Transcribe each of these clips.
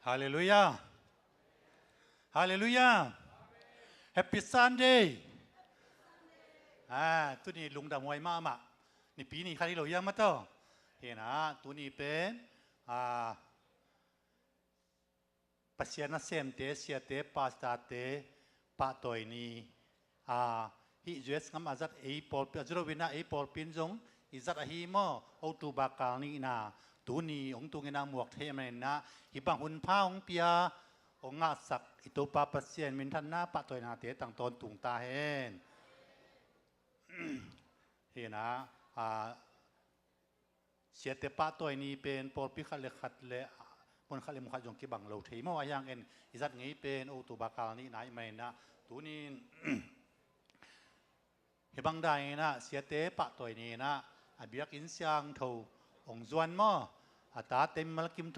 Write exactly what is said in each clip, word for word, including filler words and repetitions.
Halleluiah. Halleluiah. Happy Sunday. Ah, tuni lungdam huai mahmah. Nipi ni khat hi lo hiam a tawh? Hi na, tuni pen, ah, Pasian nasemte, siate, pastorte pahtawi ni. A, hih U S gam a zat ei pawlpi a zat lo in ah, ei pawlpi in zong i zat ahi maw, October kal nihna, tuni hong tung in ah muak thei a, man in ah hih bang hun pha hong pia, hong ngahsak i Topa Pasian minthanna, pahtawinate tang tawntung ta hen. Hi na, a, siate pahtawi ni pen pawlpi khat le khat le mun khat le mun khat zong kibang lo thei maw, ahi hangin i zat ngei pen October kal nihna ahih man in ah, tuni in hih bang dan in ah siate pahtawi ni in ah a biakinn siangtho hong zuan maw, a tate mimal kim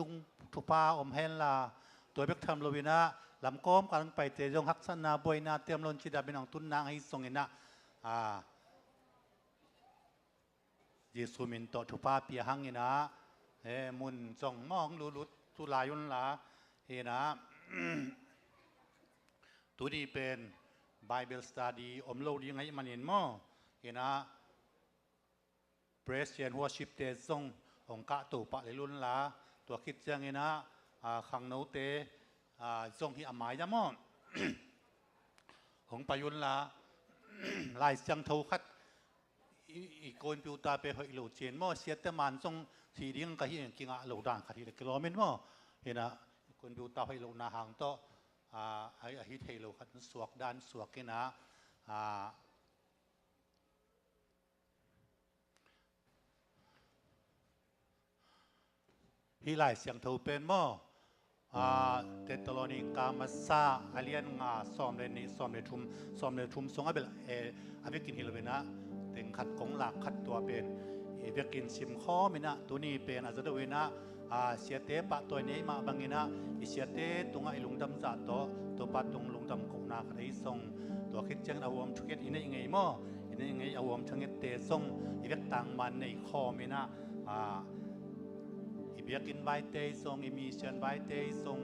thupha om hen la, tua bek tham lo in ah lamkawm kal hong paite zong haksatna buaina tem lo in cidam in hong tun nang ahi zong in ah, a, Jesu min tawh thupha pia hang in ah, he, mun zong mawng lutlut tu lai un la, hi na, tuni pen Bible study om lo ding ahih man in maw, hi na, praise and worship te zong hong kahto pah lel un la, tua khit ciang in ah, a, khangnote, a, zong hi a mai-ah maw, hong pai un la, Lai Siangtho khat i, i computer pen hoih lo cin maw, siate man zong hi ding ka hih in kingah lo dan khat hi le kilawm in maw, hi na, computer hoih lohna hang tawh, a, a, a hi thei lo khat suak dan suak in ah, a, hih Lai Siangtho pen maw, a, Thessalonika masa a lian nga, sawm le nih, sawm le thum, sawm le thum sungah bel, eh, a vekin hi lo in ah, teng khat kong lak khat tua pen i vekin sim khawm in ah, tuni pen a za deuh in ah, a, siate pahtawi ni ahih mah bang in ah, i siate tungah i lungdam zah tawh Topa tung lungdam kohna khat ahi zong, tua khit ciangin a huam thunget i neih ngei maw, i neih ngei a huam thungette zong i vek tangman nei khawm in ah, a, i biakinn vaite ahi zong, i mission vaite ahi zong,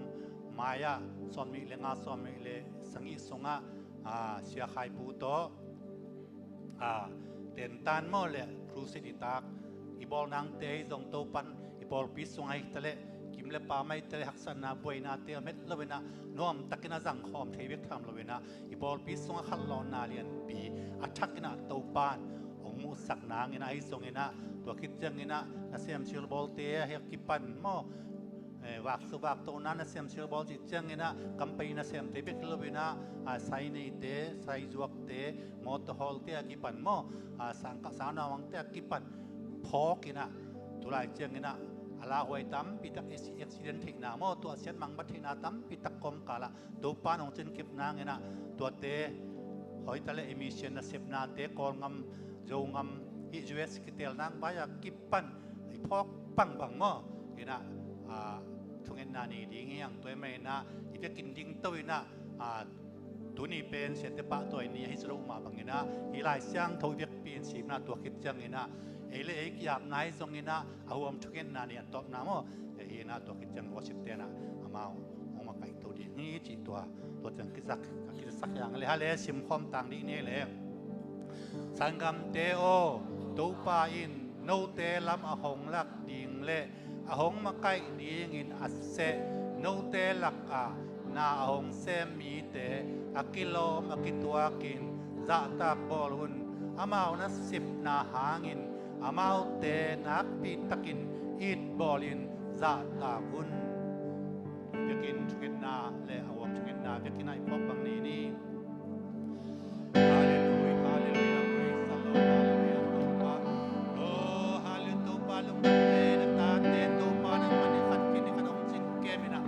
mai-ah sawm nih le nga, sawm nih le sagih sungah, a, Sia Khai Pu tawh, a, tentan maw le crusade i tak, i bawl nangte ahi zong, Topan i pawlpi sungah hi ta leh, kim le pam ahi ta leh, haksatna buainate om het lo in ah, nuam takin a zang khawm thei bek tham lo in ah, i pawlpi sungah khanlawhna lianpi a thak in ah Topan hong muhsak nang in ah, ahi zong in ah, tua khit ciang in ah nasem silbawlte a kipan maw, eh, vaksu vaktohna nasem silbawl cih ciang in ah, kam pai nasemte bek hi lo in ah, a, sai neite, sai zuakte, mawtaw hawlte a kipan maw, a, sangkah sangnaungte a kipan phawk in ah, tulai ciang in ah a lauhuai tampi tak, acci-, accident theihna maw, tua siatmang bat theihna tampi tak kawmkal ah Topan hong cinkip nang in ah, tuate hoih ta leh i mission nasepnate, Kawlgam, Zogam, hih U S kitel nang vai-a kipan i phawk bangbang maw, in ah, a, thungetna nei ding hi hang. Tua ahih man in ah i vekin dingto in ah, a, tuni pen siate pahtawi ni ahi zaw lo mah bang in ah, hih Lai Siangtho i vekpi in simna, tua khit ciang in ah ei le ei ki-apna ahi zong in ah, a huam thungetna nei a tawpna maw, hi in ah, tua khit ciang worship-te in ah amau hong makaihto ding hi cih tua, tua ciang kisak, kisak hi hang le, hale, sim khawm tang dih ni le. Sanggamte aw, Topa in note lam a hong lak ding le a hong makaih dingin a seh note lakah na a hong sem mite a kilawm a kituakin zahtak bawl un. Amau nasepna hangin amaute nakpi takin it bawlin zahtak un. Biakinn thungetna le a huam thungetna biakinn ah i phawk bang ni ni. Halleluiah, halleluiah, praise the Lord, halleluiah, Topa. Oh, halleluiah, Topa, lungdam e, na tate, Topa, nangman i khat khit i khat hong cingkem in ah.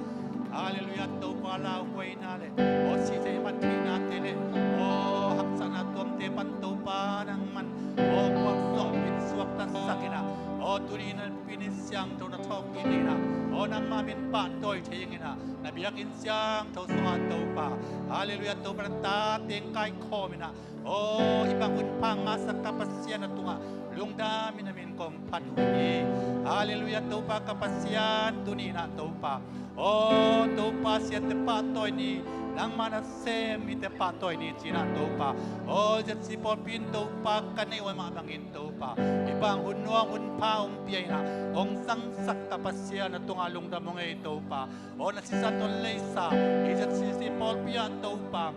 Halleluiah, Topa, lauhuaina le, oh, sihte i mat theihnate le, oh, haksatna tuamte pan Topa nangman, oh, puak zawh in suaktasak in ah. Oh, tuni in ah pinin siangtho na thawhkik in ah, oh, nangma min pahtawi thei ing in ah, na biakinn siangtho sungah Topa, halleluiah, Topa, na tate hong kaikhawm in ah, oh, hih bang hun pha hong ngahsak ka Pasian, na tungah Lungdam in na min kong phat uh hi. Halleluiah, Topa ka Pasian, tuni in ah Topa, aw Topa, siate pahtawi ni, nangmah na sem mite pahtawi ni ci-in ah Topa, aw ZCC pawlpi in Topa ka neih uh mah bangin Topa, hih bang hun nuam hun pha hong pia in ah hong zangsak ka Pasian, na tungah lungdam hong ei Topa. Aw na sisan tawh leisa hih ZCC pawlpi ah Topa,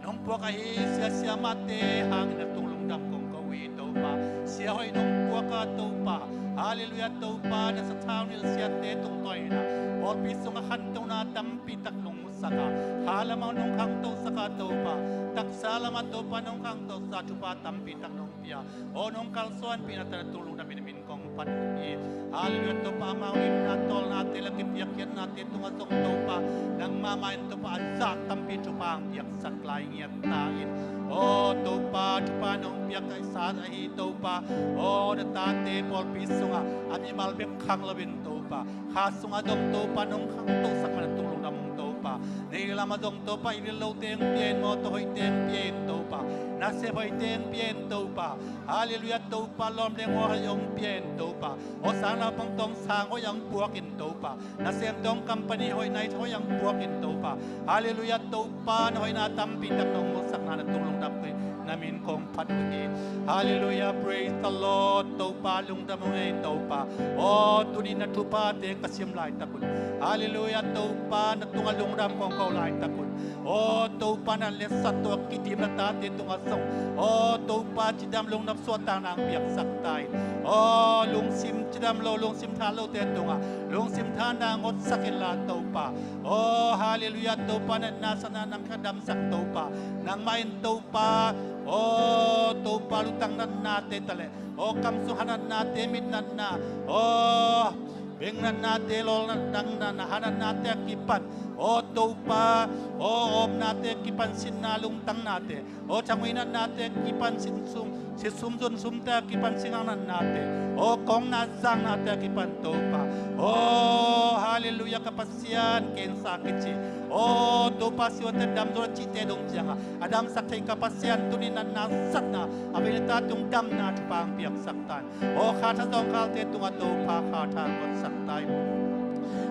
nong puak ahi sia siamahte hangin na tung lungdam kong ko uh hi Topa. Sia hoih nong puak a Topa, halleluiah Topa, na sathau nilh siate tungtawn in ah pawlpi sungah khantona tampi tak nong musak a, kha lamah nong khangtosak a Topa, taksa lamah Topa nong khangtosak a, thupha tampi tak nong pia, aw nong kalsuanpih na tawh na tung lungdam in na min kong phat uh hi. Halleluiah Topa, amau himna tawlnate le kipiakkhiatnate tungah zong Topa, nangmah mah in Topa a zah tampi thupha hong piaksak lai ngiat ta in. Aw Topa, thupha nong piak ka i sa ahi Topa, aw na tate pawlpi sungah a mimal bek khang loin Topa, kha sungah zong Topa nong khangtosak man a tung lungdam ung Topa. Neih lamah zong Topa i lil lote hong pia in, mawtaw hoihte hong pia in Topa, nasep hoihte hong pia in Topa. Halleluiah Topa, lawm le ngaw hoih hong pia in Topa. Aw sang naupang tawh sang hoih hong puak in Topa, nasem tawh company hoih nai hoih hong puak in Topa. Halleluiah Topa, na hoihna tampi tak nong musak na na tung lungdam uh hi, na min kong phat uh hi. Halleluiah, praise the Lord. Topa lungdam hong ei Topa. Aw tuni na thuphate ka sim laitak un, halleluiah Topa, na tungah lungdam kong ko laitak un, aw Topa, na letsat tawh a kidim na tate tungah zong, aw Topa, cidam lungnop suahtakna hong piaksak ta in. Aw lungsim cidam lo, lungsim tha lote tungah lungsim thana hong otsak inla Topa, aw halleluiah Topa, na nasana nang ka damsak Topa, nangmah in Topa, aw Topa, lutang natnate ta leh, aw kam sung hanatnate, mitnatna, aw beng natnate, lawl natna, hanatnate a kipan, aw Topa, aw awpnate a kipan, sinna lungtangnate, aw thangui natnate a kipan, sin sum, sin sum zun sumte a kipan, singang natnate, aw kawng nat zang nate a kipan Topa, aw halleluiah ka Pasian, cancer kici, aw Topa, siate damzaw a cihte dong ciangah a damsak thei ka Pasian, tuni na nasatna a vei na ta tung damna thupha hong piaksak ta in. Aw kha tha zawngkhalte tungah Topa kha tha hong otsak ta in.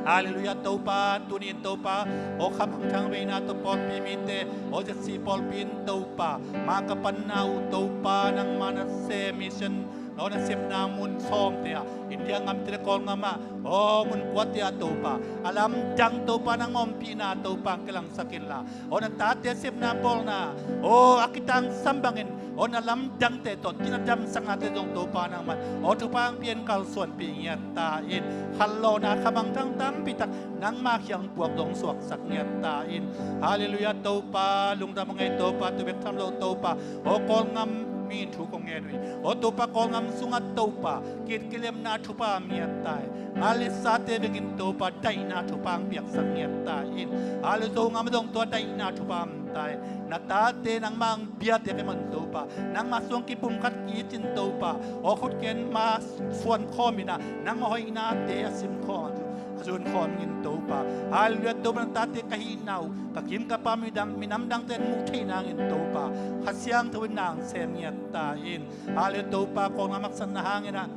Halleluiah Topa, tuni in Topa, aw khamhang thang veina tawh pawlpi mite, aw ZCC pawlpi in Topa, mah ka panna uh Topa, nangmah na sem mission, aw na sepna mun sawmte ah, India ngamte le Kawlngam ah, aw mun kuate ah Topa, a lamdang Topa, nangmah ompihna Topa hong kilangsak inla, aw na tate sepna bawlna, aw a kitangsam bangin, aw na lamdangte tawh, tina damsaknate zong Topa nangman, aw thupha hong pia in kalsuanpih ngiat ta in. Khanlawhna khamangthang tampi tak nangma kiang puak dong suaksak ngiat ta in. Halleluiah Topa, lungdam hong ei Topa, tu bek tham lo Topa, aw Kawlngam mi in thu kong ngen uh hi. Aw Topa, Kawlngam sungah Topa, kit kilemna thupha om ngiat ta in. Ngal le sate bengin Topa, daihna thupha hong piaksak ngiat ta in. Halleluiah, Zogam ah zong tua daihna thupha om ta in. Na tate nangmah hong piate peuhmah in Topa, nangmah sung kipumkhat kicin in Topa, aw khutken ma suan khawm in ah, nangmah hoihnate a sim khawm, a zun khawm in Topa. Halleluiah Topa, na tate ka hihna uh, ka kim ka pam, midang, minam dangte in muh theih nangin Topa, Kha Siangtho in na hong sem ngiat ta in. Halleluiah Topa, Kawlngam haksatna hangin ah,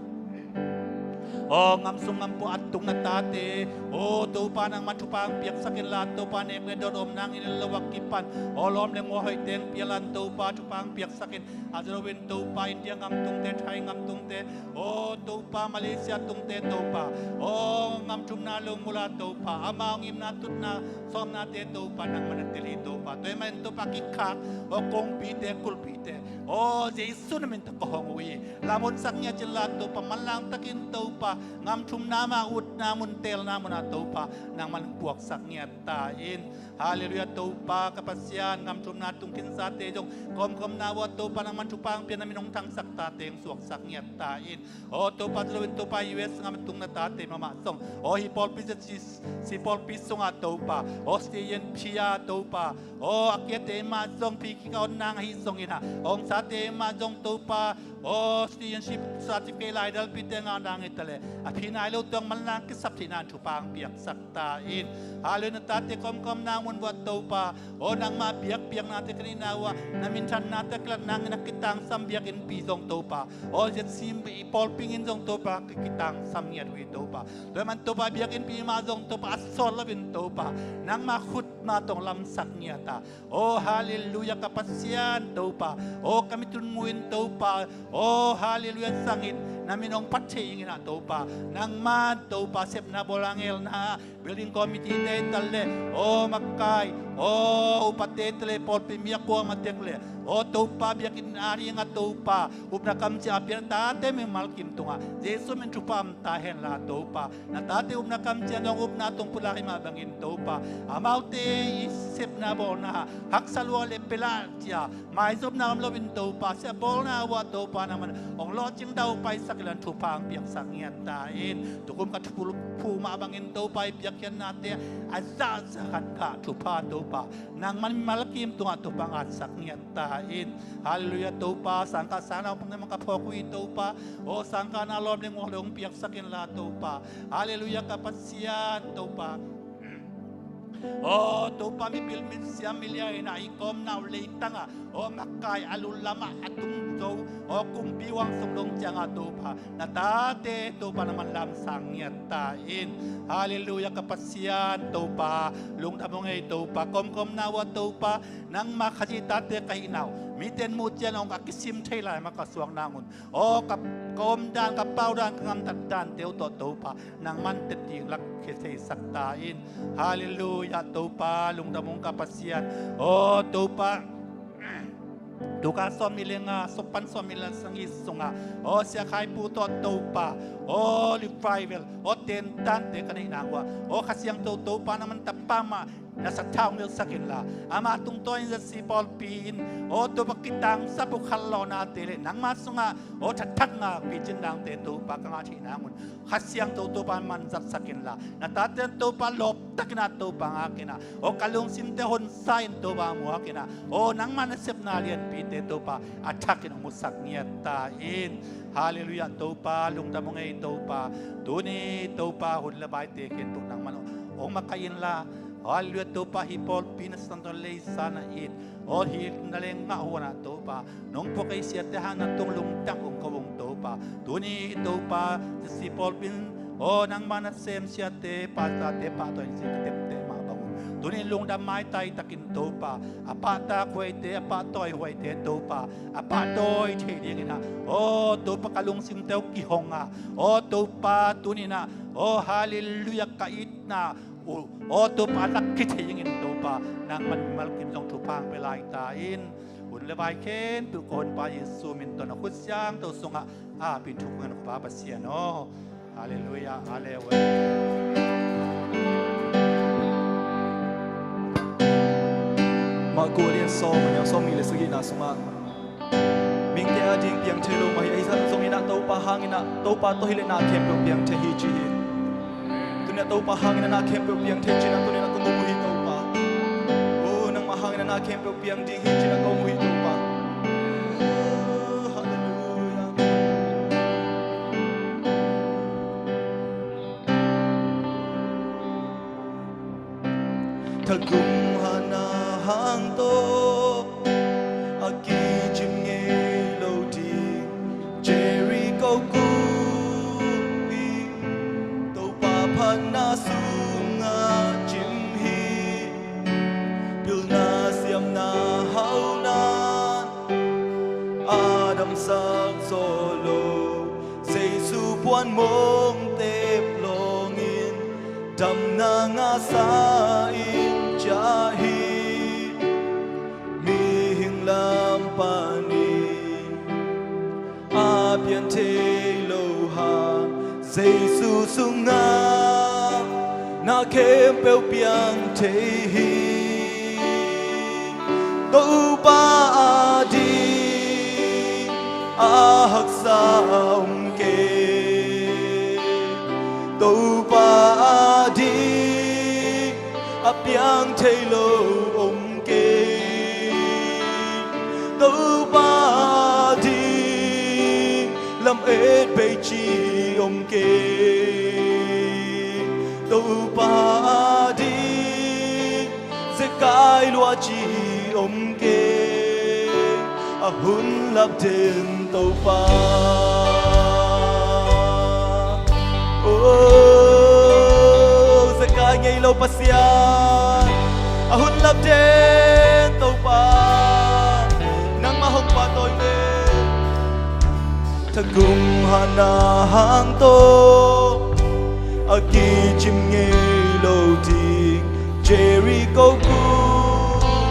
aw ngam sung ngam pua a tung na tate, aw Topa nangmah thupha hong piaksak inla Topa, nek le dawn om nangin lo a kipan, aw lawm le ngaw hoihte hong pia inla Topa, thupha hong piaksak in. A zia lo in Topa, India ngam tungte, Thai ngam tungte, aw Topa, Malaysia tungte Topa, aw ngam thumna lo mula Topa, amau ngimna tutna sawmnate Topa, nangmah na tel hi Topa. Tua ahih manin Topa, kikhak, aw kongpite, kulhpite, aw Jesu na min tawh ka hong ui hi. Lamhonsak ngiat inla Topa, manlang takin Topa, ngam thumna mah, utna mun, teelna mun ah Topa, nangman puaksak ngiat ta in. Halleluiah Topa ka Pasian, ngam thumna tung khinsate zong kawmkawmna uh ah Topa, nangman thupha hong pia, na min hong thangsak tate hong suaksak ngiat ta in. Aw Topa, tua lo in Topa, U S ngam a tung na tate mahmah zong, aw hih pawlpi ZCC pawlpi sungah Topa, aw Australian P R Topa, aw a kiate mah zong, pi kik a on nang ahi zongin ah, a ongsate mah zong Topa, Aw, citizenship certificate laidalpite ngah nang hi taleh a phi nai lo tuang manlang kisap theihna in thupha hong piaksak ta in. Halleluiah, na tate kawmkawm nang mun vuah Topa. Aw, nangmah biakpiaknate ka neihna uah na minthannate a kilat nangin a kitangsam biakinnpi zong Topa, aw, Z C pawlpi in zong Topa ka kitangsam ngiat uh hi Topa. Tua man Topa biakinnpi mah zong Topa a sawt loin Topa nangmah khut mah tawh lamsak ngiat a. Aw, halleluiah, ka Pasian Topa. Aw, ka mit un mu in Topa. Aw, halleluiah, sangin na min hong phat thei ing in ah Topa. Nangman Topa sepna bawl a ngelna building committee te hi taleh, aw, makai, aw, upate hi taleh, pawlpi mi a kuamah tek leh, aw, Topa biakinn a dingah Topa upna kamciam a piang tate mimal kim tungah Jesu min thupha om ta henla Topa. Na tate upna kamciam zong upna tung pulak hi mah bangin Topa, amaute i sepna bawlna haksa lua le pela cia maizopna om loin Topa, siah bawlna uah Topa nangman hong lawhcing dau paisak inla thupha hong piaksak ngiat ta in. Tukum ka thuphu mah bangin Topa i piakkhiatnate a zahzah khat kah thupha Topa nangman mimal kim tungah Topa ngatsak ngiat ta in. Halleluiah Topa, sangkah sangna hong pang nangman ka phawk uh hi Topa. Aw, sangkahna lawm le nguak le hong piaksak inla Topa. Halleluiah ka Pasian Topa. Aw, Topa mipil misiam milia in ah i kawmna uh leitangah, aw, makai a lullamah a tung zo, aw, kumpi huang sung dong ciangah Topa na tate Topa nangman lamsang ngiat ta in. Halleluiah ka Pasian Topa, lungdam hong ei Topa, kawmkawmna uah Topa nangmah Khazih tate ka hihna uh mite in muh ciang hong a kisim thei lai mah ka suak nang un. Aw, ka, ka omdan, ka paudan, ka gamtat dante uh tawh Topa nangman teti lak khia theisak ta in. Halleluiah Topa, lungdam hong ka Pasian. Aw Topa, tuka sawm nih le nga, sawm pan sawm nih le sagih sungah, aw, Sia Khai Pu tawh Topa, aw, revival, aw, tentante ka neih nang uah, aw, Kha Siangtho Topa nangman tapa mah na sathau ngilsak inla, ama tungtawn in Z C pawlpi in, aw Topa, kitangsap uh khanlawhnate le nangma sungah, aw, thathakna picin dangte Topa ka ngah theih nang un Kha Siangtho Topa man zatsak inla, na tate Topa lawptak in ah Topa ngak in ah, aw, ka lungsimte honsa in Topa muak in ah, aw, nangma nasepna lianpite Topa a thakin hong musak ngiat ta in. Halleluiah Topa, lungdam hong ei Topa. Tuni Topa hun le vaite khempeuh nangman hong makaih inla, halleluiah Topa, hih pawlpi na santawn leisa na it, aw, hih na leng ngah huan ah Topa nong puak ei siate hang na tung lungtang hong ko hong Topa. Tuni Topa, Z C pawlpi in, aw, nangma nasem siate, pastorte pahtawi in si ka tepte mah bang un tuni lungdam maitai takin Topa, a pahtak huaite, a pahtawi huaite Topa a pahtawi thei dingin ah, aw Topa, ka lungsimte uh kihong a, aw Topa, tuni in ah, aw, halleluiah, ka itna uh, aw Topa, a lak khia thei dingin Topa nangman mimal kim zong thupha hong pia lai ta in. Hun le vai khempeuh ka Honpa Jesu min tawh na khut siangtho sungah a pin thuk ngan ka Pa Pasian aw. Halleluiah, halleluiah. Marku a lian sawm, a neu sawm nih le sagihna sungah, mihingte ading piang thei lo mah hi, ahi zongin ah Topa hangin ah, Topa tawh hileh na khempeuh piang thei hi ci hi. Tuni ah Topa hangin ah na khempeuh piang thei ci-in ah tuni ah kong um uh hi Topa. Oh, nangmah hangin ah na khempeuh piang ding hi ci-in ah kong um uh hi Topa. Oh, halleluiah. Thagum hahna hang tawh a kicim ngei lo ding Jericho khuapi, Topa phatna sungah cim hi. Pilna siamna hauhna a damsak zawh lo, Jesu puan mong tep lawngin damna ngahsa in ciah hi. Mihing lam panin a pian thei lo hang, Jesu sungah na khempeuh piang thei hi. Topa ading a haksa om kei, Topa ading a piang thei lo om kei, Topa ading Et bei ci om kei, Topa ading zekai lua ci om kei, a hun lap den Topa. Oh, zekai ngei lo Pasian, a hun lap den Topa, nangmah hong pahtawi ve. Thagum hatna hang tawh a kicim ngei lo ding Jericho kumpi,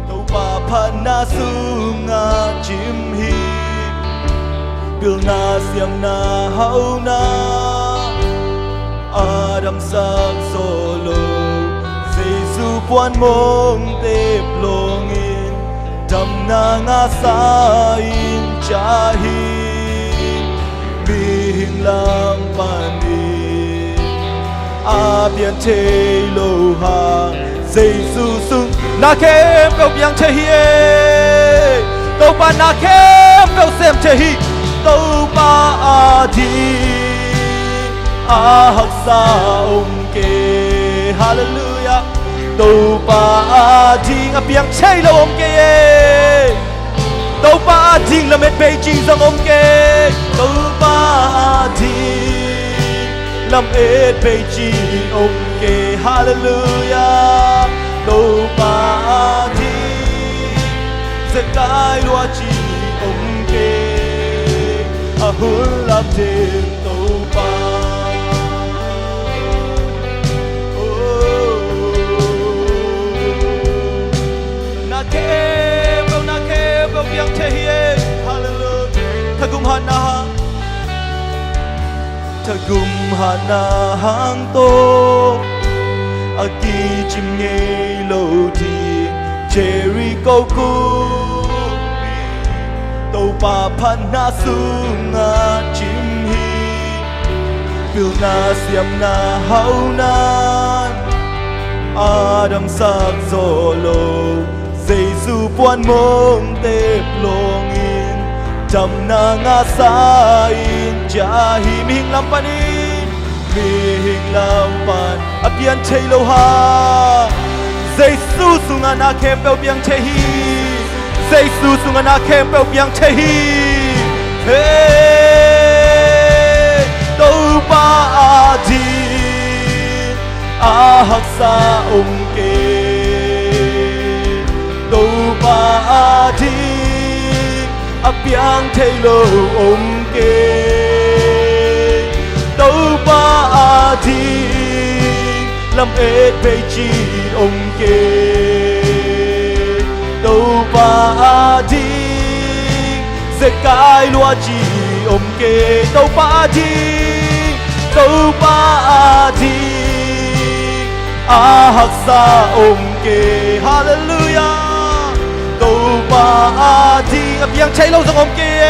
Topa phatna sungah cim hi. Pilna siamna hauna a damsak zaw lo, Jesu puan mong tep lawngin damna ngahsa in ciah hi. Mihing lam panin a pian thei lo hang, Jesu sung na khempeuh piang thei hi e. Topa na khempeuh sem thei hi. Topa ading a haksa om kei. Halleluiah. Topa ading a piang thei lo om kei e. Topa ading lamet bei ci zong om kei. Topa ading lamet bei ci om kei. Halleluiah. Topa ading zekai lua ci om kei, a hun lap den Topa. Oh, na khempeuh, na khempeuh piang thei hi e. Halleluiah. Thagum hatna hang, thagum hatna hang tawh a kicim ngei lo ding Jericho kumpi, Topa phatna sungah cim hi. Pilna siamna haunan a damsak zaw lo, Jesu puan mong tep lawngin damna ngahsa in ciah hi. Mihing lam panin, mihing lam pan a pian thei lo hang, Jesu sungah na khempeuh piang thei hi. Jesu sungah na khempeuh piang thei hi. Hey, Topa ading a haksa om kei. Topa ading a piang thei lo om kei. Topa ading lamet bei ci om kei. Topa ading zekai lua ci om kei. Topa ading, Topa ading a haksa om kei. Halleluiah. Topa ading a piang thei lo zong om kei e.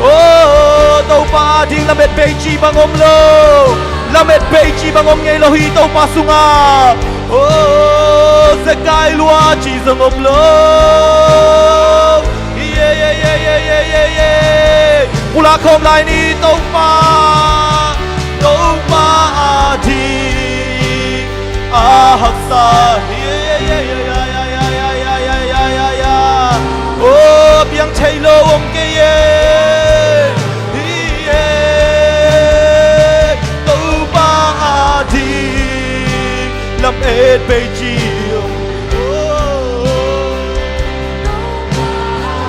Oh, Topa ading lamet bei ci bang om lo. Lamet bei ci bang om ngei lo hi Topa sungah. Oh, zekai lua ci zong om lo. Ye, ye, ye. Pulak khawm lai ni Topa. Topa ading a haksa. Ye, ye, ye. Oh, piang thei lo om kei e. Ye. Topa ading lamet bei ci om.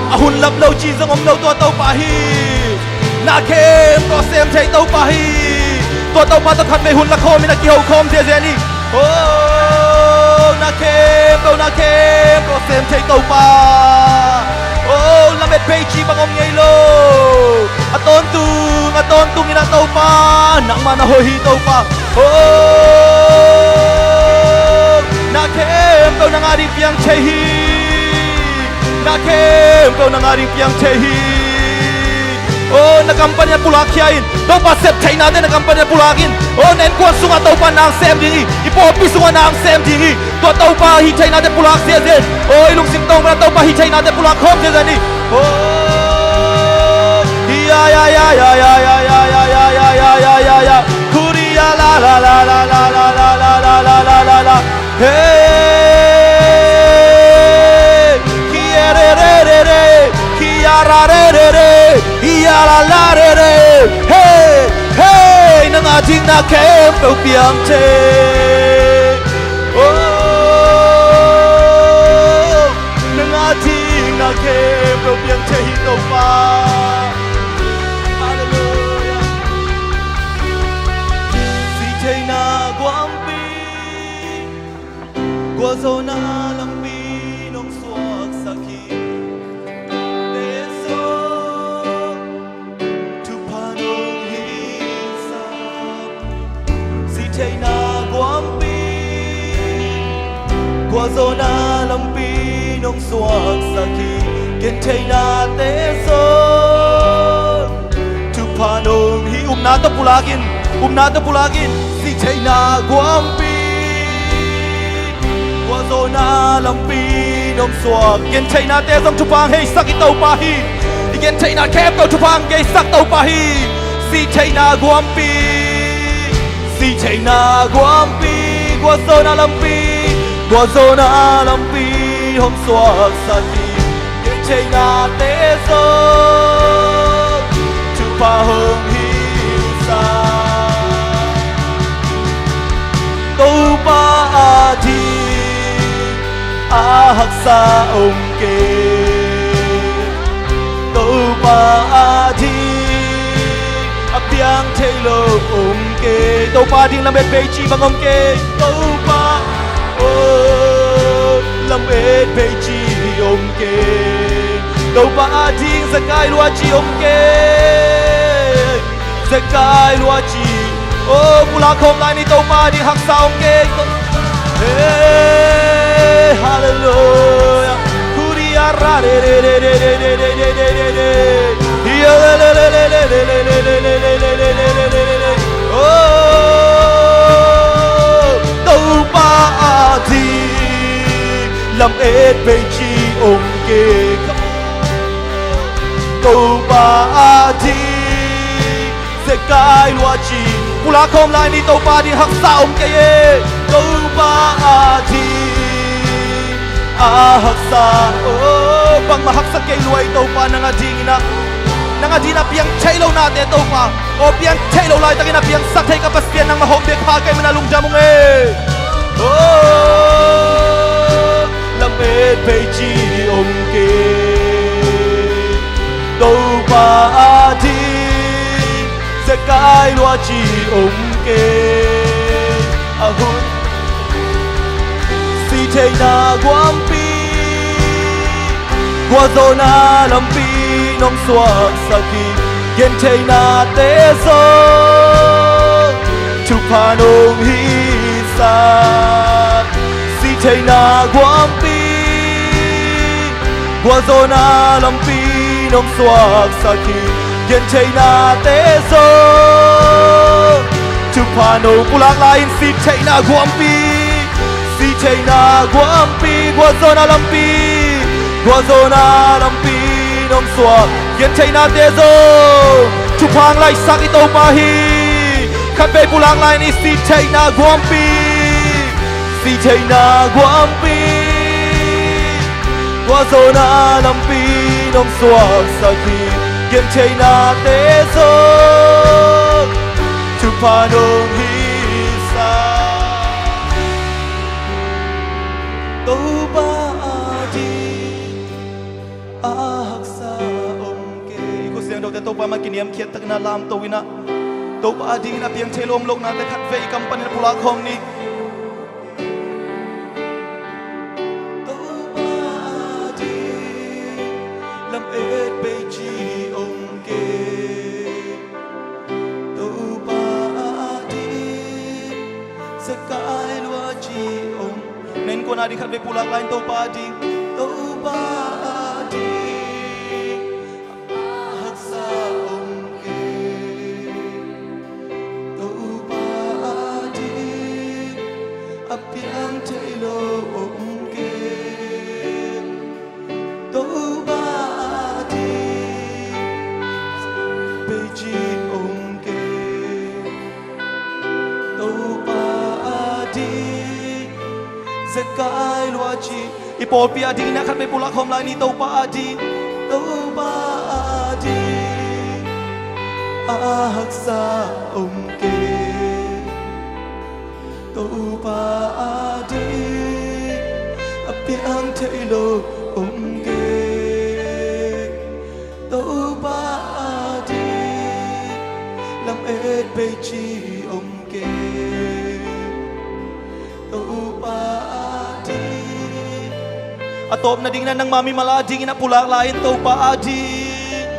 A hun lap lo ci zong om lo, tua Topa hi. Na khempeuh sem thei Topa hi. Tua Topa tawh khatvei hun la khawm in a kiho khawm ziahziah ni. Oh, na khempeuh, na khempeuh sem thei Topa. Oh, lamet bei ci bang om ngei lo. A tawntung, a tawntung in a Topa, nangmah na hoih hi Topa. Oh, na khempeuh nang ading piang thei hi. Na khempeuh nang ading piang thei hi. Oh, na kam panin pulak khia in. Topa sep theihnate na kam panin pulak in. Oh, na innkuan sungah Topa nang sem ding hi. I pawlpi sungah nang sem ding hi. Tua Topa hih theihnate pulak ziahziah in. Oh, i lungsim tawng panin Topa hih theihnate pulak khawm ziahziah ni. Oh. Hei, hei, nang a ding na khempeuh piang thei. Oh, nang a ding na khempeuh piang thei hi Topa. Halleluiah. Sihtheihna guampi, gualzawhna lampi nong suaksak hi. Teso thupha nong hisak. Sihtheihna guampi, gualzawhna lampi nong suaksak hi. Gentheihnate zong thupha nong hi. Upna tawh pulak in, upna tawh pulak in. Sihtheihna guampi, gualzawhna lampi nong suak. Gentheihnate zong thupha hong heisak i Topa hi. I gentheihna khempeuh thupha hong geisak Topa hi. Sihtheihna guampi, sihtheihna guampi, gualzawhna lampi, gualzawhna lampi hong suaksak hi. Gentheihnate zong thupha hong hisak. Topa a ding a haksa om kei. Topa a ding a piang thei lo om kei. Topa a ding lamet bei ci bang om kei. Topa, oh, lamet bei ci om kei. Topa a ding zekai lua ci om kei. Zekai lua ci. Oh, pulak khawm lai ni. Topa a ding haksa om kei. Hey, halleluiah. Kuria ra re re re re. Oh, Topa a ding lamet bei ci om kei. Topa a ding zekai lua ci. Pulak khawm lai ni. Topa a ding haksa om kei e. Topa a ding a haksa. Oh, bangmah haksa kei lua i Topa, nang a dingin a, nang a dingin a piang thei lo nate Topa. Oh, piang thei lo laitakin a piangsak thei ka Pasian, nangmah hong bia kha ka hih manin a lungdam ung e. Oh, lamet bei ci om kei. Topa a ding zekai lua ci om kei. A hun sihtheihna guampi, gualzawhna lampi nong suaksak hi. Gentheihnate zong thupha nong hisak. Sihtheihna guampi, gualzawhna lampi nong suaksak hi. Gentheihnate zong thupha nong, pulak lai in. Sihtheihna guampi, sihtheihna guampi, gualzawhna lampi, gualzawhna lampi nong suak. Gentheihnate zong thupha hong laisak i Topa hi. Khatvei pulak lai ni. Sihtheihna guampi, sihtheihna guampi, gualzawhna lampi nong suaksak hi. Gentheihnate zong thupha nong hisak. Topa a ding a haksa om kei. I khut siangthote Topa mah kiniamkhiat takin a lamto in a, Topa a dingin a piang thei lo om loh nate khatvei i kam panin a pulak khawm ni. Topa a ding lamet bei ci om kei. Topa a ding zekai lua ci om. Na innkuan a ding khatvei pulak lai in. Topa a ding, Topa a ding a haksa om kei. Topa a ding a piang thei lo om kei. Topa a ding bei ci om kei. Topa a ding zekai lua ci. I pawlpi a dingin a khatvei pulak khawm lai ni. Topa a ding, Topa a ding a haksa om kei. Topa ading a piang thei lo om kei. Topa ading lam et bei ci om kei. Topa ading. A tawpna dingin ah nangma mimal adingin a pulak lai-in Topa ading,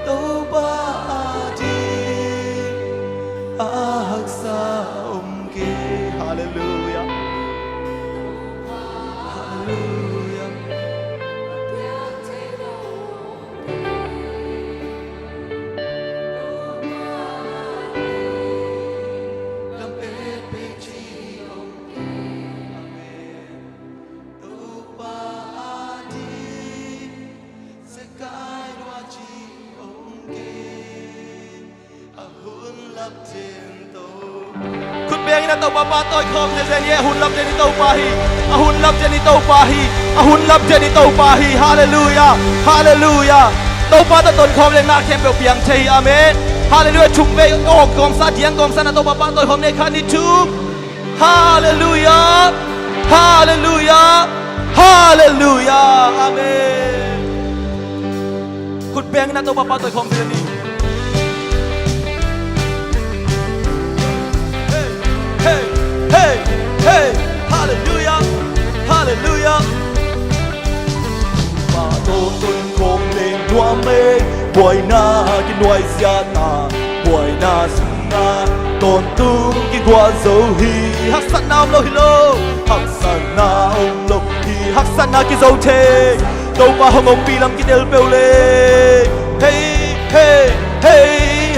Topa ading a haksa om kei. Halleluiah. Halleluiah. Khut bengin a Topa pahtawi khawm zenzen hi. A hun lam den i Topa hi. A hun lam den i Topa hi. A hun lam den i Topa hi. Halleluiah. Halleluiah. Topa tawh ton khawm leng na khempeuh piang thei hi. Amen. Halleluiah. Thum vei awk gawmsa, diang gawmsa na Topa pahtawi khawm nei kha ni. Thum. Halleluiah. Halleluiah. Halleluiah. Amen. Khut bengin a Topa pahtawi khawm zenzen hi. Hey, hey, hey, hey. Halleluiah. Halleluiah. Mah tawh ton khawm leng nuam ei. Buaina kinuaisiatna, buaina sungah tawntung kiguah zo hi. Haksatna om lo hi lo. Haksatna om lo hi. Haksatna kizo thei. Topa hong ompih lam kitel peuh leh. Hei, hei, hei,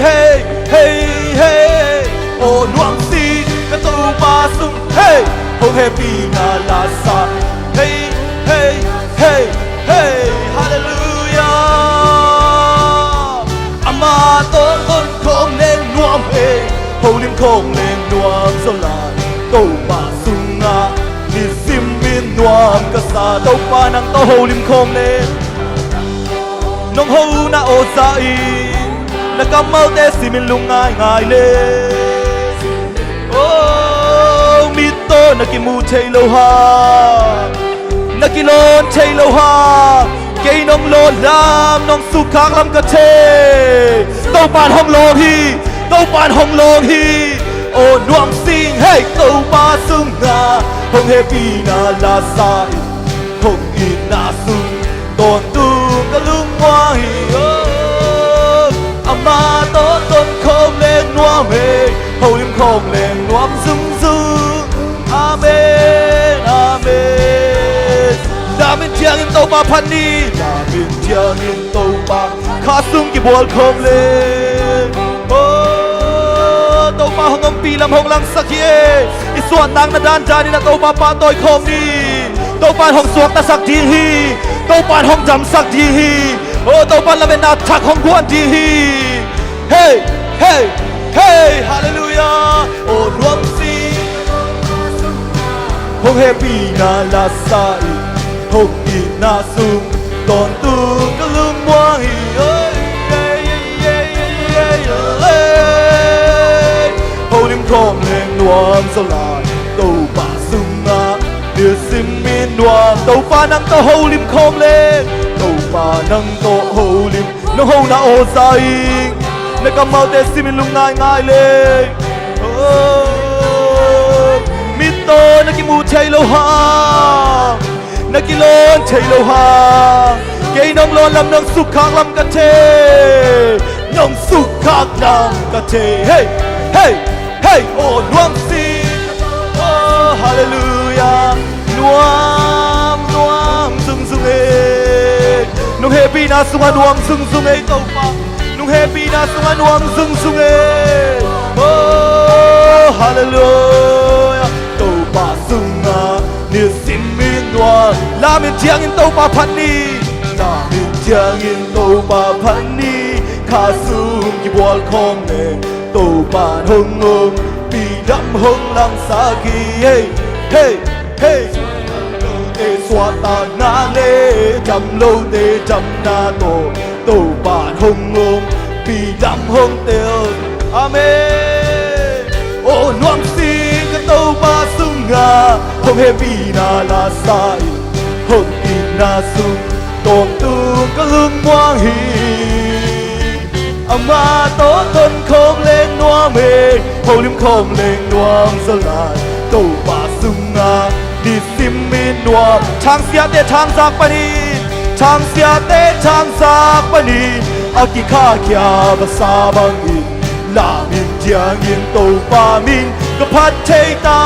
hei, hei, hei. Aw nuamsik ka Topa sung, hei, hong hehpihna la sa. Hei, hei, hei, hei. Halleluiah. Amah tawh ton khawm leng nuam ei. Holim khawm leng nuam zaw lai. Topa sungah nisim in nuam ka sa. Topa nang tawh holim khawm leng nong hona aw za in na kammalte simin lungngaingai le. Oh, mittaw na kimu thei lo hang, na kilawn thei lo hang, kei nong lawn lam, nong sukkhak lam ka thei. Topan hong lawng hi. Topan hong lawng hi. Aw nuamsik hei. Topa sungah hong hehpihna la sa in, hong itna sung tawntung ka lungmuang hi. Oh, amah tawh ton khawm leng nuam ei. Holim khawm leng nuam zungzung. Amen. Amen. Lam in thiangin Topa phat ni. Lam in thiangin Topa kha sung kibual khawm leng. Oh, Topa hong ompih lam hong langsak hi. I suahtakna dandanin a Topa pahtawi khawm ni. Topan hong suaktasak ding hi. Topan hong damsak ding hi. Oh, Topan lametna thak hong guan ding hi. Hei, hei, hei. Halleluiah. Aw nuamsik hong hehpihna la sa in, hong itna sung tawntung ka lungmuang hi. Holim khawm leng nuam zaw lai. Topa sungah nisim in nuam. Topa nang tawh holim khawm leng. Topa nang tawh holim. Nong hona aw za in na kammalte simin lungngaingai le. Oh, mittaw na kimu thei lo hang, na kilawn thei lo hang, kei nong lawn lam, nong sukkhak lam ka thei. Nong sukkhak lam ka thei. Hei, hei, hei. Aw nuamsik. Oh, halleluiah. Nuam, nuam zungzung ei. Nong hehpihna sungah nuam zungzung ei Topa. Nong hehpihna sungah nuam zungzung ei. Oh, halleluiah. Topa sungah nisim in nuam. Lam in thiangin Topa phat ni. Lam in thiangin Topa phat ni. Kha sung kibual khawm leng Topan hong ompih lam hong langsak hi. Hei, hei, hei. Lote suahtakna le dam lote damna tawh Topan hong ompih Pi dam hong tel. Amen. O nuamsing ka Topa sungah hong hehpihna la sa in, hong itna sung tawmtung ka lungmuang hi. Amah tawh tonkhawm leng nuam e, holim khawm leng nuam zaw lai. Topa sungah nisim in nuam. Thangsiahte thangzak panin, thangsiahte thangzak panin, a kikhahkhia vasa bangin, na min ciangin Topa min ka phat thei ta.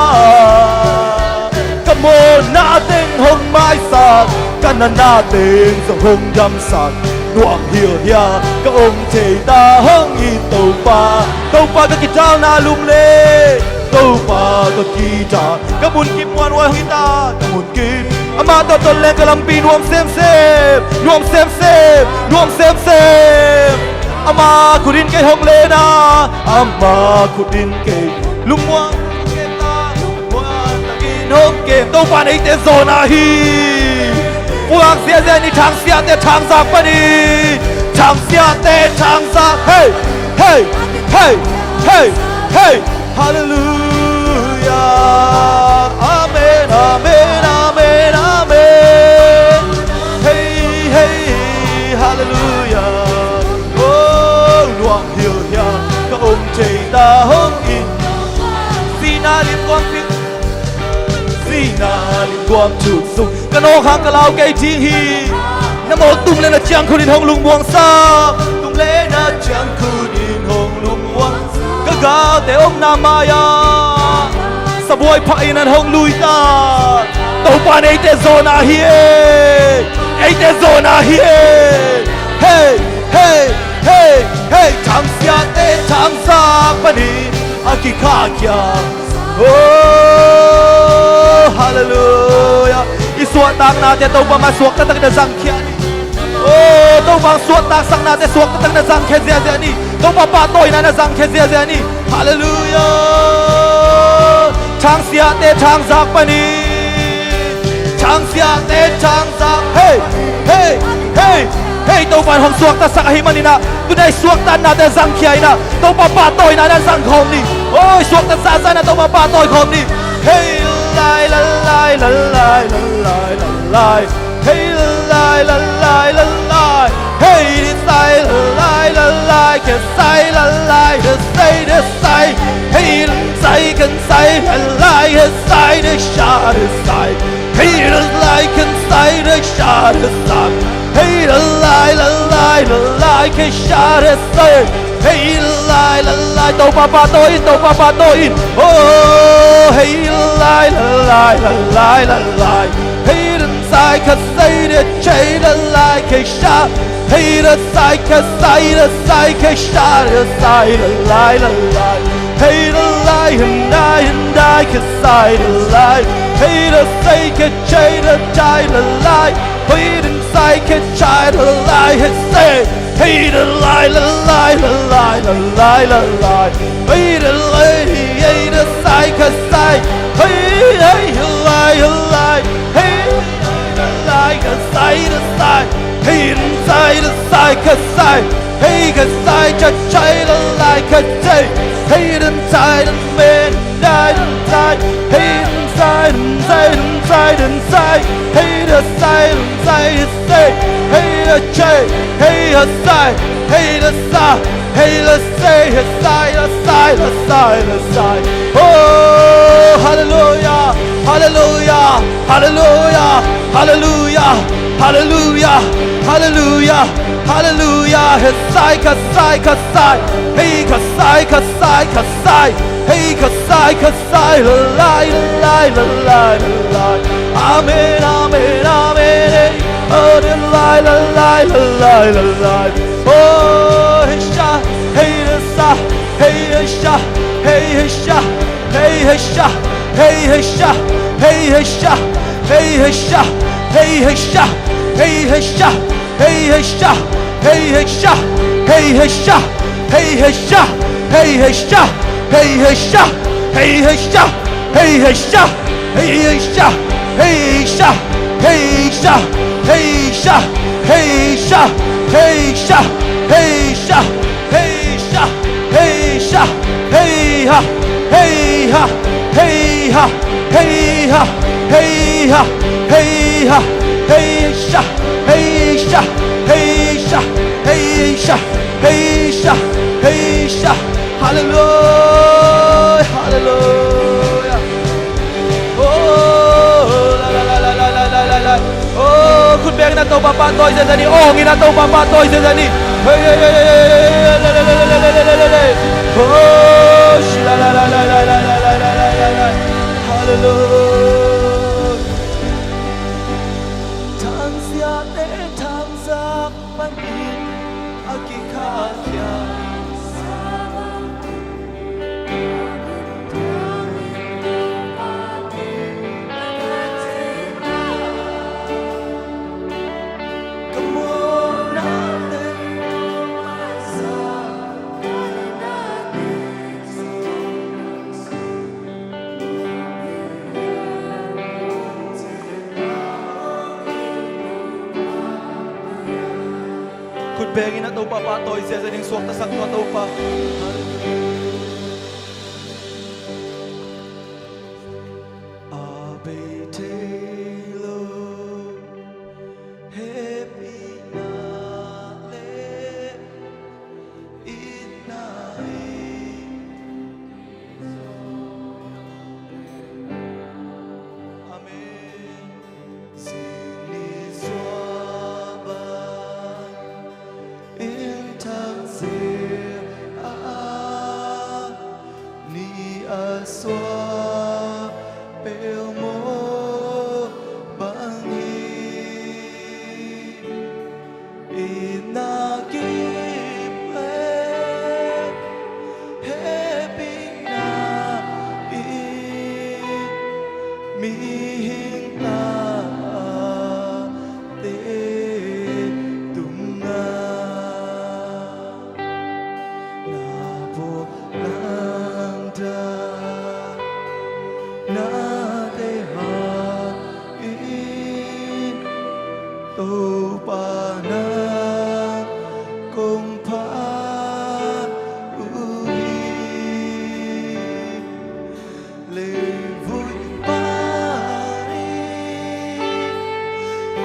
Ka mawhna teng hong maisak, ka natna teng zong hong damsak, nuam hilhia ka om thei ta. Hong it Topa, Topa ka kidalna lum le, Topa ka kidal, ka munkip muanhuai hong hi ta, ka munkip. Amah tawh ton leng ka lampi nuam semsem, nuam semsem, nuam semsem. Ama khut in kei hong len a, ama khut in kei lungmuang, lungmuang takin hong kem. Topa in eite zawhna hi. Puak ziahziah ni, thangsiahte thangzak panin, thangsiahte thangzak. Hei, hei, hei, hei, hei. Halleluia. Amen, amen, amen, amen. Hei, hei, halleluia. Oh, nuam hilhia ka om thei ta. Hong it. Sihna limguam pik, sihna limguam thuk sung, ka nawk hang ka lau kei ding hi. Na mawh tum le na ciangkhut in hong lungmuang sa, tum le na ciangkhut in hong lungmuang sa. Ka galte omna mai-ah sabuai phah in an hong lui ta. Topa in eite zawhna hi e, eite zawhna hi e. Hei, hei, hei, hei, thangsiahte thangzak panin, a kikhahkhia. Oh, halleluia. I suahtaknate Topa mah suakta takin na zangkhia ni. Oh, Topa suahtaksaknate suakta takin na zangkhia ziahziah ni. Topa pahtawina na zangkhia ziahziah ni. Halleluia. Thangsiahte thangzak panin, thangsiahte thangzak. Hei, hei, hei, hei. Topa in hong suaktasak ahih manin ah, tu-in i suaktatnate zangkhia in ah, Topa pahtawi na na zang khawm ni. Oi, suaktat zahzah in ah Topa pahtawi khawm ni. Hei, lai, la, lai, la, lai, la, lai, la, lai. Hei, la, lai, la, lai, la, lai. Hei, di, sai, la, lai, la, lai, ke, sai, la, lai, de, sei, de, sai. Hei, di, sai, ken, sai, la, lai, ke, sai, de, sha, de, sai. Hei, la, lai, ken, sai, de, sha, de, sai. Hei, la, lai, la, lai, la, lai, ke, sha, de, sai. Hei, la, lai, la, lai, Topa pahtawi in, Topa pahtawi in. Oh, hei, la, lai, la, lai, la, lai, la, lai. Hei, de, sai, ka, sai, de, che, la, lai, ke, sha. Hei, da, sai, ka, sai, da, sai, ka, sha, da, sai, la, lai, la, lai. Hei, da, lai, hin, dai, hin, dai, ka, sai, da, lai. Hei, da, sai, ka, chai, da, chai, la, lai. Hei, da, sai, ka, chai, la, lai, hei, sai. Hei, da, lai, la, lai, la, lai, la, lai, la, lai. Hei, da, lai, hei, da, sai, ka, sai. Hei, hei, lai, lai. Hei, da, lai, ka, sai, da, sai. Hei, da, sai, da, sai, ka, sai. Hei, ka, sai, cha, chai, la, lai, ka, chai. Hei, da, sai, da, men, dai, da, sai. Hei, da, sai, da, sai, da, sai, da, sai. Hei, da, sai, da, sai, da, sai. Hei, da, chai. Hei, ha, sai. Hei, da, sa. Hei, la, sei, ha, sai, la, sai, la, sai, la, sai. Oh, halleluia, halleluia, halleluia, halleluia, halleluia, halleluia, halleluia. Ha, sai, ka, sai, ka, sai. Hei, ka, sai, ka, sai, ka, sai. Hei, ka, sai, ka, sai, la, lai, la, lai, la, lai, la, lai. Amen, amen, amen. Hey. Oh, la, lai, la, lai, la, lai, la, lai. Oh, hey, sha, hey, da, sa, hey, hey, sha, hey, hey, sha, hey, hey, sha, hey, hey, sha, hey, hey, sha, hey, hey, sha, hey, hey, sha, hey, hey, sha, hey, hey, sha, hey, hey, sha, hey, hey, sha, hey, hey, sha, hey, hey, sha, hey, hey, sha, hey, hey, sha, hey, hey, sha, hey, sha, hey, sha, hey, sha, hey, sha, hey, sha, hey, sha, ha, hey ha, hey ha, hey sha, hey sha, hey sha, hey sha, hey sha, hey sha. Hallelujah, hallelujah. Oh, la, la, la. Oh, khut bengin a Topa pahtawi ziahziah ni. Awngin a Topa pahtawi ziahziah ni. Hey, hey, hey, hey, hey, hey, hey, hey, hey, hey, hey, hey. Oh, shi, la, la, la. Hallelujah. Thangsiate thangsak panin a kikhahkhia in. Khut bengin a Topa pahtawi ziahziah ding, suaktasak tawh a Topa. A bei thei lo hehpihna le itna in. Amen. Zing ni suah bangin thangzia a, ni a suah pelmawh bangin itna kip le hehpihna in mihing tate tungah na pua nang ta na te ha in Topa nang kong phat uh hi. Leivui panin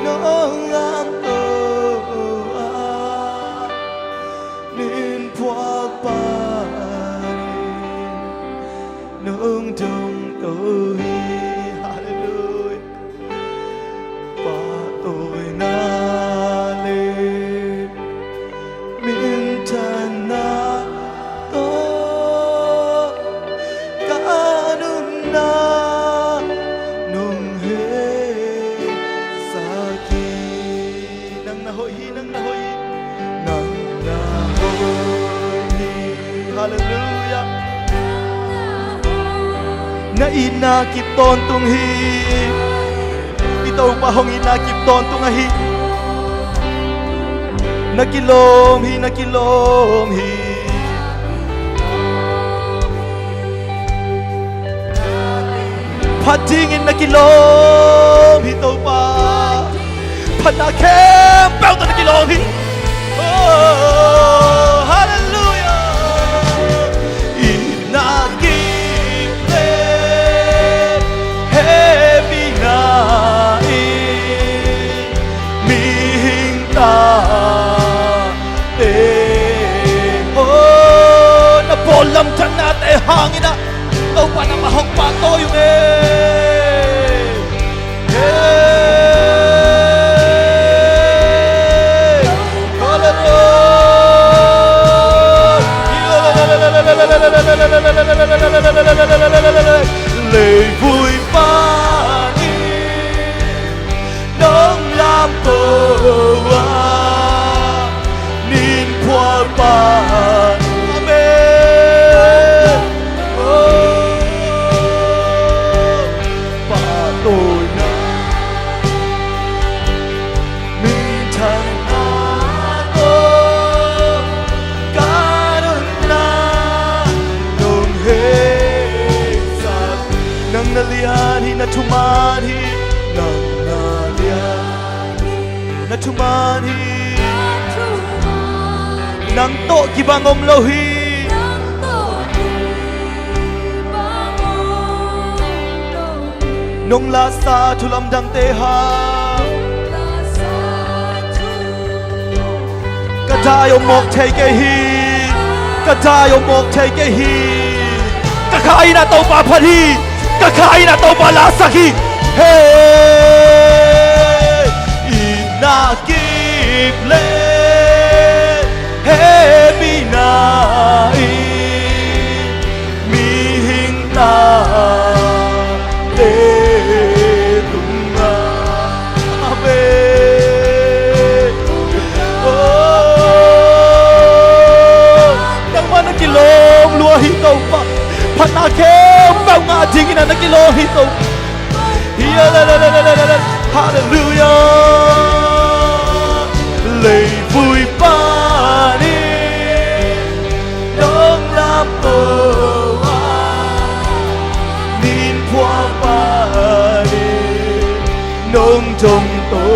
nong lamto a, ninphuak panin nong dongto hi. Halleluiah. Pahtawina le minthanna tawh ka nunna nong heisak hi. Nang na hoih hi, nang na hoih hi, nang na hoih hi. Halleluiah. Na itna kip tawntung hi. I Topa hong itna kip tawntung ahi. Na kilawm hi, na kilawm hi. Phat dingin na kilawm hi Topa. Phatna khempeuh tawh na kilawm hi. Oh, halleluiah. Itna kip le hehpihna in mihing tate, oh, na pawllam thangnate hangin ah Topa nangmah hong pahtawi ung e. Hey! Hallelujah! Leivui panin nong lamto a, ninphuak pa. Amen. Oh, pahtawina, minthanna tawh ka nunna nong heisak. Nang na lian hi, na thuman hi, nang na lian hi, na thuman hi. Nang tawh kibang om lo hi. Nang tawh kibang om lo hi. Nong lahsa thu lamdangte hang ka dai om mawk thei kei hi. Ka dai om mawk thei kei hi. Ka kha in ah Topa phat hi. Ka kha in ah Topa lasak hi. He, i na kip le, he, mi na i mihing na te tunga. Amen. Oh, nangmah na kilawm lua hi Topa. Phatna khempeuh ngah dingin ah na kilawm hi Topa. Hallelujah. Leivui panin nong lam to a, nin phuak panin nong dong to,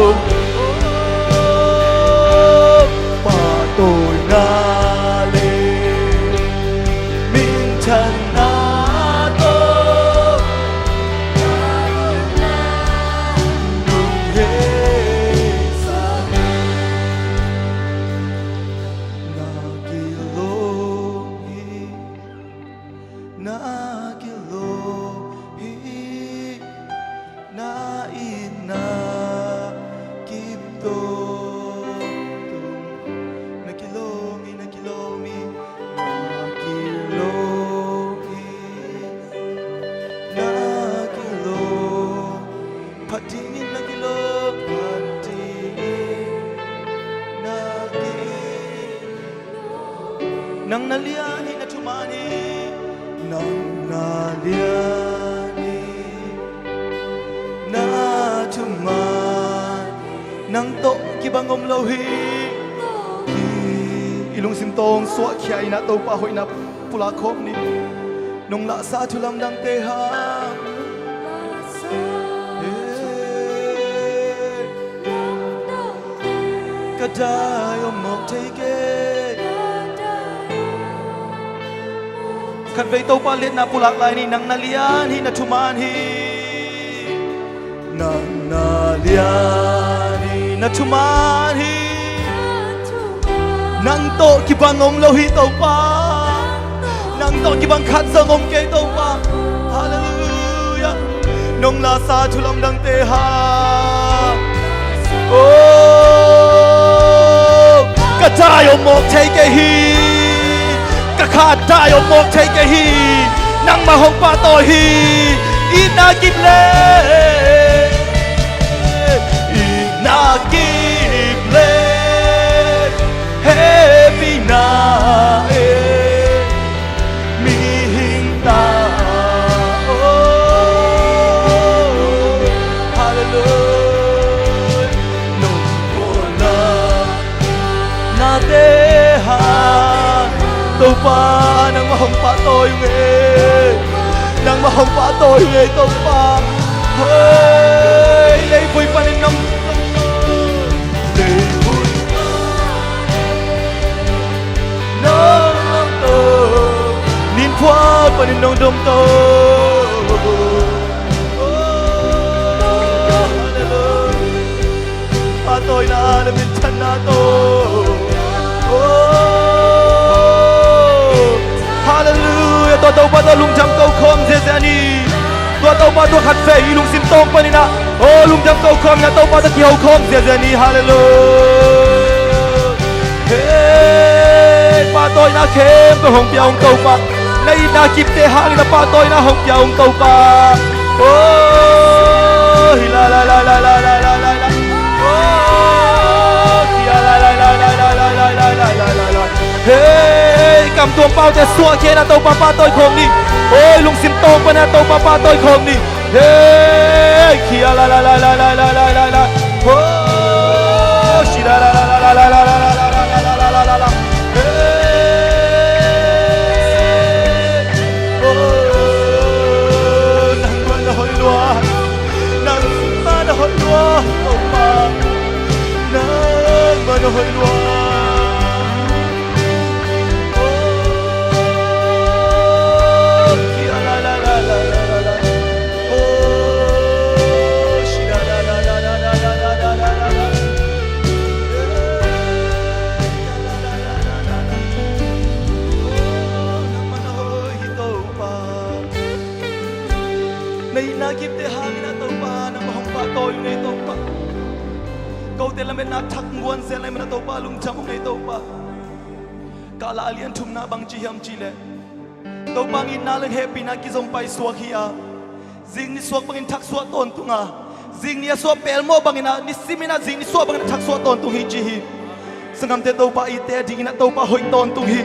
pahtawina le minthanna tawh nong heisak. Na kilawm hi, na kilawm hi, na in na kip to tung. Na kilawm hi, na kilawm hi, na kilawm hi, na kilawm. Phat dingin na kilawm, phat dingin na kilawm. Nang na lian hi, na thuman hi. Nang na lian hi, na thuman hi. Nang tawh kibang om lo hi. Hi, i lungsim tawng suahkhia in ah Topa hoihna pulak khawm ni. Nong lahsa thu lamdangte hang ka dai om mawk thei kei. Khatvei Topa liatna pulak lai ni. Nang na lian hi, na thuman hi. Nang na lian hi, na thuman hi. Nang tawh kibang om lo hi Topa. Nang tawh kibang khat zong om kei Topa. Hallelujah. Nong lahsa thu lamdangte hang, oh, ka dai om mawk thei kei hi. Ka kha dai om mawk thei kei hi. Nangmah hong pahtawi hi. I na kip le, i na kip le, he mi na e, mihing ta. Oh, hallelujah. Nong phuakna nate hang, Topa, nangmah hong pahtawi ung e. Nangmah hong pahtawi ung e Topa. Hei, leivui panin nong, leivui panin nong lam to, nin phuak panin nong dong to. Oh, hallelujah. Pahtawina le minthanna tawh. Oh, hallelujah. Tua Topa tawh lungdam ko khawm ziazia ni. Tua Topa tawh khatvei i lungsim tawng panin ah, oh, lungdam ko khawm in ah Topa tawh kiho khawm ziazia ni. Hallelujah. Hey, pahtawina khempeuh hong pia ung Topa. Na itna kipte hangin a pahtawina hong pia ung Topa. Oh, hi la la la. Oh, hi la la la. Hey, kamtuam paute suahkhia in a Topa pahtawi khawm ni. Oh, lungsim tawng panin a Topa pahtawi khawm ni. Hey, kia la la la. Oh, shi la la la. Hey, oh, nangmah na hoih lua. Nangmah na hoih lua, Topa. Nangmah na hoih lua. Oh, kia la la la. Oh, Kipte hangin ah Topa, nangmah hong pahtawi ung ei Topa. Kote lametna thak nguan zel na hih manin ah Topa, lungdam ung ei Topa. Kah la a lian thumna bang ci hiam cih leh, Topa, itna le hehpihna kizom paisuak hi a, zing nisuak bangin thaksuah tawntung a, zing ni a suah pelmawh bangin ah, nisimin ah zing nisuah bangin ah thaksuah tawntung hi ci hi. Sanggamte, Topa itte adingin ah Topa hoih tawntung hi.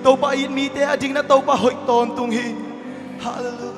Topa it mite adingin ah Topa hoih tawntung hi. Halleluiah.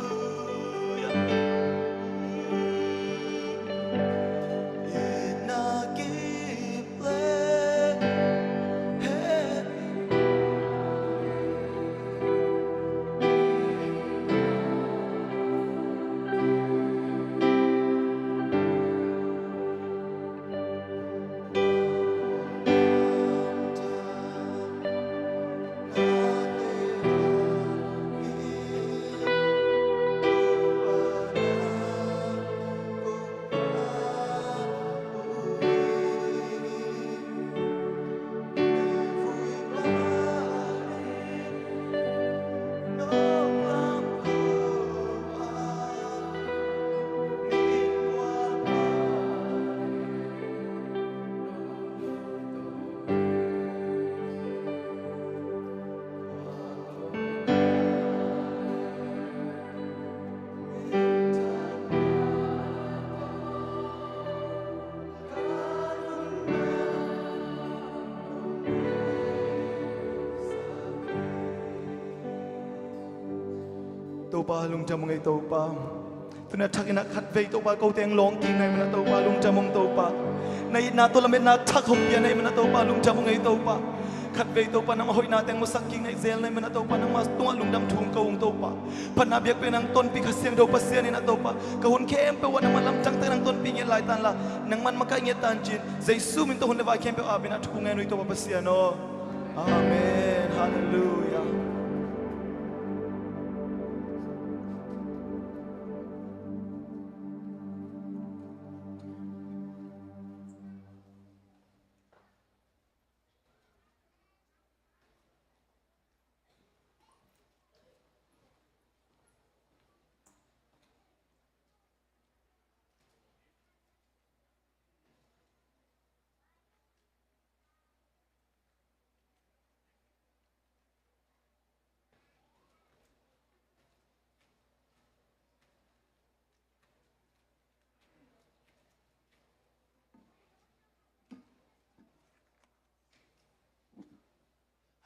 Topa, lungdam ung ei Topa. Tuni a thakin ah khatvei Topa, kote hong lawng kik na hih manin ah Topa, lungdam ung Topa. Na itna tawh lametna thak hong pia na hih manin ah Topa, lungdam ung ei Topa. Khatvei Topa, nangmah hoihnate hong musak kik na hih zel na hih manin ah Topa, nangmah tungah lungdam thu hong ko ung Topa. Phatna biakpiakna hong tonpih Kha Siangtho Pasian in ah Topa, ka hun khempeuh ah nangman lamdang takin hong tonpih ngiat lai tan la, nangman makaih ngiat tan ci-in, Jesu min tawh hun le vai khempeuh ap in ah thu ngen uh hi Topa Pasian aw. Amen. Halleluiah.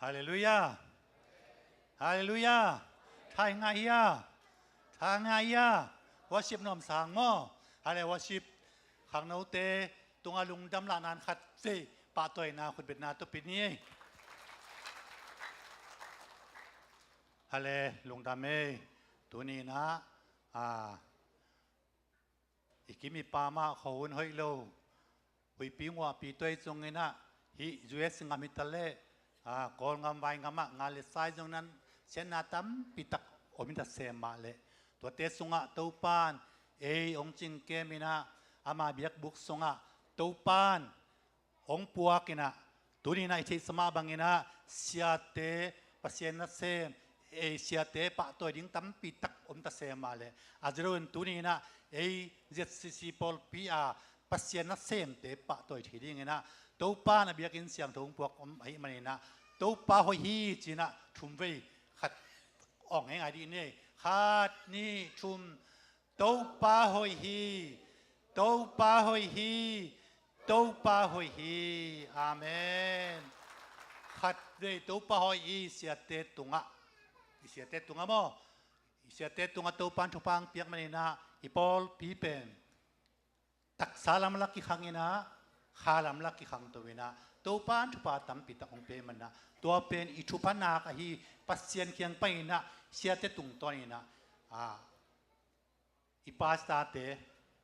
Halleluiah. Halleluiah. Tha hi ngai hia? Tha ngai hia? Worship nuam sang maw? Hale, worship khangnote tungah lungdam lahna in khatvei pahtawina khutbetna tawh pia ni. Hale, lungdam ei. Tuni in ah, a, i kim i pam ah khuahun hoih lo, huihpi nguahpi tuai zongin ah, hih U S gam hi ta leh, a, Kawlgam vaigam ah ngal le sai zongin ah siatna tampi tak om hi ta sem mah leh, tuate sungah Topa in ei hong cingkem in ah, ama biakbuk sungah Topa in hong puak in ah, tuni in ah i theihsa mah bangin ah siate, Pasian nasem, ei siate pahtawi ding tampi tak om ta sem mah leh, a zia lo in tuni in ah ei Z C C pawlpi a Pasian nasemte pahtawi thei dingin ah Topa in a biakinn siangtho hong puak om ahih manin ah, Topa hoih hi ci-in ah thumvei khat awng hei ngai dih ni. Khat, nih, thum. Topa hoih hi. Topa hoih hi. Topa hoih hi. Amen. Khatvei Topa hoih hi, siate tungah. I siate tungah maw? I siate tungah Topa in thupha hong piak manin ah i pawlpi pen taksa lam la kikhang in ah, kha lam la kikhang to in ah, Topa in thupha tampi tak hong pia manin ah, tua pen i thupha nak ahi. Pasian kiang pai in ah, siate tungtawn in ah, a, i pastorte,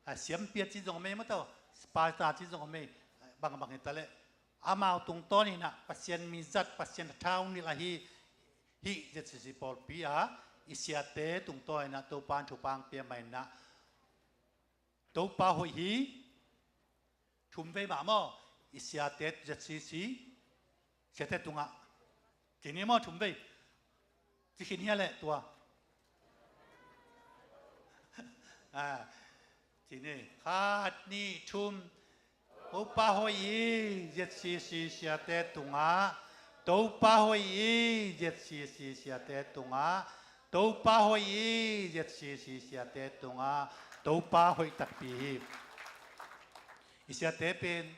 a, siampi a ci zong om ei maw, tau, pastor ci zong om ei, bangbang hi ta leh, amau tungtawn in ah Pasian mi zat, Pasian thathau nilh ahi, hih Z C C pawlpi a i siate tungtawn in ah Topa in thupha hong pia manin ah, Topa hoih hi. Thumvei mah maw? I siate, Z C C siate tungah. Kei ni maw, thumvei? Ci khin hia leh tua? Ah, ci ni. Khat, nih, thum. Topa hoih hi, Z C C siate tungah. Topa hoih hi, Z C C siate tungah. Topa hoih hi, Z C C siate tungah. Topa hoih takpi hi. I siate pen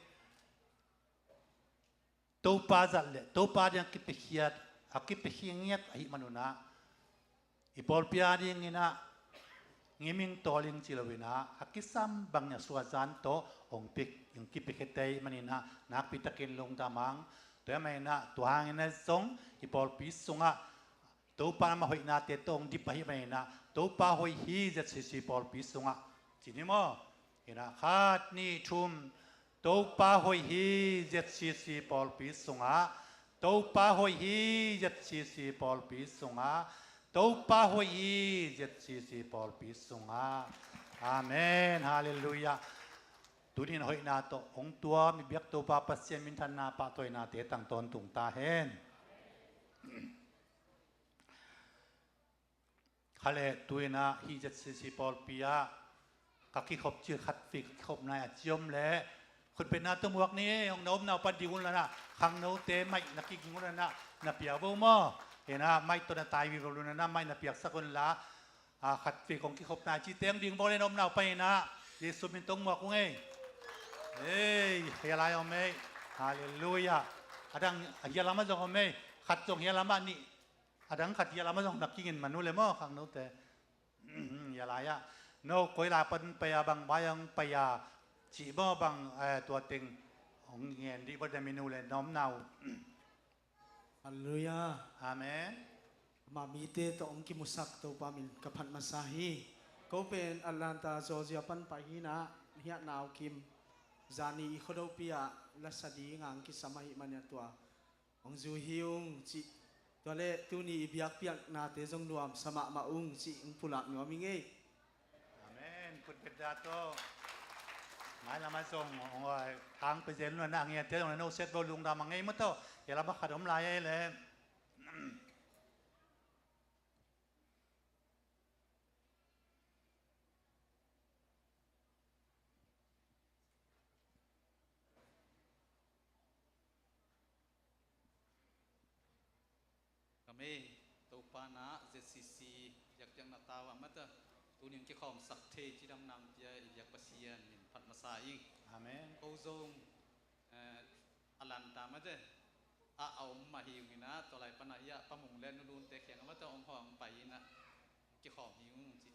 Topa zat le Topa ding a kipiakhiat, a kipiakhiat ngiat ahih manun ah, i pawlpi a dingin ah ngiming tawling ci loin ah, a kisam bangin a suahzan tawh hong pia, hong kipiakhiat ahih manin ah, nakpi takin lungdam hang. Tua ahih manin ah, tua hangin ah zong i pawlpi sungah Topa in ama hoihnate tawh hong dip ahih manin ah, Topa hoih hi, Z C C pawlpi sungah ci ni maw. Hi-in ah, khat, nih, thum. Topa hoih hi, Z C C pawlpi sungah. Topa hoih hi, Z C C pawlpi sungah. Topa hoih hi, Z C C pawlpi sungah. Amen. Halleluiah. Tuni-in hoihna tawh hong tuam i biak Topa Pasian minthanna, pahtawinate tang tawntung ta hen. Kha le, tu-in ah hih Z C C pawlpi ah ka kikhop cil khat vei, ka kikhopna a ciom leh khutbetna tawh muak ni. Hong na omna uh pan ding un la-in ah, khangnote mic na kiging un la-in ah, na pia vo maw. Hi-in ah mic tawh na tai vivo un la-in ah, mic na piaksak un la. Ah, khat vei kong kikhopna ci teng ding vo le, na omna uh pan-in ah, Jesu min tawh muak ung ei. Ei, hia lai om ei. Halleluiah. A dang hia lamah zong om ei. Khat zong hia lamah, nih, a dang khat hia lamah zong na kiging man uh le maw, khangnote. Hia lai-ah, no koi lai pan pai-a, bang vai-ah hong pai-a cih maw, bang, eh, tua teng hong ngen dih vo, na min uh le na omna uh. Halleluiah. Amen. Amah mite tawh hong kimusak Topa min ka phat masa hi. Ko pen Atlanta, Georgia pan pai hi-in ah, hiah Nau Kim, zani i Khuadopi ah lasa dingin hong kisam ahih manin ah, tua hong zui hi ung cih. Tua leh tuni i biakpiaknate zong nuamsa mahmah ung cih hong pulak nuam ing ei. Amen. Khutbetna tawh mailam ah zong hong, hong, thang pia zel un la-in ah, a ngiate zong na nusiat vo, lungdam hang ei maw tawh. Hia lamah khat om lai ei le. Ka mei, Topa in ah Z C C biakpiakna tau a mata, tuni hong kikhawmsak thei cidamna hong pia i biak Pasian min phat masa ing. Amen. Ko zong, eh, Atlanta mate ah a om mah hi ung in ah, tua lai pan ah hiah Pa Mung le Nu Lunte kiangah mate hong hawh hong pai in ah, kikhawm hi ung ci.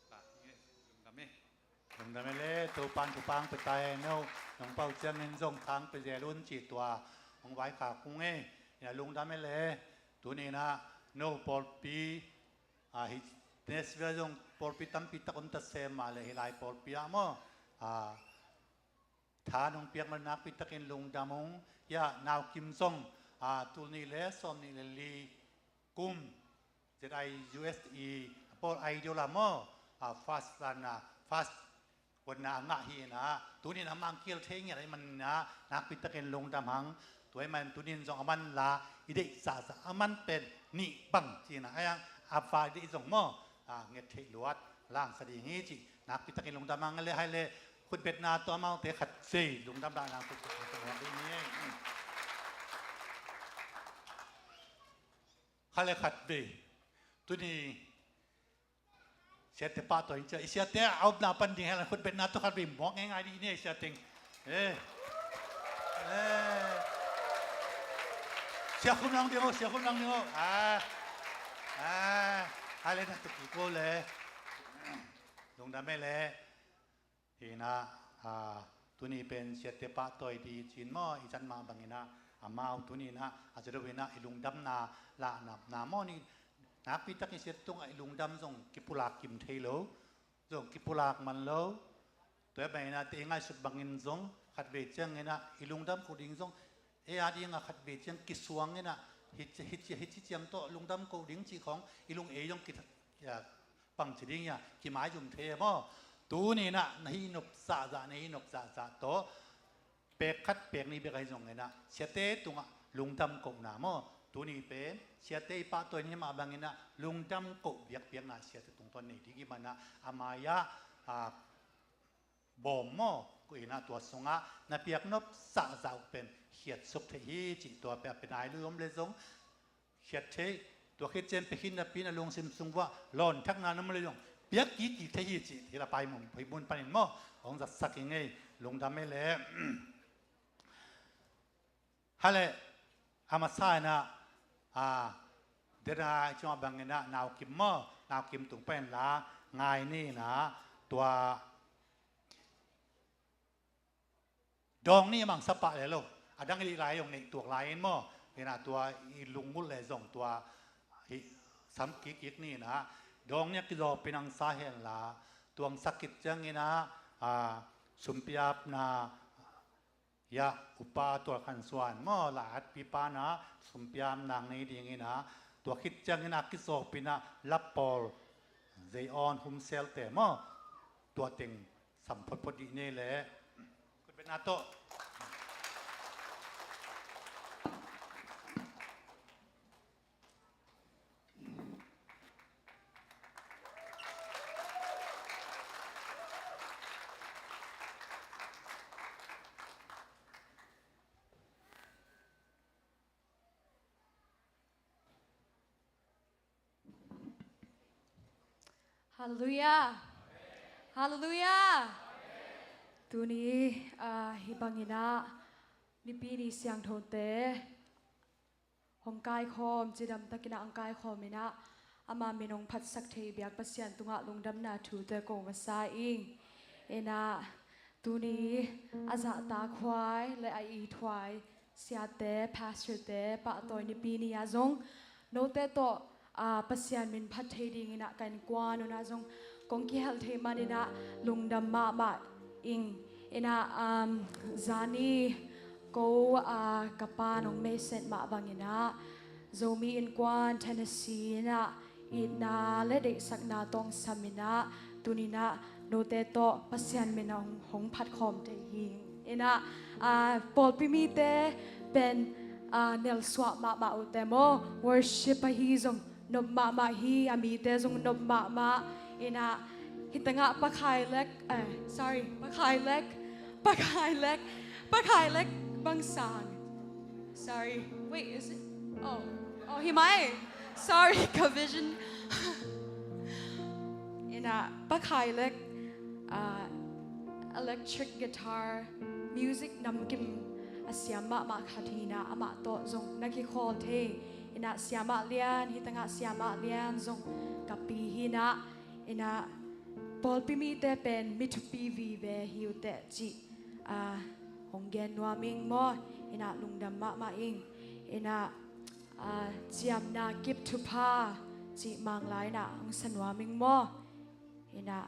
Ka hi nge, lungdam e. Lungdam e le, Topa'n thupha hong pia ta hen. No nong pau ciangin zong thang pia zel un ci, tua hong vaikhak ung e. Hi-in ah lungdam e le. Tuni-in ah no pawlpi, ah, hih Nashville zong pawlpi tampi tak om ta se mah leh, hih lai pawlpi ah maw, ah, tha nong piak man nakpi takin lungdam ung. Hiah Nau Kim zong, ah, tul nih le sawm nih le li kum Z I U S E, a pawl Idol ah maw, ah, first runner, first huatna a ngah hi-in ah, tuni-in amah hong kihel thei ngiat ahih manin ah, nakpi takin lungdam hang. Tua ahih manin tuni-in zong aman la i deih zahzah, aman pen nih bang ci-in ah, a va i deih zong maw, ah, nget theih luat, la hong sa ding hi cih nakpi takin lungdam hang. Le hai le, khutbetna tawh amaute khat vei lungdam dah nang, khutbetna tawh muak ding hi. Kha le khat vei. Tuni siate pahtawi ing cia, i siate a omna pan ding hen la, khutbetna tawh khat vei muak ngeingai dih ni, i siate. Eh. Eh. Sia Khum Lang ding o, Sia Khum Lang ding o. Ah. Ah. Hai le, na tup kik vo le. Lungdam e le. Hi-in ah, ah, tuni pen siate pahtawi ding ci-in maw, i zat mah bangin ah, amau tuni-in ah a zat uh in ah i lungdamna lahna maw ni, nakpi takin siate tungah i lungdam zong kipulak kim thei lo, zong kipulak man lo. Tua ahih manin ah, te i ngaihsut bangin zong khat vei ciangin ah i lungdam koh ding zong, ei a dingah khat vei ciang kisuang in ah, hih, hih, hih ciang tawh lungdam koh ding cih khawng i lung ei zong ki, ya, pang ci ding hi a, kimaizum thei e maw. Tuni-in ah na hih nop zahzah, na hih nop zahzah tawh, pek khat pek nih bek ahi zongin ah, siate tungah lungdam kohna maw. Tuni pen siate i pahtawi ni mah bangin ah, lungdam koh biakpiakna siate tungtawn nei ding i hih manin ah, a mai-ah a, bawm maw, ko in ah tua sungah na piak nopsa zah uh pen khiatsuk theih hi cih tua pen a pen ai lui om le zong khiat theih. Tua khit ciang pia khin napi in a lungsim sung uah lawn thakna na mu le zong piak kik kik theih hi cih hi la pai mun, hih mun panin maw hong zatsak hi ngei. Lungdam hi leh. Hale, a masa in ah, a, dena i cungah bangin ah Nau Kim maw, Nau Kim tung pen la ngai ni in ah tua dawng ni a mangsa pah le lo, a dang i lih lai zong neih tuak lai in maw, in ah tua i lungmut le zong tua hih sam kik kik ni in ah dawng ni a kizawpin hong sa hen la, tua hong sak khit ciangin ah, a, sumpiapna, ya, upa Tual Khan Suan maw, la atpipa in ah sumpiap nang nei ding in ah, tua khit ciangin a kizawpin ah lapawl Zei On Humselte maw, tua teng sam photphot dih nei leh. Khutbetna tawh. Halleluiah. Halleluiah. Tuni, ah, hih bangin ah Nipi ni siangthote hong kaikhawm, cidam takin ah hong kaikhawm in ah ama min hong phatsak thei biak Pasian tungah lungdamna thute ko masa ing. In ah tuni a zahtak huai le a it huai siate, pastorte pahtawi Nipi ni ah zong note tawh, ah, Pasian min phat thei dingin ah ka innkuan un ah zong kong kihelh thei manin ah lungdam mahmah ing. In ah, um, zani ko, ah, ka pa nong meiset mah bangin ah Zomi Innkuan Tennessee in ah itna le deihsakna tawh hong sam in ah tuni in ah note tawh Pasian min hong, hong phatkhawm thei hi. In ah, ah, pawlpi mite pen, ah, nelsuah mahmah uhte maw, worship ahi zong nop mahmah hi, a mite zong nop mahmah. In ah hih tengah Pa Khai Lek, eh, sorry, Pa Khai Lek, Pa Khai Lek, Pa Khai Lek Bang Sang. Sorry, wait, is it? Oh, oh, hi mai. Sorry, ka vision. In ah Pa Khai Lek, ah, electric guitar, music namkim a siam mahmah khat hi in ah amah tawh zong na kikhawl thei. In ah Siamah Lian, hih tengah Siamah Lian zong ka pi hi in ah, in ah pawlpi mite pen mi thupi vive hi uh teh cih, ah, hong gen nuam ing maw. In ah lungdam mahmah ing. In ah, ah, ciamna kip thupha cih Manglai in ah hong sa nuam ing maw. In ah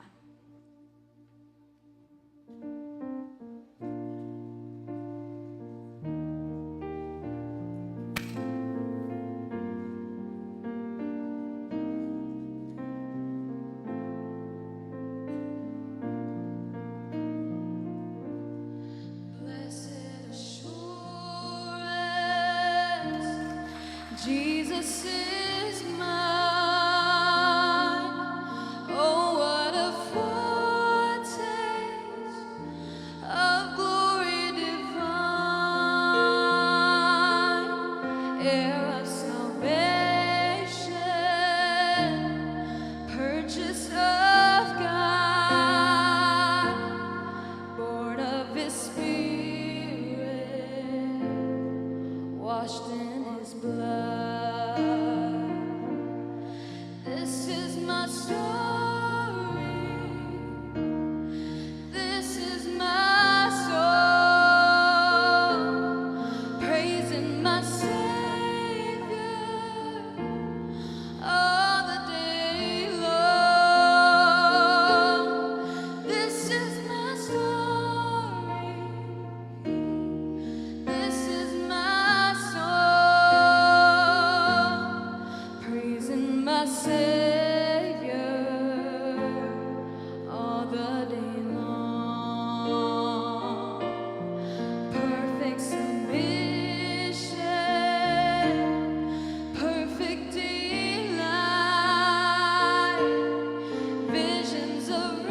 Blessed assurance, Jesus is mine. Oh, what a foretaste of glory divine, heir of salvation, purchase of God, born of His Spirit, washed in His blood. This is my story. This is my song, praising my Savior all the day long. This is my story. This is my song, praising my Savior all the day long. Perfect submission, perfect delight, visions of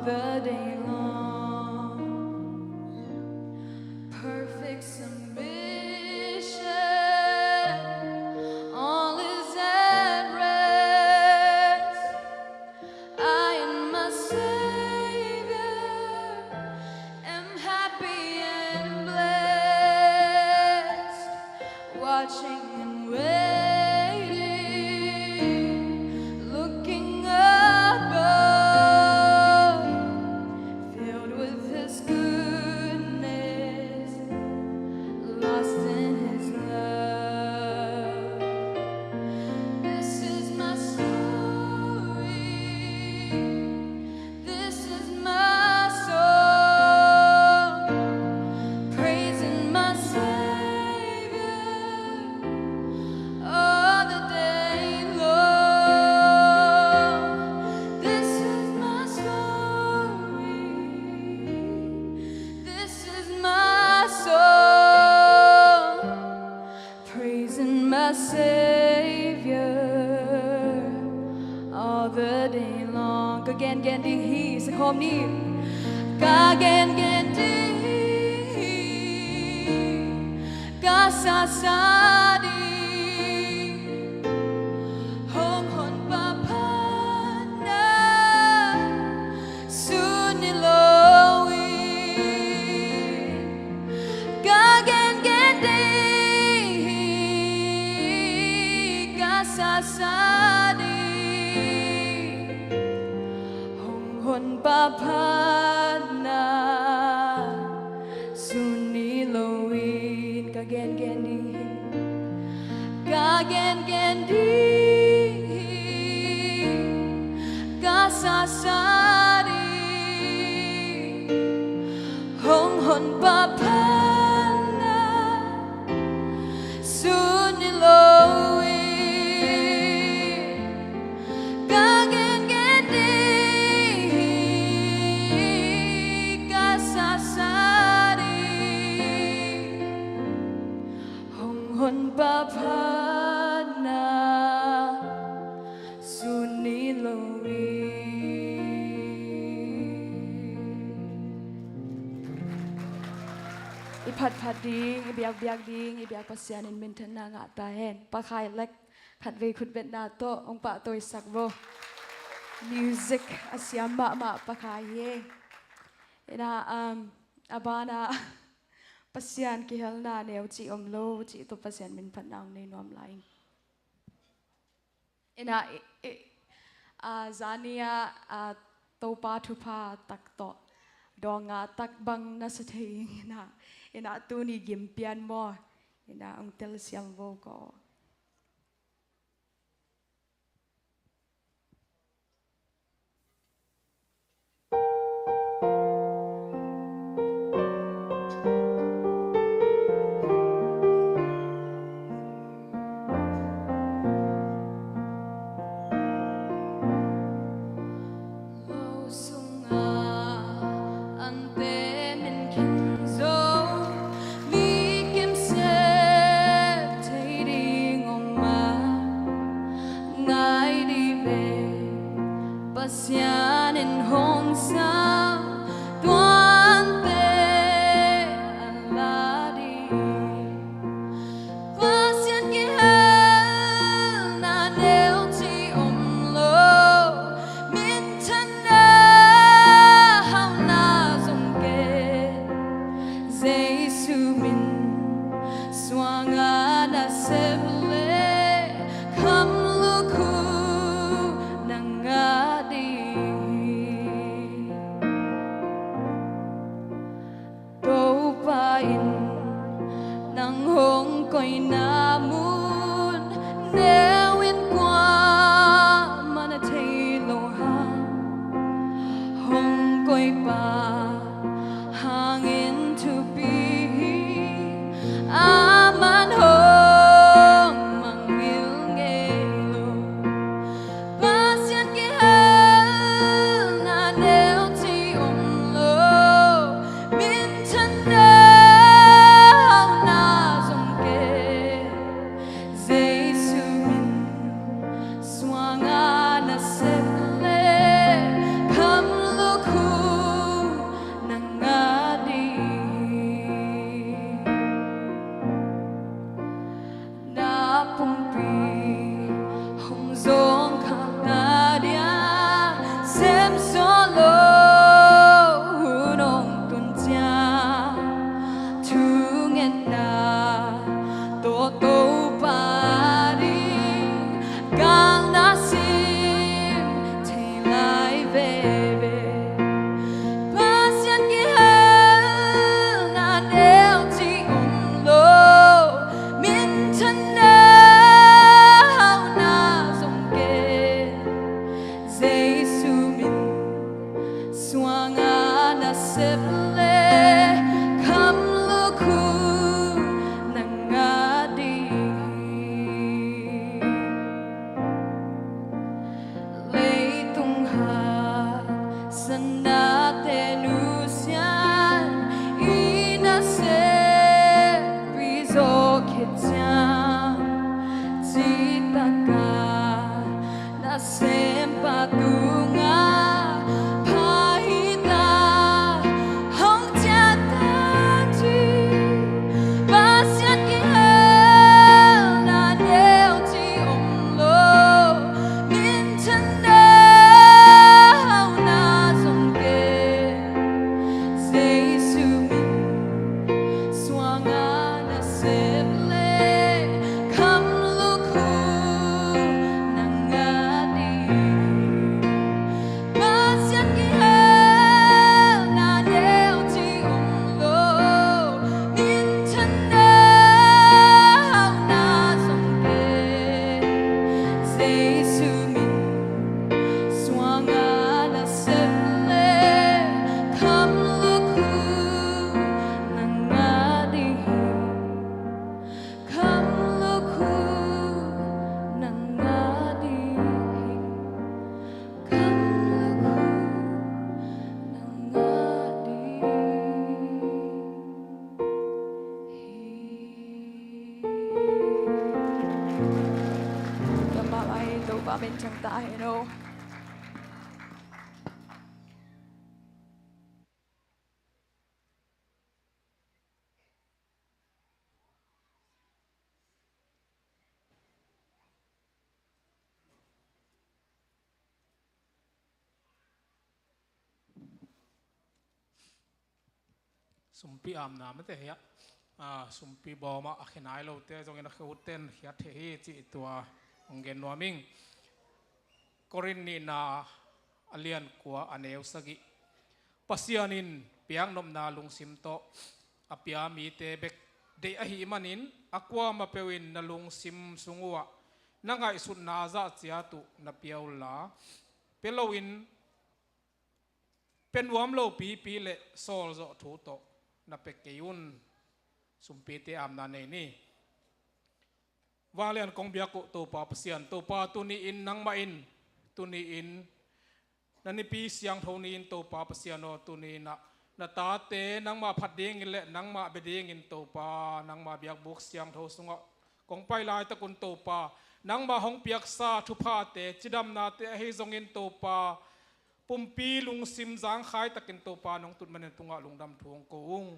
the day long. Perfect submission, all is at rest. I and my Savior am happy and blessed, watching and waiting, looking above, filled with His goodness, lost in His love. This is my story. This is my song, praising my Savior all the day long. This is my story. This is my song, praising my Savior all the day long. Ka gengen ding hi, sa khawm ni. Ka gengen ding hi, ka sasa ding, hong honpa phatna sun nilh lo in. Ka gengen ding hi, ka sasa ding, hong honpa phatna sun nilh lo in. Ka gengen ding hi, ka gengen ding hi, ka sasa ding, hong honpa phatna sun nilh lo in. Ka gengen ding hi, ka sasa ding, hong honpa phatna sun nilh lo in. I phatphat ding, i biakbiak ding, i biak Pasian in minthanna ngah ta hen. Pa Khai Lek khatvei khutbetna tawh hong pahtawisak vo. Music a siam mahmah Pa Khai hi. Ina, um, a banah Pasian kihelna neu cih om lo cih tawh Pasian minphatna hong nei nuam lai ing. Ina, i, i, a, zani ah, a, Topa thupha tak tawh dawng nga tak bang na sa thei ing. Ina, ina, tuni gim pian maw? Ina, hong telsiam vo ko. Lo sungah an pen min khin zo, mi kim sep thei ding. sep le kham lukhu na ngah ding hi. Leitung haksatnate nusiat i naseppi zawh khit ciang, citakin nasempa tungah pha hi ta, hong ciah ta ci. Pasian kihelna deuh ci om lo, minthanna hauhna zong ken, Jesu min suang a nasep le kham lukhu na ngah ding hi. Pasian kihelna deuh ci om lo, minthanna hauhna zong ken, Jesu min suang a nasep le kham lukhu na ngah ding hi. Kham lukhu na ngah ding hi. Kham lukhu na ngah ding hi. Kammal ai Topa min thang ta hen aw. Sumpi amna mate hiah, a, sumpi bawm ah a khe nai lote zongin a khe utte in khiat thei hi cih tua hong gen nuam ing. Korin nihna a lian kua a neu sagih. Pasian in piaknopna lungsim tawh a pia mite bek deih ahih manin, a kuamah peuh in na lungsim sung uhah na ngaihsutna zah ciat uh na pia unla, pia loin pia nuam lo pipi le sawlzawh thu tawh na pia kei un. Sumpite amna nei ni. Vanglian kong biak uh Topa Pasian, Topa tuni-in nangmah in, tuni-in na nipi siangtho ni-in Topa Pasian aw, tuni-in ah na tate nangmah phat dingin le nangmah bia dingin Topa, nangmah biakbuk siangtho sungah kong pai laitakun Topa, nangmah hong piaksa thuphate, cidamnate ahi zongin Topa, pumpi lungsim zangkhai takin Topa nong tut manin tungah lungdam thu hong ko ung.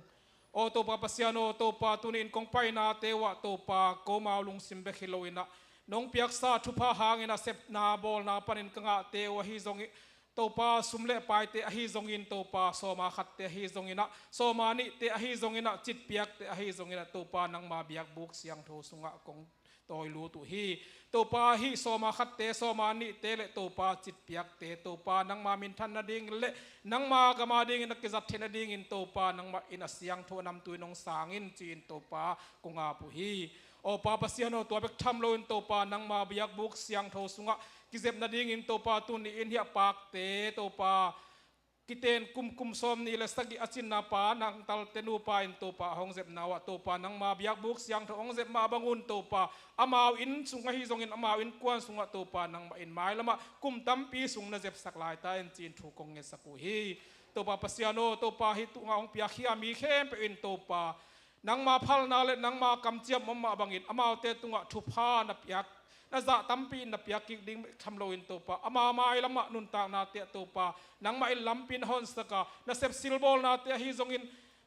Aw Topa Pasian aw, Topa tuni-in kong painate uhah Topa, komau lungsim bek hi loin ah nong piaksa thupha hangin a sepna bawlna panin ka ngahte uh ahi zongin Topa, sum le paite ahi zongin Topa, sawma khatte ahi zongin ah, sawma nihte ahi zongin ah, citpiakte ahi zongin ah Topa, nangma biakbuk siangtho sungah kong tawi lut uh hi. Topa, hih sawma khatte, sawma nihte le Topa, citpiakte Topa, nangma minthan nading le nangma gam adingin a kizat theih nadingin Topa, nangmah in a siangtho a namtui nong sang in ci-in Topa, kong ap uh hi. Aw Pa Pasian aw, tua bek tham loin Topa, nangma biakbuk siangtho sungah kizep nadingin Topa, tuni-in hiah pakte Topa, kiten kum, kum sawmnih le sagih a cinna pa, nangtalte nupa in Topa hong zepna uhah Topa, nangma biakbuk siangtho hong zep mah bangun Topa, amau inn sung ahi zongin amau innkuan sungah Topa, nangmah in mailamah kum tampi sung na zepsak lai ta in ci-in thu kong ngetsak uh hi. Topa Pasian aw, Topa hih tungah hong piakhia mi khempeuh in Topa, nangma phalna le nangma kamciam om mah bangin amaute tungah thupha na piak, na zah tampi in na piak kik ding bek tham loin Topa, ama mailamah nuntaknate ah Topa, nangmah in lampi na honsak a, na sepsilbawlnate ahi zongin,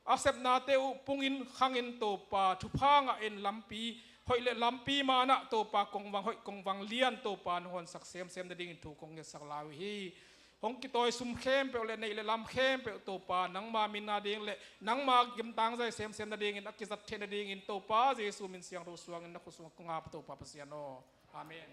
a sepnate uh pungin khangin Topa, thupha ngahin lampi hoih le lampi manah Topa, kongvang hoih kongvang lian Topa, na honsak semsem nadingin thu kong ngetsak lai uh hi. Hong kitawi sum khempeuh le neih le lam khempeuh Topa, nangma min ading le nangma gimtang zai semsem nadingin a kizat theih nadingin Topa Jesu min siangtho suangin na khut sungah kong ap Topa Pasian aw. Amen.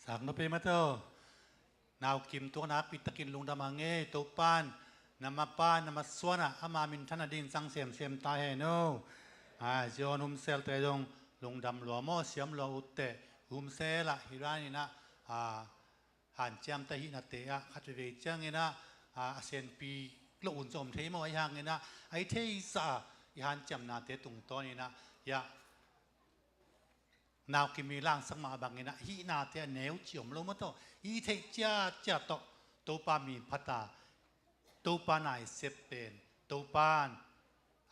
Tak no pe ma to. Nau kim tua nakpi takin lungdam hang e, Topan na mapa na masuanah ama minthan a ding sang semsem ta hen o. A zion humsel te zong lungdam lua maw, siam lua utte, humsel ah hi ranin ah, a, hanciam ta hihna te ah khat veve ciangin ah, a, a senpi lo un zom thei maw, ahi hangin ah, a i theisa i hanciamna te tungtawnin ah, ya, nau kim i langsak mah bangin ah, hihna te a neu ci om lo maw tawh, i theih ciatciat tawh, Topa mi phat a, Topa na i sep pen, Topan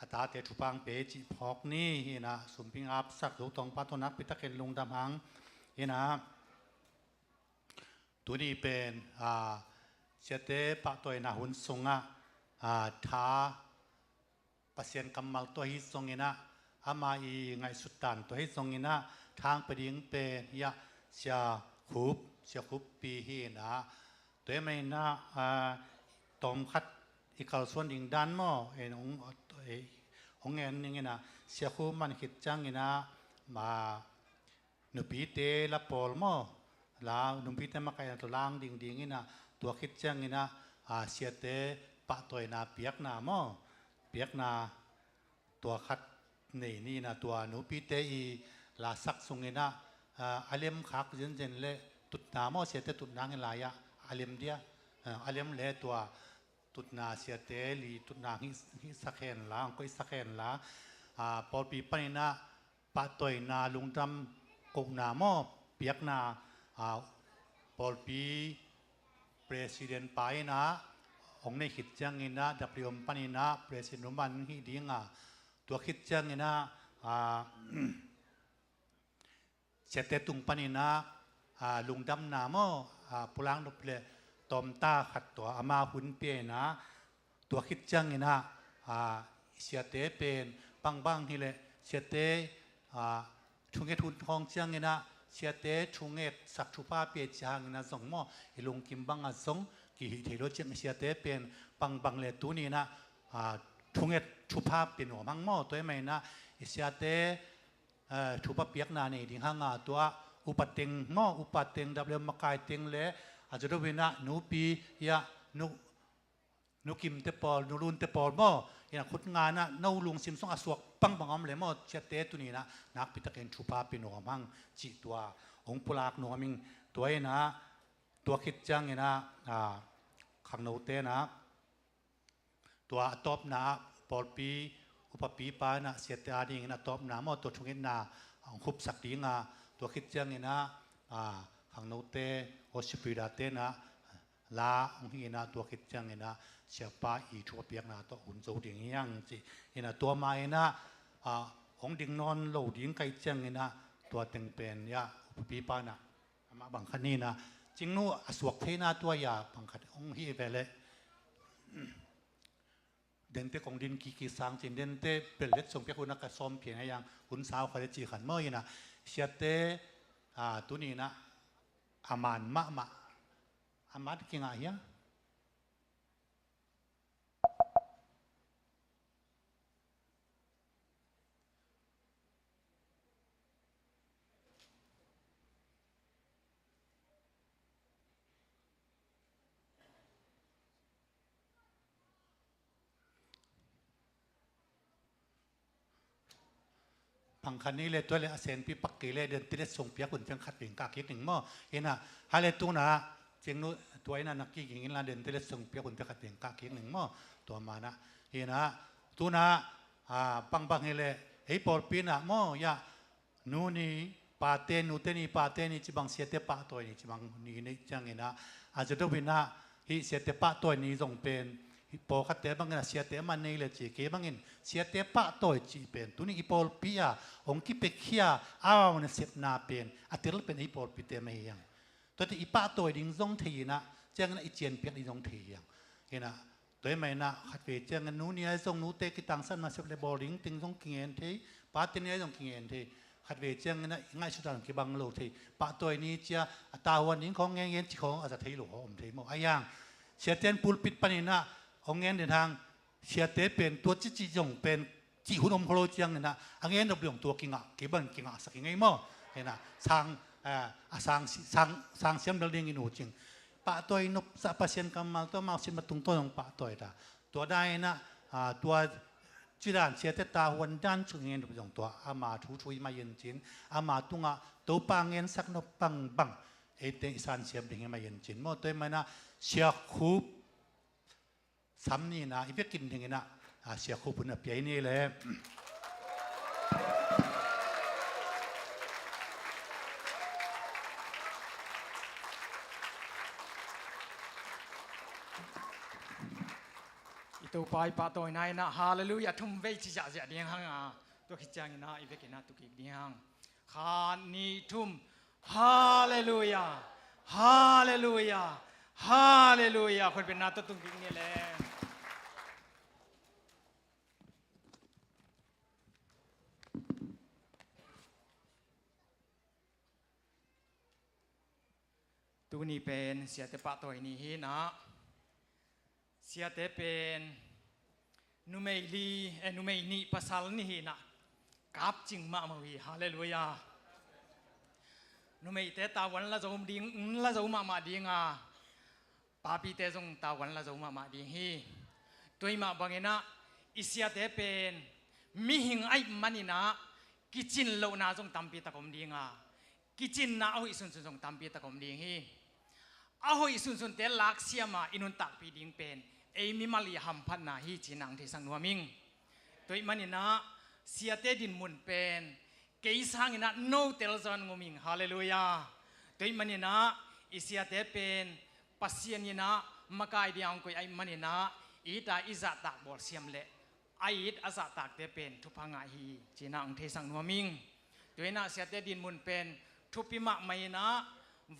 a tate thupha hong pe cih phawk ni, hi in ah, sumping apsak Zo Tawngpa tawh nakpi takin lungdam hang, hi in ah, tuni pen, a, siate pahtawina hun sungah, a, tha Pasian kammal tua hi zongin ah, ama i ngaihsut dan tua hi zongin ah, thang pe ding pen, ya, Sia Khup, Sia Khup pi hi in ah, tua hi manin ah, a, tawmkhat i kalsuan ding dan maw, en hong, eh, hong en ning in ah, Sia Khup man khit ciangin ah, ma, nupite la pawl maw, la nupite makaihna tawh lang dingding in ah, tua khit ciangin ah, a, siate pahtawina piakna maw, piakna tua khat nei ni in ah, tua nupite i lasak sungin ah, a, a lem khak zenzen le tutna maw, siate tutna hong hi lai ah, a lem dia, a, a lem le tua tutna siate li tutna hong hih, hihsak hen la, hong koihsak hen la, a, pawlpi panin ah pahtawina lungdam kohna maw, piakna, a, pawlpi president pa in ah hong nei khit ciangin ah, W M panin ah president woman hih ding a, tua khit ciangin ah, a, siate tung panin ah, a, lungdamna maw, a, pulak nop le tawmta khat tua ama hun pia in ah, tua khit ciangin ah, a, siate pen bangbang hi leh siate, a, thunget hun khawng ciangin ah, siate thungetsak thupha pia ci hangin ah zong maw, i lungkim bangah zong kihih thei lo ciang, siate pen bangbang le tuni in ah, a, thunget thupha pia nuam hang maw, tua hi manin ah i siate, eh, thupha piakna nei ding hang a, tua upa teng maw, upa teng, W M makai teng le, a, zadoh in ah nupi, ya, nu, nu Kimte pawl, nu Lunte pawl maw, in ah khut nga in ah no lungsim sung a suak bangbang om le maw, siate tuni in ah nakpi takin thupha pia nuam hang cih tua hong pulak nuam ing. Tua in ah, tua khit ciangin ah, a, khangnote in ah, tua a tawpna ah pawlpi upapipa in ah siate a dingin a tawpna maw, tua thungetna hong khupsak ding a, tua khit ciangin ah, a, khangnote, Australia te in ah la hong hi in ah, tua khit ciangin ah siapa i thupha piakna tawh hun zo ding hi hang ci in ah, tua ma in ah, a, hong ding nawn lo ding ka hih ciangin ah, tua teng pen, ya, upapipa in ah, amah bang khat hi in ah, Cingnu a suak theihna tua, ya, bang khat hong hi ve leh, Dente kong din kiki sang cin, Dente bel letsong piak hun ah ka sawm phian a, yang hun sau kha le ci khan maw, hi in ah, siate, a, tuni in ah a man mahmah, a man kingah hia? Bang khat ni le, tua le a senpi pak kei le, Dente letsong piak hun ciang khat veng kah kik ning maw. Hi in ah, hi le tu in ah, Cingnu tua in ah na kiging in la, Dente letsong piak hun ciang khat veng kah kik ning maw. Tua ma in ah, hi in ah, tu in ah, a, bangbang hi leh, ei pawlpi in ah maw, ya, nu ni, pate, nute ni, pate ni, ci bang siate pahtawi ni, ci bang ni neih ciangin ah, a zadoh in ah, hih siate pahtawi ni zong pen, hih pawlkhatte bangin ah siate amah nei le ci, kei bangin siate pahtawi cih pen tuni i pawlpi ah hong kipiakhia a, nasepna pen a tel pen ei pawlpite mah hi hang. Tuate i pahtawi ding zong thei in ah, ciangin ah i cianpiak ding zong thei hi hang. Hi in ah, tua hi mah in ah, khatvei ciangin nu ni ah zong nute kitangsam nasep le bawl ding teng zong kingen thei, pate ni ah zong kingen thei. Khatvei ciangin ah i ngaihsut dan kibang lo thei. Pahtawi ni ci a, a tavuan ding khawng ngengen ci khawng a za thei lo khawng om thei maw. Ahi hang, siate in pulpit panin ah hong ngen den hang, siate pen tua cici zong pen cih hun om kha lo ciangin ah, a ngen nop le zong tua kingah, kei bang kingahsak i ngei maw. Hi in ah, sang, a, a sang, sang, sang siam lel dingin uh cing. Pahtawi nopsa Pasian kammal tawh amau sin ma tungtawn hong pahtawi ta. Tua dan inah, a, tua cidan siate tavuan dan sung ingen nop zong tua ama thu thu hi mai in cin, ama tungah Topa ngensak nop bangbang eite i san siam ding hi mai in cin maw. Tua hi mai inah Sia Khup sam ni inah i vekin ding inah, a, Sia Khup hun a pia i ni le. I Topa i pahtawina inah Halleluiah thum vei ci ziahziah ding hang a, tua khit ciang inah i vekin a tu kik ding hang. Khat, nih, thum. Halleluiah. Halleluiah. Halleluiah. Khutbetna tawh tung kik ni le. Tuni pen siate pahtawi ni hi inah, siate pen numei li, eh, numei nih pasal ni hi inah, kapcing mahmah uh hi. Halleluiah. Numeite tavuan la zo ding, la zo mahmah ding a, papite zong tavuan la zo mahmah ding hi. Tua hi mah bang inah i siate pen mihing ahih man inah kicin lohna zong tampi tak om ding a, kicinna a hoih sunsun zong tampi tak om ding hi. A hoih sunsunte laksiam a i nuntakpih ding pen ei mimal i hamphatna hi ci-in ang theisak nuam ing. Tua ahih man inah siate dinmun pen kei sang inah no tel zaw in ngum ing. Halleluiah. Tua ahih man inah i siate pen Pasian inah makai ding a hong koih ahih man inah i it a i zahtak bawlsiam leh a it a zahtakte pen thupha ngah hi ci-in ang theisak nuam ing. Tua inah siate dinmun pen thupi mahmah inah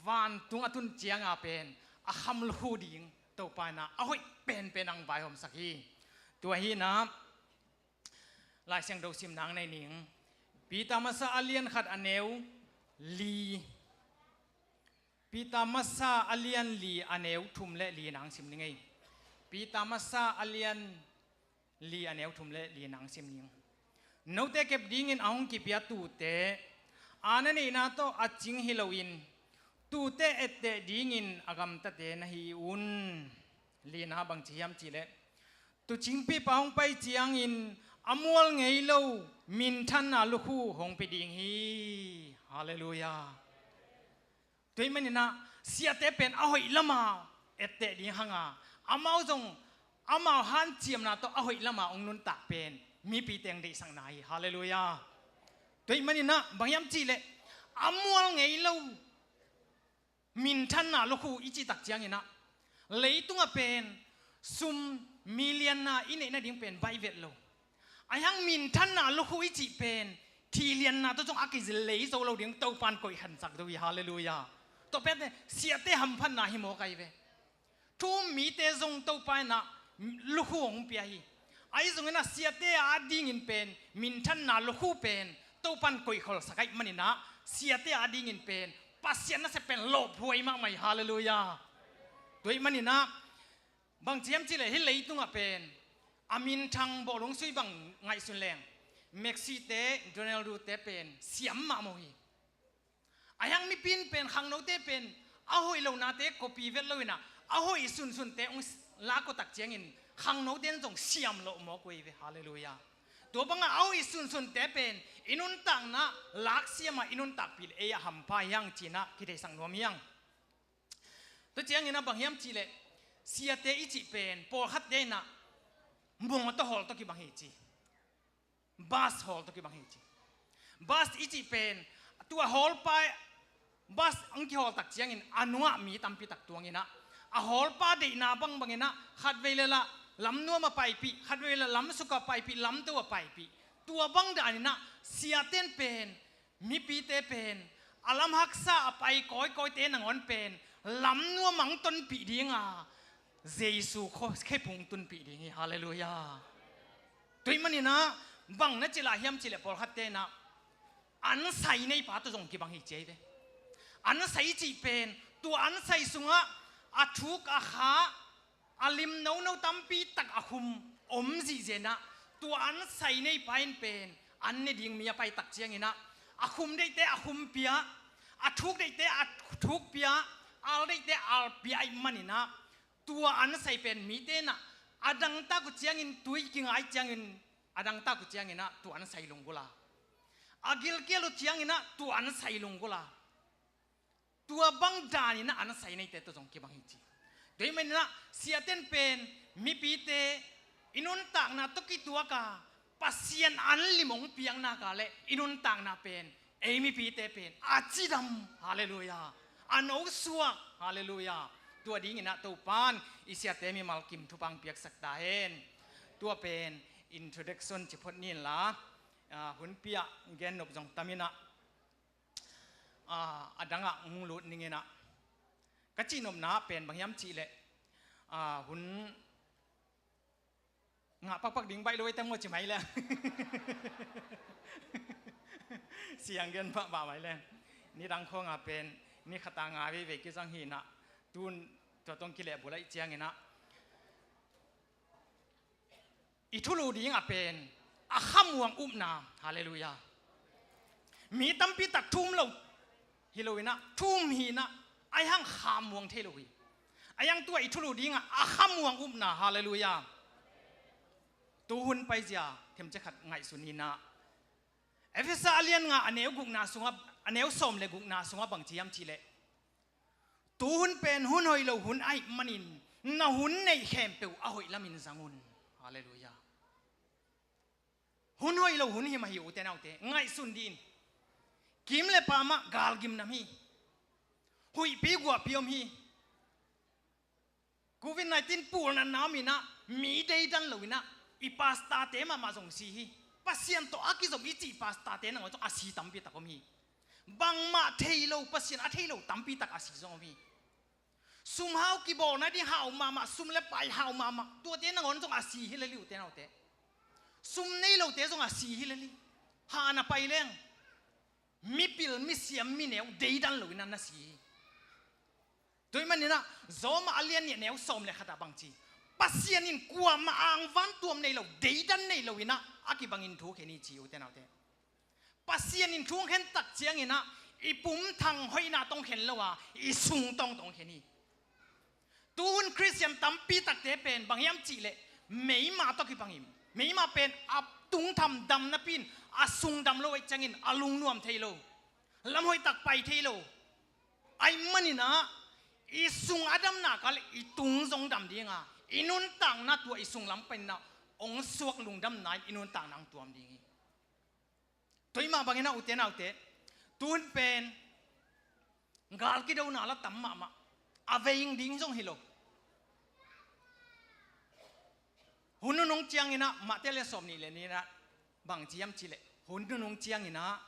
vantung a tun ciang a pen a kham lukhu ding Topa inah a hoih penpen ang vaihawmsak hi. Tua hi inah Lai Siangtho simna ang nei ning. Peter Masa a lian khat a neu li. Peter Masa a lian li a neu thum le li nang sim ning ei. Peter Masa a lian li a neu thum le li nang sim ning. Note kep dingin a hong kipia tuute, a na neihna tawh a cing hi loin, tuute etteh dingin a gamtate na hi un. Lina bang ci hiam cihleh, tuucingpipa hong pai ciangin a mual ngei lo minthanna lukhu hong pia ding hi. Halleluiah. Tua ahih man inah siate pen a hoih lama etteh ding hang a, amau zong amau hanciamna tawh a hoih lama hong nuntak pen mipite hong deihsakna hi. Halleluiah. Tua ahih man inah bang hiam cihleh, a mual ngei lo minthanna lukhu i cih tak ciang inah, leitungah pen sum milianna i neih nading pen baih vet lo. Ahi hang minthanna lukhu i cih pen thilianna tawh zong a kizil lei zo lo ding Topa in koih khansak zo hi. Halleluiah. Tua pen siate hamphatna hi mawk ahi ve. Thu um mite zong Topa inah lukhu hong pia hi. Ahi zongin ah siate a dingin pen minthanna lukhu pen Topa in koihkholhsak ahih man inah siate a dingin pen Pasian nasep pen lawphuai mahmah hi. Halleluiah. Tua ahih man inah bang ci hiam cihleh hih leitungah pen a minthang bawlung sui bang ngaihsun leng Messi te, Ronaldo te pen siam mahmah uh hi. Ahi hang mipi in pen khangnote pen a hoih lonate copy vet lo inah a hoih sunsunte hong lakkawh tak ciangin khangnote in zong siam lawh mawk uh hi ve. Halleluiah. Tua bangah a hoih sunsunte pen i nuntakna laksiam a i nuntakpih leh ei a hampha hi hang ci-in ah kitheisak nuam hi hang. Tua ciangin ah bang hiam cihleh, siate i cih pen pawlkhatte inah mawtaw hawl tawh kibang hi ci. Bus hawl tawh kibang hi ci. Bus i cih pen tua hawlpa, bus hong kihawl tak ciangin a nungah mi tampi tak tuang inah a hawlpa deihna bangbang inah khatvei leh lah lam nuam a paipih, khatvei leh lah lam suk a paipih, lam to a paipih. Tua bang dan inah siate in pen mipite pen a lam haksa a pai kawikawite nangawn pen lam nuam ah hong tonpih ding a, Jesu khe-, khephung tunpih ding hi. Halleluiah. Tua ahih man inah bang na cih lah hiam cihleh pawlkhatte inah ansai neipa tawh zong kibang hi ci ahi ve. Ansai i cih pen tua ansai sungah a thuk a kha a lim nono tampi tak a khum om zihziah inah tua ansai neipa in pen an ne ding mi a pai tak ciang inah a khum deihte a khum pia, A thuk deihte a thukpia, al deihte alpia ahih maninah tua an sai pen mite inah a dangtak uh ciangin tui kingai ciangin a dangtak uh cianginah tua an sai lunggula. A gilkial uh cianginah tua an sai lunggula. Tua bang daninah an sai neite tua zong kibang hi ci. Tua hih maninah siaten pen mipite i nuntakna tawh kituaka Pasian an lim hong piaknaka le i nuntakna pen ei mipite pen a cidam. Halleluia. A nosuak. Halleluia. Tua dinginah Topan i siate mimal kim thupha piaksak ta hen. Tua pen introduction ci phot ni inla, ah, hun piah gen nop zong taminah, ah, a dangah hong lut ninginah ka cihnopna pen bang hiam cihleh, ah, hun ngah pakpak ding baih lo ei teng maw ci mai le. Siang gen pah pah mai le. Nidang khawnga pen ni khata nga veivei kizang hinah tun tua tong kilehbul ahih cianginah i thulu dingah pen a khamuang upna. Halleluia. Mi tampi tak thum lo hi loinah thum hinah a hang khamuang thei lo hi. A hang tua i thulu dingah a khamuang upna. Halleluia. Tuhun paizia themcia khat ngaihsun hinah Efesa a lian nga a neu gukna sungah, a neu sawm le gukna sungah bang ci hiam cihleh, tuhun pen hun hoih lo hun ahih manin na hun neih khempeuh a hoih lamin zang un. Halleluia. Hun hoih lo hun hi mah hi ute naute, ngaihsun dih in. Kim le pamah galgim nam hi. Huihpi guahpi om hi. Covid nineteen pulnatna om inah mi deidan lo inah i pastate mahmah zong si hi. Pasian tawh a kizom i cih pastate nangawn zong a si tampi tak om hi. Bangmah thei lo, Pasian a thei lo tampi tak a si zong om hi. Sumhau kibawlna ding hau mahmah, sum le pai hau mahmah, tuate nangawn zong a si hi le liute naute. Sum nei lote zong a si hi le li. Hana pai leng mipil, misiam, mineu deidan lo inah na si hi. Tua hih maninah Rom a lian nih a neu sawm le khatah bang ci, Pasian in kuamah angvan tuam nei lo, deidan nei lo inah a kibangin thu khen hi ci ute naute. Pasian in thu khen tak cianginah i pumthang hoihna tong khen lo a i sung tong tong khen hi. Tuhun Khristian tampi takte pen bang hiam cihleh meima tawh kibangin, meima pen a tungtham dam napi in a sung dam lo ahih ciangin a lungnuam thei lo, lamhoih tak pai thei lo. Ahih maninah i sung a damna kal i tung zong dam dinga, i nuntakna tua i sung lam paninah hong suak lungdamna in i nuntakna hong tuam ding hi. Tua hih mah banginah ute naute, tuhun pen gal kidona la tam mahmah, a veing ding zong hi lo. Hun nunung cianginah Matthai le sawm nih le nih inah bang ci hiam cihleh, hun nunung cianginah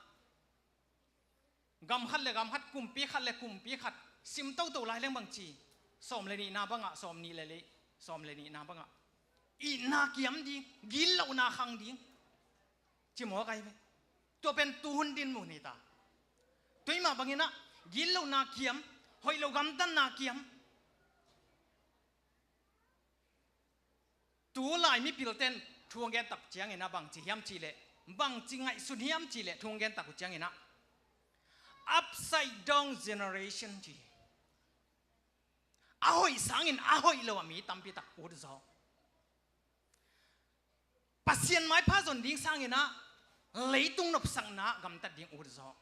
gam khat le gam khat, kumpi khat le kumpi khat sim toto lai leng bang ci, sawm le nihna bangah, sawm nih le li, sawm le nihna bangah itna kiam ding, gitlohna khang ding. Cimawk ai ve. Tua pen tuhun dinmun hi ta. Tua hih mah banginah gitlohna kiam, hoih lo gamtatna kiam. Tulai mipilten thu hong gen tak cianginah bang ci hiam cihleh, bang ci ngaihsun hiam cihleh thu hong gen tak uh cianginah upside down generation ci. A hoih sangin a hoih lo a mi tampi tak ut zaw. Pasian maipha zon ding sanginah leitung nopsakna gamtat ding ut zaw.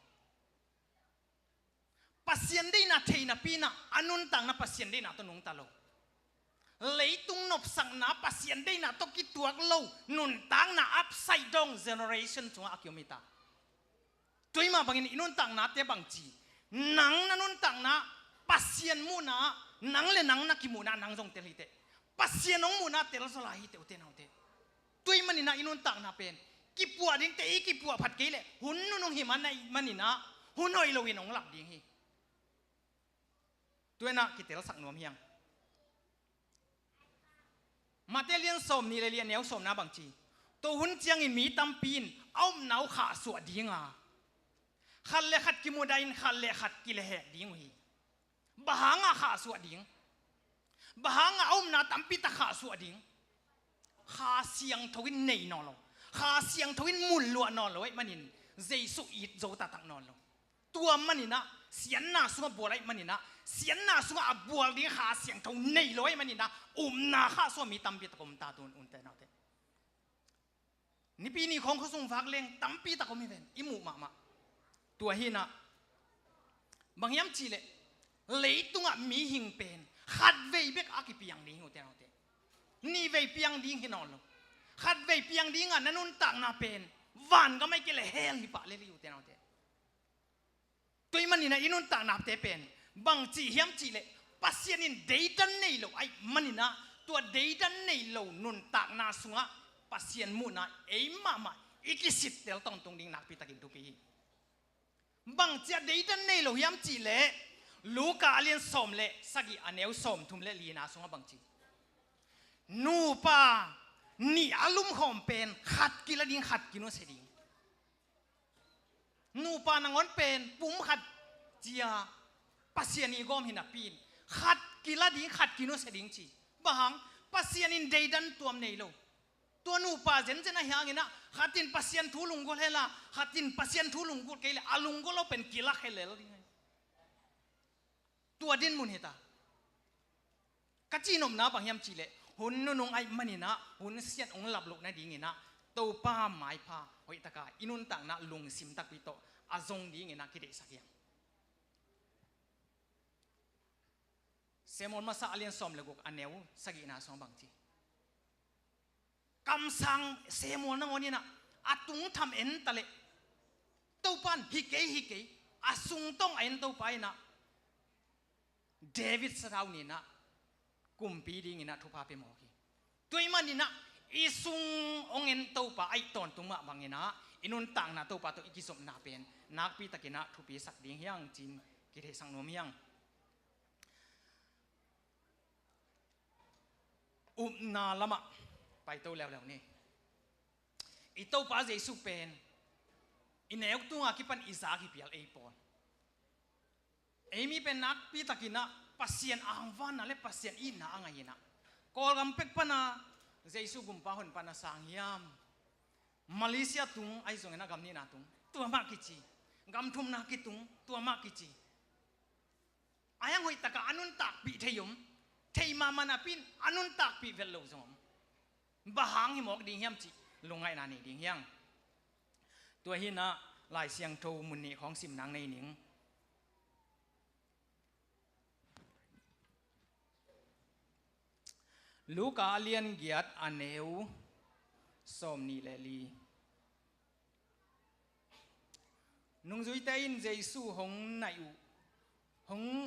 Pasian deihna thei napi inah a nuntakna Pasian deihna tawh nungta lo. Leitung nopsakna Pasian deihna tawh kituak lo nuntakna upside down generation sungah a kiom hi ta. Tua hih mah bangin i nuntaknate bang ci, nang na nuntakna Pasian muhna, nang le nang na kimuhna nang zong tel hi teh. Pasian hong muhna tel zaw lai hi teh ute naute. Tua hih maninah i nuntakna pen kipuah dingte i kipuah phat kei leh hun nunung hi man ahih maninah hun hoih loin hong lak ding hi. Tua inah kitelsak nuam hi hang. Matthai lian sawm nih le li a neu sawmna bang ci, tua hun ciangin mi tampi in a upna uh khahsuah dinga, khat le khat kimudahin khat le khat kilehhek ding uh hi. Bang hanga khahsuah ding? Bang hanga a upna tampi tak khahsuah ding? Kha Siangtho in nei nawn lo, Kha Siangtho in mun luah nawn lo ahih manin Jesuh it zo taktak nawn lo. Tua maninah siatna sungah bual ahih maninah, siatna sungah a bual ding Kha Siangtho nei lo ahih maninah, upna khahsuah mi tampi tak om ta, tu-in unte naute. Nipi ni khawng khuasung vak leng tampi tak om hi ven, i muh mahmah. Tua hinah, bang hiam cihleh, leitungah mihing pen khatvei bek a kipiang ding hi, ute naute. Nihvei piang ding hi nawn lo. Khatvei piang dingah na nuntakna pen vangam ahih kei leh hell hi pah lel hi, ute naute. Tua ahih maninah i nuntaknate pen bangci hiam cihleh, Pasian in deidan nei lo ahih maninah, tua deidan nei lo nuntakna sungah Pasian muhna ei mahmah i kisittel tawntung ding nakpi takin thupi hi. Bangci a deidan nei lo hiam cihleh, Luka a lian sawm le sagih, a neu sawmthum le lina sungah bangci, nupa nih a lumkhawm pen khat kila ding, khat kinusia ding. Nupa nangawn pen pum khat cia Pasian ii gawm hi napi-in, khat kila ding, khat kinusia ding ci. Bang hang? Pasian in deidan tuam nei lo. Tua nupa zenzen ahi hanginah, khat in Pasian thu lunggulh hela, khat in Pasian thu lunggulh kei le, a lunggulh lo pen kilak helel ding ahi. Tua dinmun hi ta. Ka cihnopna bang hiam cihleh, hun nunung ahih maninah, hun siat hong lap loh nadinginah, Topa maipha hoihtaka i nuntakna lungsim takpi tawh a zong dinginah kideihsak hi hang. Samuel masa a lian sawm le guk, a neu sagihna sungah bangci, kamsang Samuel nangawn inah a tungtham en taleh, Topa in hi kei, hi kei, a sungtawng a en Topa inah David sathau ninah kumpi dinginah thupha pia mawk hi. Tua ahih maninah i sung hong en Topa ahih tawntung mah banginah i nuntakna Topa tawh i kizopna pen nakpi takinah thupisak ding hi hang ci-in kitheihsak nuam hi hang. Upna lamah paito leuleu ni. I Topa Jesu pen i neu tunga kipan i zak hi pial ei pawl. Ei mi pen nakpi takinah Pasian angvanna le Pasian itna a ngaihinah, Kawlgam pek pana Jesu gumpa hon pana sang hiam? Malaysia tung, ahi zongin a gam nihna tung, tua mah kici. Gam thumna kitung, tua mah kici. A hiang hoihtaka a nuntakpih thei om, thei mahmah napi-in a nuntakpih vet lo zong om. Bang hang hi mawk ding hiam cih lungngaihna nei ding hi hang. Tua hinah Lai Siangtho mun nih khawng sim nang nei ning. Luka a lian giat, a neu sawm nih le li. Nungzuite in Jesu hong naih uh, hong,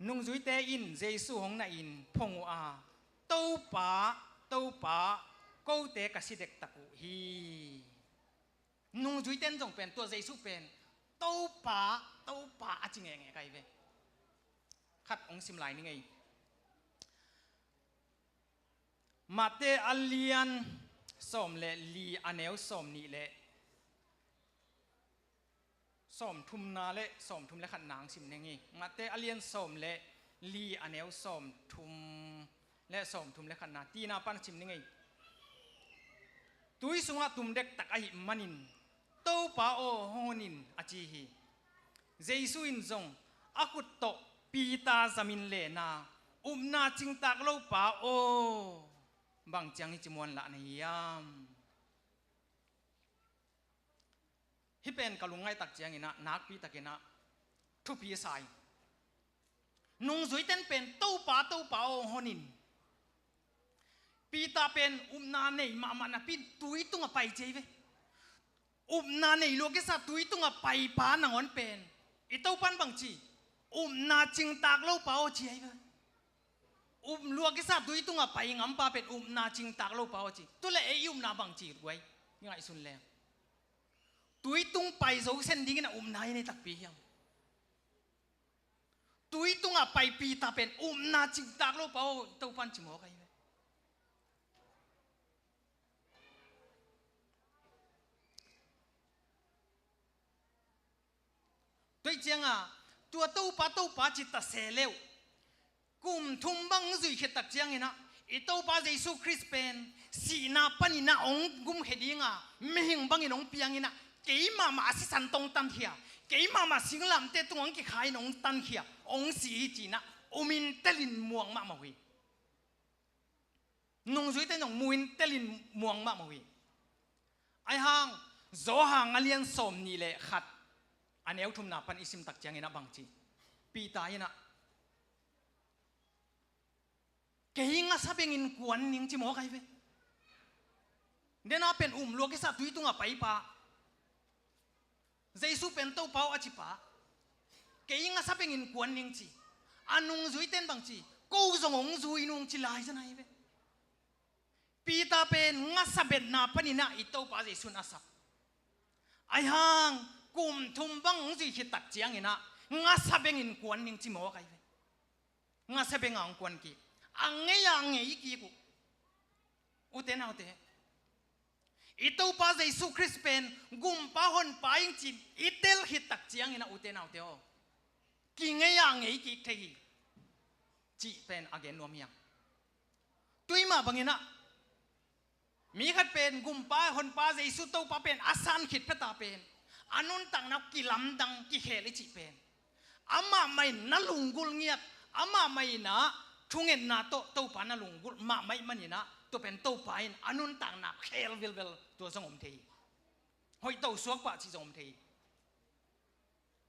nungzuite in Jesu hong naihin phong uh a, "Topa, Topa, kote ka si dektak uh hi." Nungzuite in zong pen tua Jesu pen, "Topa, Topa," a ci ngenge kai ve. Khat hong sim lai ni ngei. Mate a lian sawm le li, a neu sawm nih le sawm thumna le sawm thum le khatna hong sim ning hi. Mate a lian sawm le li, a neu sawm thum le sawm thum le khatna, tina pan sim ning hi. Tui sungah tum dektak ahih manin, "Topa aw, hong hon in," a ci hi. Jesu in zong a khut tawh Peter zamin lehna, "Upna cingtak lo pa aw, bang ciang hih ci muanlah na hiam?" Hih pen ka lungngaih tak cianginah, nakpi takinah thupi sa hi. Nungzuite in pen, "Topa, Topa aw, hon in." Peter pen upna nei mahmah napi-in tui tungah pai ci hi ve. Upna nei lua kisa tui tungah paipa nangawn pen, i Topa in bang ci? "Upna cingtak lo pa aw," ci hi ve. Up lua kisa tui tungah pai ngampa pen upna cingtak lo pa aw ci. Tuleh ei i upna bang ci guai? I ngaihsun leng, tui tung pai zo sen dingin a upna i nei takpi hiam? Tui tungah pai Peter pen upna cingtak lo pa aw, Topa in ci mawk ahi ve. Tua cianga tua "Topa, Topa," ci ta se leuh, kum thum bang zui khit tak cianginah, I Topa Jesu Khrist pen sihna panin ah hong gumkhia ding a, mihing bangin hong piang in ah, kei mahmah a sisan tawh hong tankhia, kei mahmah singlamteh tungah hong kikha in hong tankhia, hong si hi ci-in ah um in telin muang mahmah uh hi. Nungzuite in hong mu in telin muang mahmah uh hi. Ahih hang Johan a lian sawmnih le khat, a neu thumna pan i sim tak ciangin ah bang ci? Peter in ah, "Kei ngasa bengin kuan ning," ci mawk ahi ve. Dena pen um lua kisa tui tungah paipa, Jesu pen Topa aw a cipa, "Kei ngasa bengin kuan ning," ci. A nungzuite in bang ci? "Ko zong hong zui nung," ci lai zan ahi ve. Peter pen ngasa betna panin ah i Topa Jesu in a sap. Ahih hang kum thum bang hong zui khit tak ciangin ah ngasa bengin kuan ning ci mawk ahi ve. Ngasa beng a hong kuan kik. A ngei a ngei kik uh. Ute naute, i Topa Jesu Khrist pen Gumpa Honpa ing ci-in i tel khit tak ciangin ah, ute naute aw, kingei a ngei kik thei hi cih pen a gen nuam hi hang. Tui mah bangin ah mi khat pen Gumpa Honpa Jesu Topa pen a san khit phet a pen a nuntakna uh kilamdang kikhel i cih pen, amah mah in na lunggulh ngiat, amah mah in ah thungetna tawh Topa na lunggulh mahmah ahih manin ah, tua pen Topa in a nuntakna khel vilvel tua zong om thei hi. Hoih to suak pah cih zong om thei hi.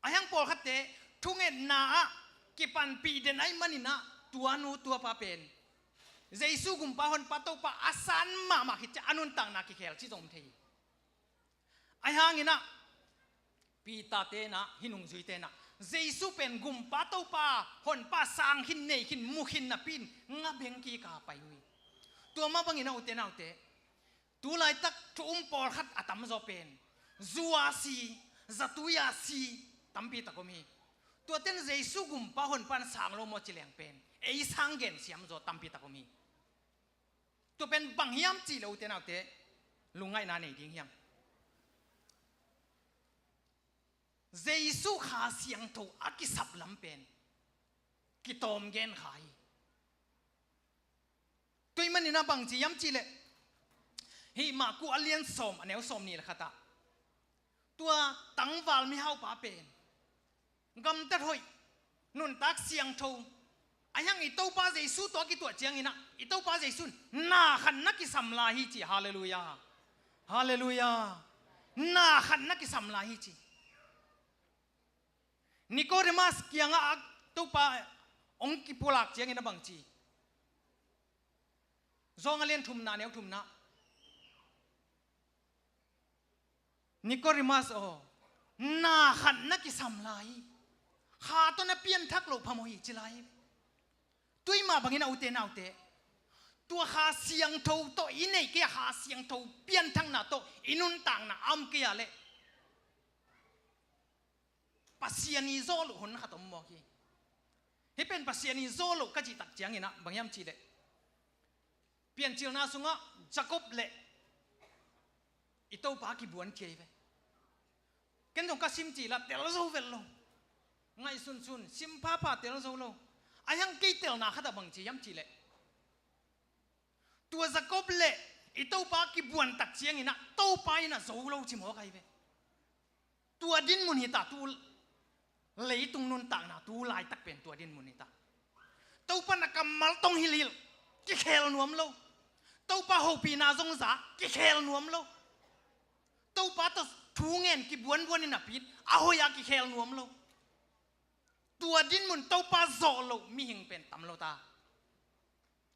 Ahih hang pawlkhatte thungetna ah kipanpih den ahih manin ah tua nu tua pa pen Jesu Gumpa Honpa Topa a san mahmah khit ciang a nuntakna kikhel cih zong om thei hi. Ahih hangin ah Peter te in ah, hih nungzuite in ah Jesu pen Gumpa Topa Honpa sang khin, nei khin, mu khin napi-in nga beng kik a pai uh hi. Tua mah bangin ah, ute naute, tu laitak thu um pawlkhat a tamzaw pen zu a si, zatui a si tampi tak om hi. Tuate in Jesu Gumpa Honpa in sang lo maw ci leng pen ei sang gen siam zaw tampi tak om hi. Tua pen bang hiam cih leh, ute naute, lungngaihna nei ding hi hang. Jesu Kha Siangtho a kisap lam pen kitawm gen kha hi. Tua ahih manin ah bang ci hiam cih leh, hih Marku a lian sawm, a neu sawmnih le khat ah, tua tangval mihaupa pen gamtat hoih, nuntak siangtho, ahih hang i Topa Jesu tawh a kituah ciangin ah, i Topa Jesu in na khat na kisam lai hi ci. Halleluiah. Halleluiah. Na khat na kisam lai hi ci. Nikodemus kiangah a Topa hong kipulak ciangin ah bang ci? Johan a lian thumna, neu thumna. Nikodemus aw, na khat na kisam lai hi. Kha tawh na pianthak loh phamawh hi ci lai hi. Tua ahih mah bangin ah, ute naute, tua Kha Siangtho tawh i neih kei a Kha Siangtho pianthakna tawh i nuntakna a om kei a leh Pasian ii zawh loh hun khat om mawk hi. Hih pen Pasian ii zawh loh ka cih tak ciangin ah bang hiam cih leh, Piancilna sungah Jacob le i Topa kibuan kei ve. Ken zong ka sim cil a tel zo vet lo. Ngaihsunsun, sim phapha tel zo lo. Ahih hang kei telna khat ah bang ci hiam cih leh, tua Jacob le i Topa kibuan tak ciangin ah Topa in a zo lo ci mawk ahi ve. Tua dinmun hi ta, tu leitung nuntakna tu laitak pen tua dinmun hi ta. Topa na kammal tong hilhilh, kikhel nuam lo. Topa hopihna zong za, kikhel nuam lo. Topa tawh thu ngen kibuanbuan in a pit, a hoih a kikhel nuam lo. Tua dinmun Topa zawh loh mihing pen tam lo ta.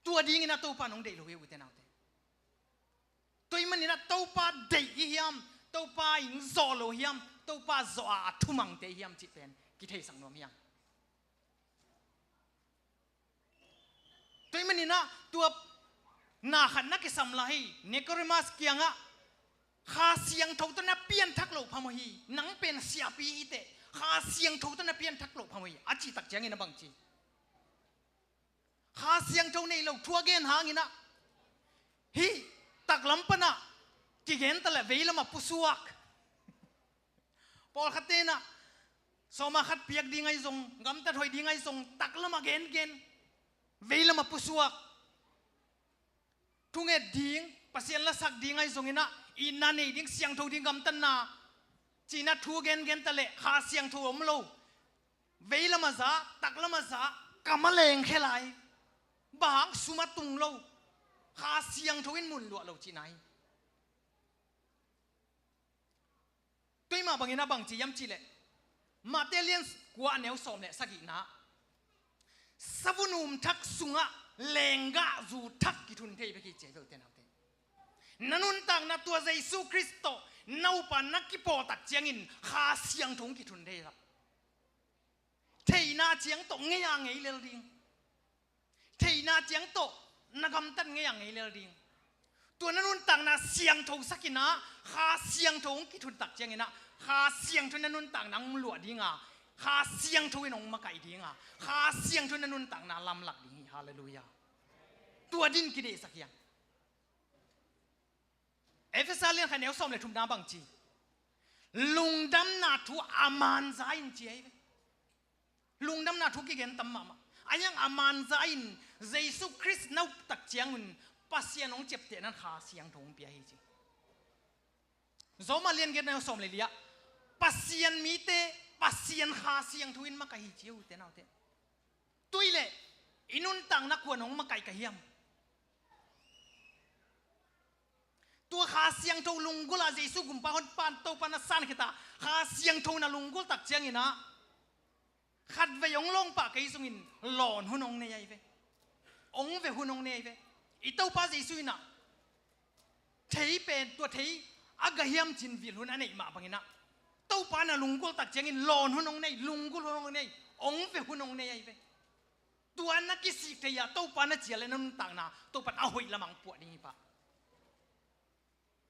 Tua dingin a Topa nong deih lo hi, ute naute. Tua ahih manin a Topa deih i hiam, Topa in zawh lo hiam, Topa zawh a a thumangte hiam cih pen kitheisak nuam hiam. Tua ahih manin a tua na khat na kisam lai hi, Nikodemus kiangah Kha Siangtho tawh na pianthak loh phamawh hi, nang pen siapi hi teh, Kha Siangtho tawh na pianthak loh phamawh hi, a cih tak ciangin a bang ci? Kha Siangtho nei lo thu a gen hangin ah, hih taklam pan ah kigen ta leh veilam ah pusuak. Pawlkhatte in ah sawma khat piak ding ahi zong, gamtat hoih ding ahi zong, taklam ah gengen, veilam ah pusuak. thunget ding, Pasian lasak ding ahi zongin ah, itna nei ding, siangtho ding, gamtatna, ci-in ah thu gengen ta leh Kha Siangtho om lo. Vei lamah zah, tak lamah zah, kam a lengkhia lai. Bang hang, sum a tung lo. Kha Siangtho in mun luah lo cihna hi. Tua ahih mah bangin ah bang ci hiam cih leh, Matthai lian kua, a neu sawm le sagihna, savun um thak sungah lenggahzu thak kithun thei bek hi ci hi ve, u te nau te. Na nuntakna tua Jesu Khrist tawh na up a na kipawl tak ciangin Kha Siangtho hong kithun thei hi. Theihna ciang tawh ngei a ngei lel ding. Theihna ciang tawh na gamtat ngei a ngei lel ding. Tua na nuntakna siangtho sak in ah, Kha Siangtho hong kithun tak ciangin ah, Kha Siangtho in na nuntakna hong luah ding a, Kha Siangtho in hong makaih ding a, Kha Siangtho in na nuntakna lamlak ding hi. Halleluiah. Tua din kideihsak hi hang. Efesa lian khat, neu sawm le thumna bang ci? Lungdamna thu a man za in, ci hi ve. Lungdamna thu kigen tam mahmah. Ahi hang a man za in Jesu Khrist na up tak ciangun Pasian hong ciaptehna in Kha Siangtho hong pia hi, ci. Rom lian giat, neu sawm le li ah, Pasian mite Pasian Kha Siangtho in makaih hi, ci, u te nau te. Tua leh i nuntakna kua'n hong makaih ka hiam? Tua Kha Siangtho lunggulh a, Jesu Gumpa Honpa Topa na sankhia a, Kha Siangtho na lunggulh tak ciangin ah, khatvei hong lawng pah kei zongin lawn hun hong nei ahi ve. Hong ve hun hong nei ahi ve. I Topa Jesu in ah thei pen, tua thei a gah hiam ci-in vil hun a neih mah bangin ah, Topa na lunggulh tak ciangin lawn hun hong nei, lunggulh hun hong nei, hong ve hun hong nei ahi ve. Tua na kisik thei a, Topa na cial leh na nuntakna Topa in a hoih lamah hong puah ding hi pah.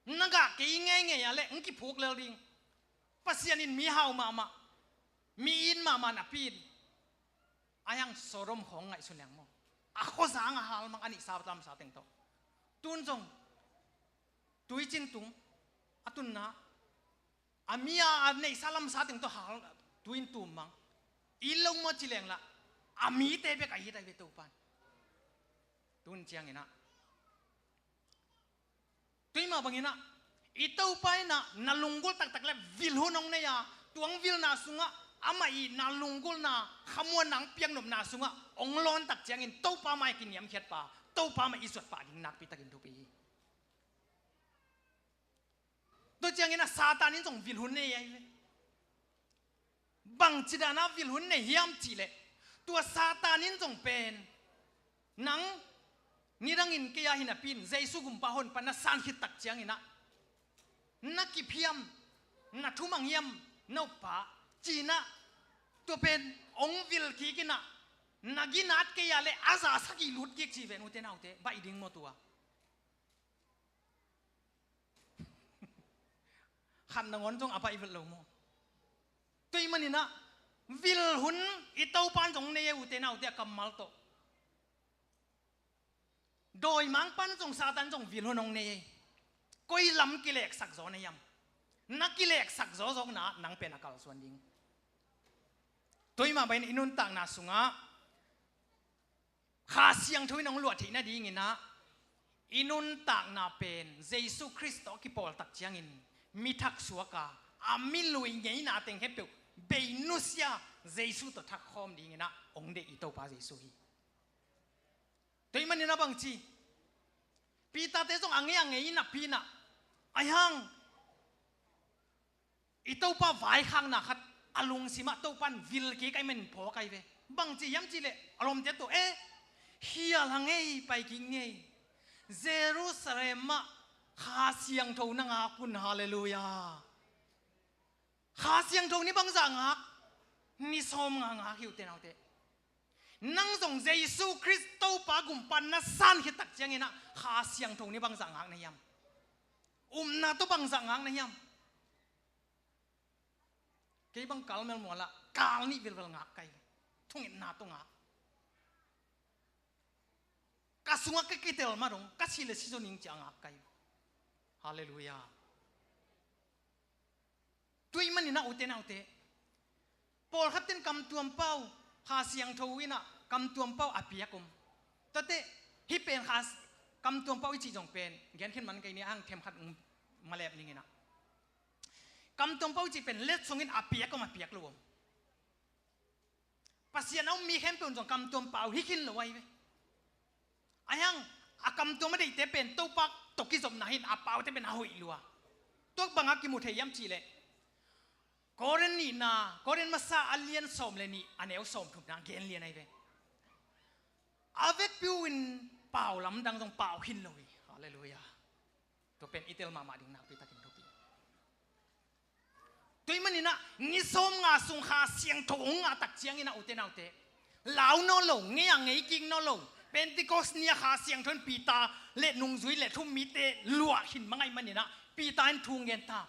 Na gah kei ngeingei a leh hong kiphuk lel ding. Pasian in mi hau mahmah, mi it mahmah napi in, ahi hang Sodom khawng ngaihsun leng maw. A khuazang a hal mang, a neihsa lamsa teng tawh. Tu'n zong tuicin tung, a tunna, a mi a, a neihsa lamsa teng tawh hal, tui in tum mang. It lo maw ci leng lah, a mite bek a it ahi ve Topa in. Tu'n ciangin ah, tua ahih mah bangin ah, i Topa in ah na lunggulh taktak leh vil hun hong nei a, tua hong vilna sungah amah itna, lunggulhna, khamuanna hong piaknopna sungah hong lawn tak ciangin Topa mai-ah kiniamkhiat pah, Topa mai-ah i zuat pah ding nakpi takin thupi hi. Tua ciangin ah Satan in zong vil hun nei ahi ve. Bangci dan a vil hun nei hiam cih leh, tua Satan in zong pen, nang nidangin kei a hi napi in Jesu Gumpa Honpa na san khit tak ciangin ah, na kiphiam, na thumang hiam, na uppa, ci-in ah, tua pen hong vil kik in ah, na ginat kei a leh a za sagih lut kik ci ven, u te nau te, baih ding maw tua? Khat nangawn zong a baih vet lo maw. Tua ahih manin ah, vil hun i Topa in zong nei e, u te nau te, a kammal tawh. Dawimangpa in zong, Satan in zong vil hun hong nei e. Koi lam kileksak zaw na hiam? Na kileksak zawzawkna ah nang pen a kalsuan ding. Tua ahih mah bangin i nuntakna sungah Kha Siangtho in hong luah theih nadingin ah, i nuntakna pen Jesu Khrist tawh kipawl tak ciangin mi thak suak a, a mi lui ngeina teng khempeuh bei nusia, Jesu tawh thak khawm dingin ah hong deih i Topa Jesu hi. Tua ahih manin ah bangci, Peter-te zong a ngei a ngei napi in ah, ahi hang i Topa vaikhakna khat a lungsim ah Topa in vil kik ahih manin phawk ahi ve. Bangci hiam cih leh, a lawmte tawh, eh, khial hang ei, pai kik ni ei. Jerusalem ah Kha Siangtho na ngak un, halleluiah. Kha Siangtho ni bangzah ngak? Ni sawmnga ngak hi, u te nau te. Nang zong Jesu Khrist Topa Gumpa na san khit tak ciangin ah Kha Siangtho ni bangzah ngak na hiam? Upna tawh bangzah ngak na hiam? Kei bang Carmel mual ah kal nih vilvel ngak ka hi. Thungetna tawh ngak. Ka sungah ka kitel mah dong, ka si leh si zaw ning ci-a ngak ka hi. Halleluiah. Tua ahih manin ah, u te nau te, pawlkhat ten kamtuam pau, Kha Siangtho in ah kamtuam pau a piak om. Tua teh, hih pen Kha, Kamtuam pau i cih zong pen gen khin man kei ni, a hang themkhat malep ning inah. Kamtuam pau i cih pen letsong in a piak om, a piak lo om. Pasian a um mi khempeuh in zong kamtuam pau hi khin lo ahi ve. Ahi hang a kamtuam a deihte pen Topa tawh kizopna hi-in a paute pen a hoih lua. Tua bang a kimu thei hiam cih leh, Korin nihna, Korin masa a lian sawm le nih, a neu sawm thumna gen lian ahi ve. A vekpi-in pau lamdang zong pau khin lo hi. Halleluiah. Tua pen i tel mahmah ding nakpi takin thupi. Tua ahih maninah ni sawmnga sung Kha Siangtho hong ngah tak cianginah, ute naute, lau nawn lo, ngei a ngei kik nawn lo. Pentecost ni-a Kha Siangtho in Peter le nungzui le thu-um mite luah khin mah ahih maninah Peter in thu hong gen ta.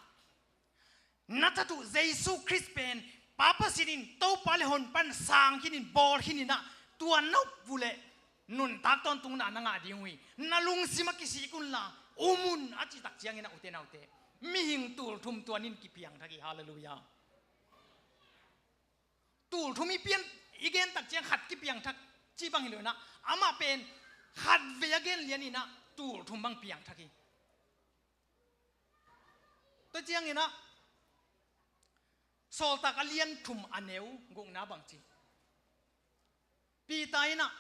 Na that uh Jesu Khrist pen Pa Pasian in Topa le Honpa in sang khinin, bawl khininah, tua na up uh leh nuntak tawntungna na ngah ding uh hi. Na lungsim ah kisik unla um un, a cih tak cianginah, ute naute, mihing tul thum tua ni-in kipiangthak hi. Halleluiah. Tul thum i pian, i gen tak ciang khat kipiangthak cih bang hi lo inah, amah pen khatvei a gen lianinah tul thum bang piangthak hi. Tua cianginah Sawltak a lian thum, a neu gukna bang ci. Peter inah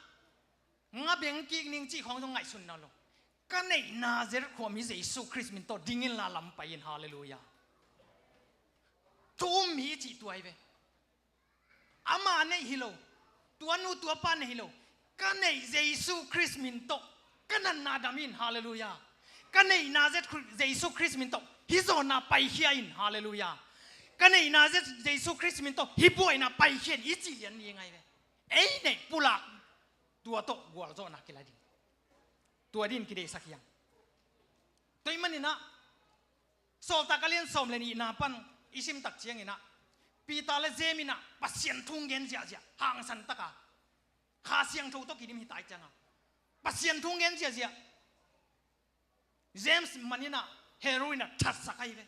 nga beng kik ning cih khawng zong ngaihsun nawn lo. Ka neih Nazareth khuami Jesu Khrist min tawh ding inla lam pai in. Halleluiah. Thu-um mi i cih tua hi ve. Ama neih hi lo, tua nu tua pa neih hi lo. Ka neih Jesu Khrist min tawh ka natna dam in. Halleluiah. Ka neih Nazareth Khri-, Jesu Khrist min tawh hih zawhna paikhia in. Halleluiah. Ka neih Nazareth Jesu Khrist min tawh hih buaina paikhia in, i cih lian ni ngai ve. Ei neih pulak, tua tawh gualzawhna kila ding. Tua dingin kideihsak hi hang. Tua ahih maninah Sawltak a lian sawm le nihna pan i sim tak cianginah Peter le James inah Pasian thu hong gen ziahziah, hangsan taka Kha Siangtho tawh kidim hi ta ahih cianga Pasian thu hong gen ziahziah. James maninah Herod inah thatsak ahi ve.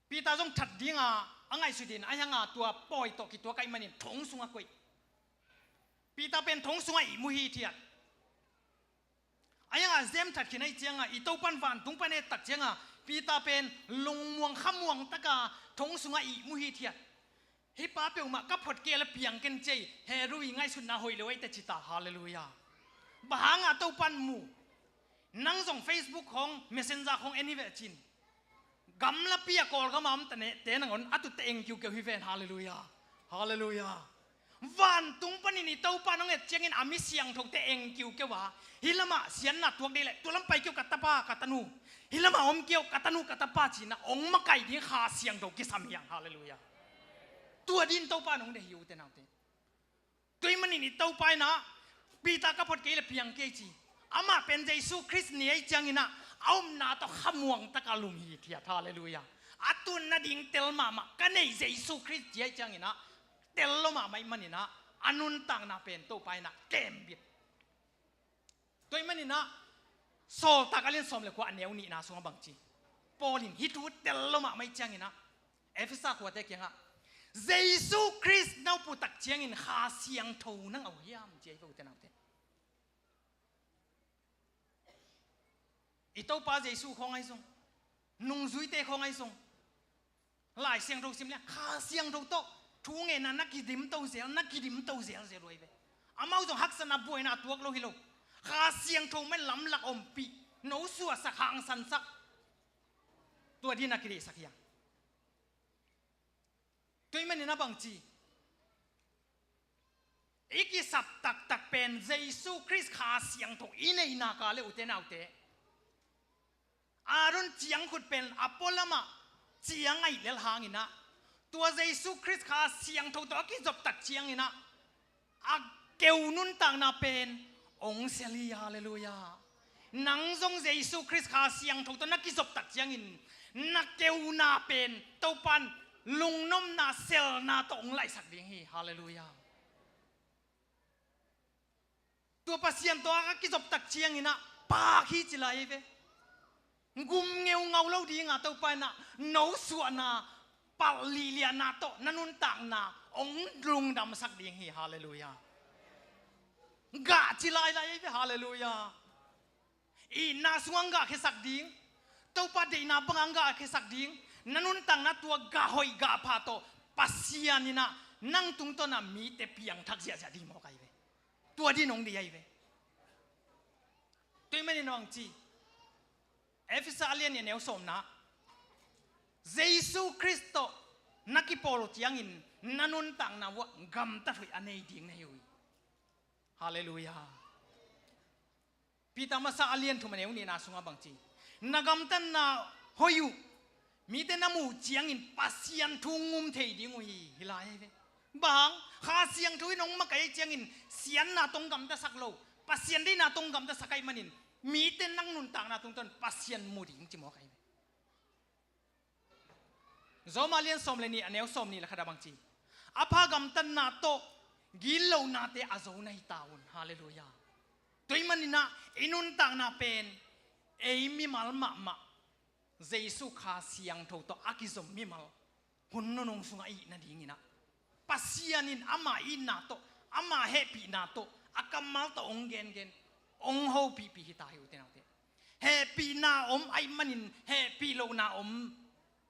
Peter zong that dinga a ngaihsut in, ahi hanga tua pawi tawh kituak ahih manin thong sungah koih. Peter pen thong sungah ihmu hithiat. Ahi hanga James that khin ahih cianga, i Topa in vantung pan et tak cianga Peter pen lungmuang khamuang taka thong sungah ihmu hithiat. Hih pa peuhmah ka phot kei a la piang ken ci ei, Herod i ngaihsutna hoih lo ahi teh ci ta. Halleluiah. Bang hanga Topa in mu? Nang zong Facebook khawng, Messenger khawng en hi veh cin. Gamlapi a Kawlgam a om tane te nangawn a tutte eng kiukeu hi ven. Halleluiah. Halleluiah. Vantung panin i Topa in hong et ciangin a mi siangthote eng kiukeu a, hih lamah siatna tuak dih leh, tua lam pai keu ka tapa, ka tanu, hih lamah om keu ka tanu, ka tapa cinah hong makaih ding Kha Siangtho kisam hi hang. Halleluiah. Tua dingin Topa in hong deih hi, ute naute. Tua ahih manin i Topa inah Peter ka phot kei le piang kei ci. Amah pen Jesu Khrist ni ahih cianginah a upna tawh khamuang taka lum hithiat. Halleluiah. A tun nading tel mahmah, ka neih Jesu Khrist ci ahih cianginah tel lo mahmah ahih maninah a nuntakna pen Topa inah kembit. Tua ahih maninah Sawltak a lian sawm le kua, a neu nihna sungah bang ci? Paul in hih thu tel lo mahmah ahih cianginah Efesa khuate kiangah Jesu Khrist na up uh tak ciangin Kha Siangtho na ngah uh hiam, ci ahi ve, ute naute. I Topa Jesu khawng ahi zong, nungzuite khawng ahi zong, Lai Siangtho sim liang, Kha Siangtho tawh thu ngenna na kidimto zel, na kidimto zelzel uh ahi ve. Amau zong haksatna buaina a tuak lo hi lo. Kha Siangtho mah in lamlak ompih, nosuahsak, hangsansak. Tua dingin a kideihsak hi hang. Tua ahih manin a bang ci? I kisap taktak pen Jesu Khrist Kha Siangtho i neih nak leh, ute naute, Aaron ciangkhut pen a pualamah ciang ahih lel hanginah, tua Jesu Khrist Kha Siangtho tawh a kizop tak cianginah a keu nuntakna pen hong sel hi. Halleluiah. Nang zong Jesu Khrist Kha Siangtho tawh na kizop tak ciangin na keuna pen Topa in lungnopna, selna tawh hong laihsak ding hi. Halleluiah. Tua Pasian tawh a kizop tak cianginah paak hi ci lai hi ve. Gum ngeungau lo dinga Topa inah nosuahna, palh lihliahna tawh na nuntakna hong lungdamsak ding hi. Halleluiah. Gah ci lailai hi ve. Halleluiah. Itna sungah hong gahkhiasak ding, Topa deihna bangah hong gahkhiasak ding, na nuntakna tua gah hoih gah pha tawh Pasian in ah nang tungtawn ah mite piangthak ziahziah ding mawk ahi ve. Tua ding hong deih ahi ve. Tua ahih manin a bang ci, Efesa a lian nih a neu sawmna, Jesu Khrist tawh na kipawl uh ciangin na nuntakna uah gamtat hoih a nei ding na hi uh hi. Halleluiah. Peter masa a lian thum a neu nihna sungah bang ci, na gamtatna hoih uh mite na muh ciangin Pasian thu ngum thei ding uh hi, hi lai ahi ve. Bang hang, Kha Siangtho in hong makaih ciangin siatna tawh hong gamtasak lo, Pasian deihna tawh hong gamtasak ahih manin mite nang nuntakna tungtawn Pasian mu ding ci mawk ahi ve. Rom a lian sawm le nih a neu sawmnih le khat ah bang ci, a pha gamtatna tawh gitlohnate a zo na hi ta un. Halleluiah. Tua ahih manin ah i nuntakna pen ei mimal mahmah Jesu Kha Siangtho tawh a kizom mimal hun nunung sungah i hih nadingin ah Pasian in ama itna tawh, ama hehpihna tawh a kammal tawh hong gengen, hong hopihpih hi ta hi, ute naute. Hehpihna om ahih manin hehpih lohna om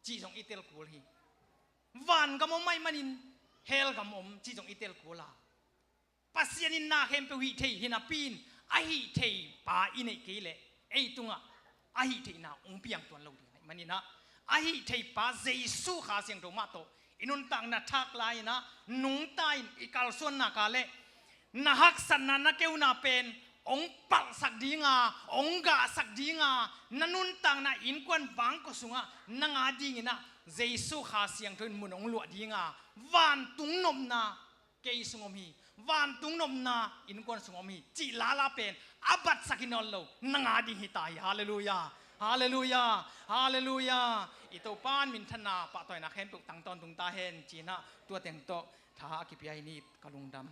cih zong i tel kul hi. Vangam om ahih manin hell gam om cih zong i tel kul a, Pasian in na khempeuh hih thei hi napi in, a hih thei pa i neih kei leh ei tungah a hih theihna hong piang tuan lo ding ahih manin ah, a hih thei pa Jesu Kha Siangtho mah tawh i nuntakna thak lai-in ah, nungta in i kalsuanna ka leh na haksatna, na keuna pen hong palhsak ding a, hong gahsak ding a, na nuntakna innkuan vangkua sungah nang a dingin ah Jesu Kha Siangtho in mun hong luah ding a, vantung nopna kei sung om hi, vantung nopna innkuan sung om hi cih lala pen a batsak hi nawn lo, nang a ding hi ta hi. Halleluiah. Halleluiah. Halleluiah. I Topa in minthanna, pahtawina khempeuh tang tawntung ta hen, ci-in ah tua teng tawh tha a kipia hi ni. Ka lungdam.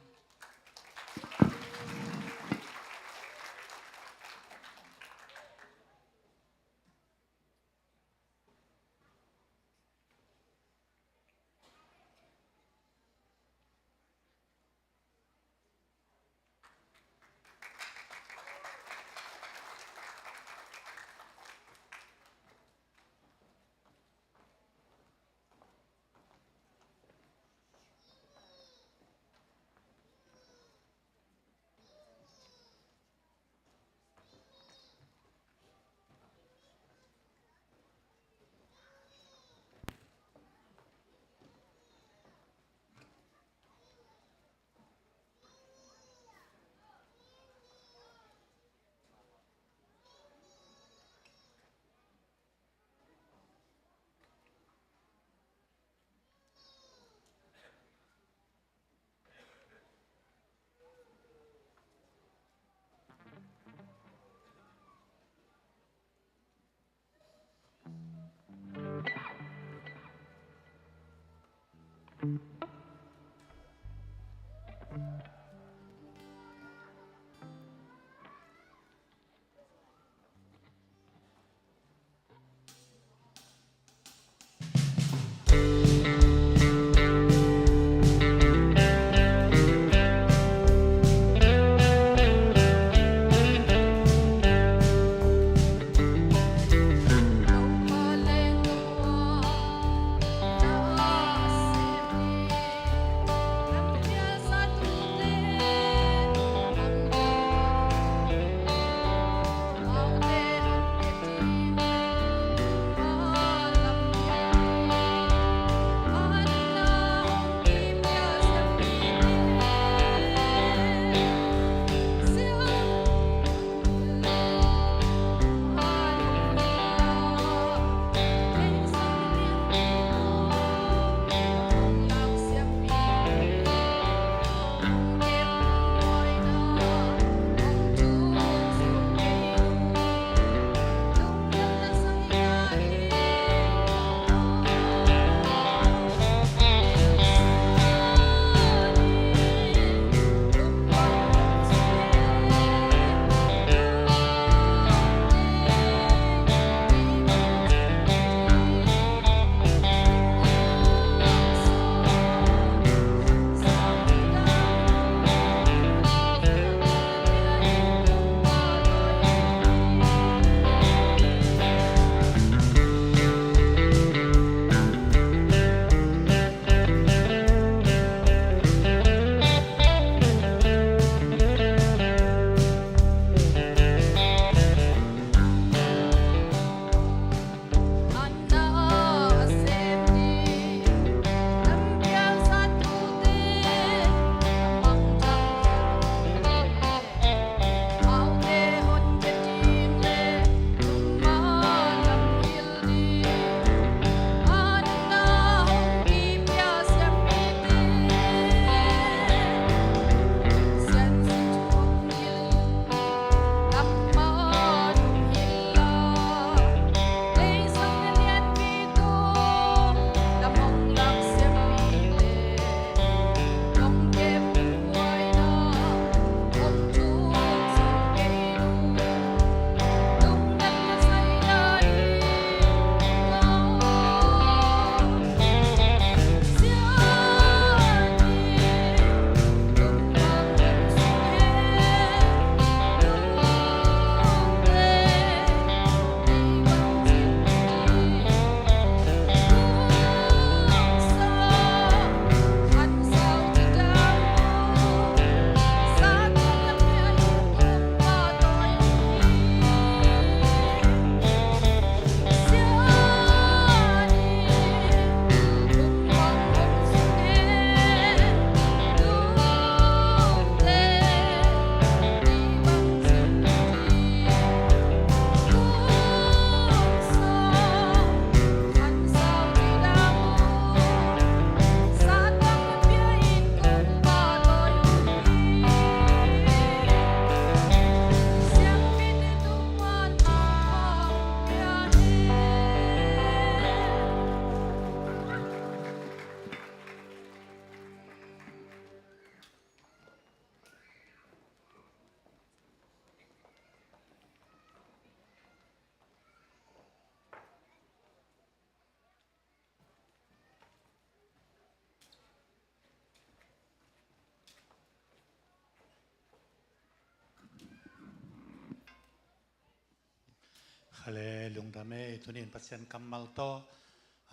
Ale, lungdam ei, tunin Pasian kammal tawh,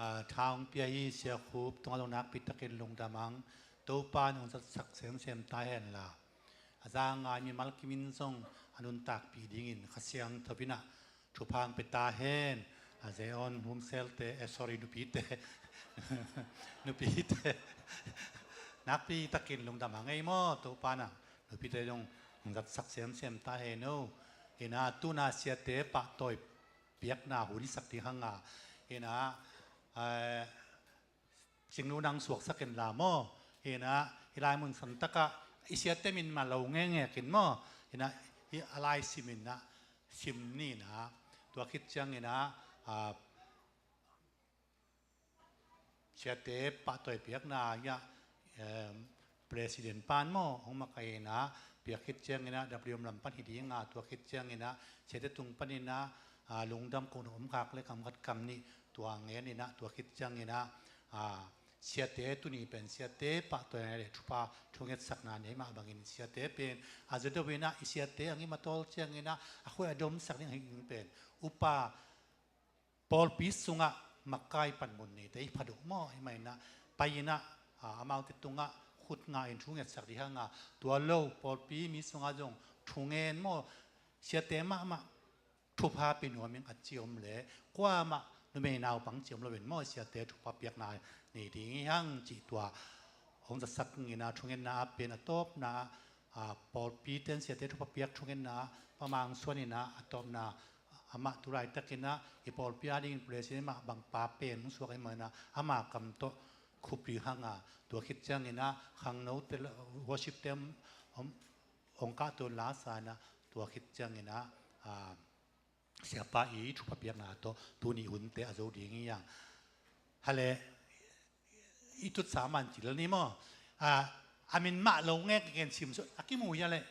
ah, tha hong pia hi. Sia Khup tungah zong nakpi takin lungdam ang. Topa in hong zatsak semsem ta henla, a za ngai mimal kim in zong a nuntakpih dingin Kha Siangtho in ah thupha hong pia ta hen. A Zeon Humselte, eh, sorry, nupite. Nupite. Nakpi takin lungdam ang ei maw, Topa in ah nupite zong hong zatsak semsem ta hen o. In ah tu-in ah siate pahtawi piakna hun i sak ding hang a, in ah, eh, Singnu nang suaksak inla maw. In ah hih lai mun santak ah i siate min mah lo ngekngek in maw. In ah hih a lai sim in ah sim ni in ah, tua khit ciangin ah, ah, siate pahtawi piakna ah, em, President pan maw hong makaih in ah, piak khit ciangin ah W M lam pan hi ding a, tua khit ciangin ah siate tung panin ah, ah, lungdam kohna om khak leh kam khat kam nih tua ngen in ah, tua khit ciangin ah, ah, siate tuni pen siate pahtawi le thupha thungetsakna nei mah bangin siate pen a za do in ah, i siate a ngim a tawl ciangin ah a khuai a domsak ding a hih ding pen upa pawlpi sungah makai panmun neite i phat uh maw. Hih mah in ah pai in ah, ah, amaute tungah khut ngah in thungetsak ding hang a, tua lo pawlpi mi sungah zong thungen maw. Siate mahmah thupha pia nuam ing, a ci om leh kuamah numei naupang ci om lo in maw, siate thupha piakna nei ding hi hang cih tua hong zatsak in ah, thungetna ah pen a tawpna ah, ah, pawlpi ten siate thupha piak thungetna ah Pa Mang Suan in ah a tawpna, amah tu laitakin ah i pawlpi a dingin President mah bang pa pen hong suak ahih manin ah ama kam tawh khup ding hang a, tua khit ciangin ah khangnote, worship te om, om, hong kahto in la sa in ah, tua khit ciangin ah, ah, siapa i thupha piakna tawh tuni hunte a zo ding hi hang. Hale, i tutsa man cil ni maw. A, a min mah lo ngekngek in sim suak, a kimu hia leh?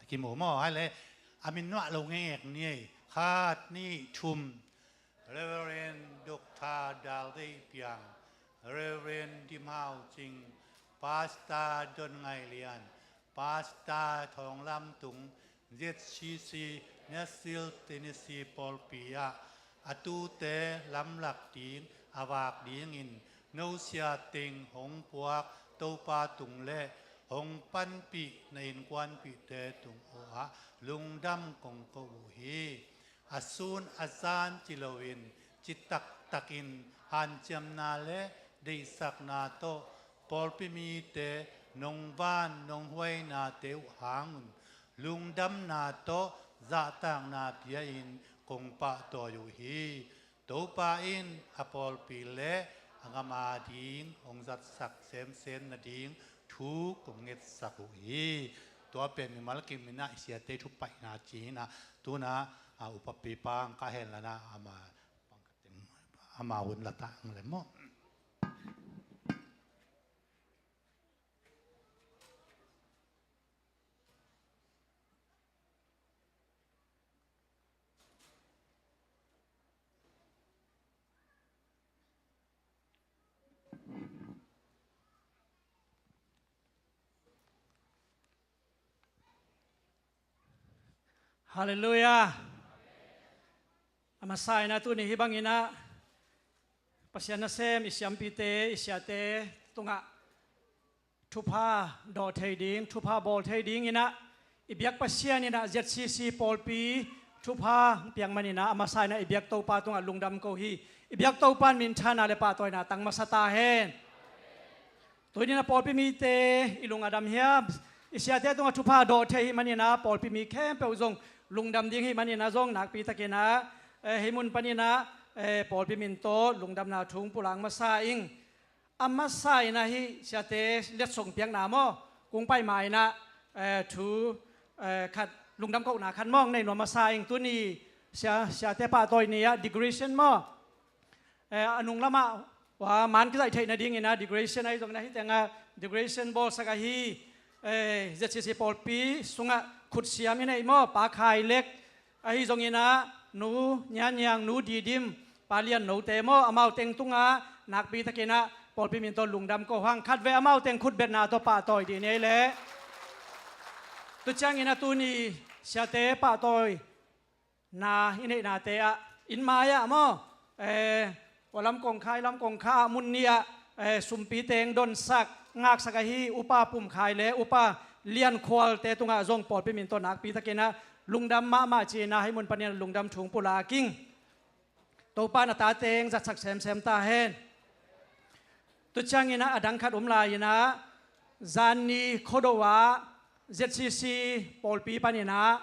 A kimu maw. Hale, a min mah lo ngekngek ni ei. Khat, nih, thum. Reverend Doctor Dal Deih Piang, Reverend Dim Hau Cing, Pastor Don Ngai Lian, Pastor Thawng Lam Tung, Z C C Nashville, Tennessee pawlpi ah a tute lamlak ding a vak dingin no sia teng hong puak Topa tung le hong panpih na innkuanpihte tung aw ah lungdam kong ko uh hi. A sun a zan ci loin, ci taktakin hanciamna le deihsakna tawh pawlpi mite nong van nong huainate uh hangun lungdamna tawh zahtakna pia-in kong pahtawi uh hi. Topa in a pawlpi le a gam ading hong zatsak semsem nading thu kong ngetsak uh hi. Tua pen mimal kim in ah i siate thupaihna ci-in ah, tu-in ah, a, upapipa ang ka hen la-in ah, ama, ama hun la ta ang le maw. Halleluiah. A masa in ah tuni hih bangin ah Pasian nasem i siampite, i siate tungah thupha dawh thei ding, thupha bawl thei dingin ah i biak Pasian in ah Z C C pawlpi thupha piak manin ah a masa in ah i biak Topa tungah lungdam ko hi. I biak Topa in minthanna le pahtawina tang masa ta hen. Tuni-in ah pawlpi mite i lung a dam hiam? I siate tungah thupha dawh thei hih manin ah pawlpi mi khempeuh zong lungdam ding hih manin ah zong nakpi takin ah, eh, hih mun panin ah, eh, pawlpi min tawh lungdamna thu pulak masa ing. A masa in ah hih siate letsong piakna maw, kong pai ma in ah, eh, thu, eh, khat, lungdam kohna khat maw nei nuam masa ing. Tuni sia, siate pahtawi ni ah decoration maw, eh, a nung lamah, wa, man kizaih theih nadingin ah decoration ahi zongin ah hih tengah decoration bawlsak ahi, eh, Z C C pawlpi sungah khutsiam i neih maw, Pa Khai Lek, ahi zongin ah Nu Nian Niang, Nu Didim, Pa Lian Note maw, amau teng tungah nakpi takin ah pawlpi min tawh lungdam ko hang. Khatvei amau teng khutbetna tawh pahtawi dih ni ei leh. Tu ciangin ah tuni siate pahtawi na i neihnate ah, inn mai-ah maw, eh, tua lam kongkhai lam kongkha ah mun ni-ah, eh, sumpi teng donsak ngaksak ahi upa Pum Khai le upa Lian Khualte tungah zong pawlpi min tawh nakpi takin ah lungdam mahmah ci-in ah hih mun panin lungdam thu hong pulak ing. Topa in a ta teng zatsak semsem ta hen. Tu ciangin ah a dang khat om lai-in ah, zanni Khuado ah Z C C pawlpi panin ah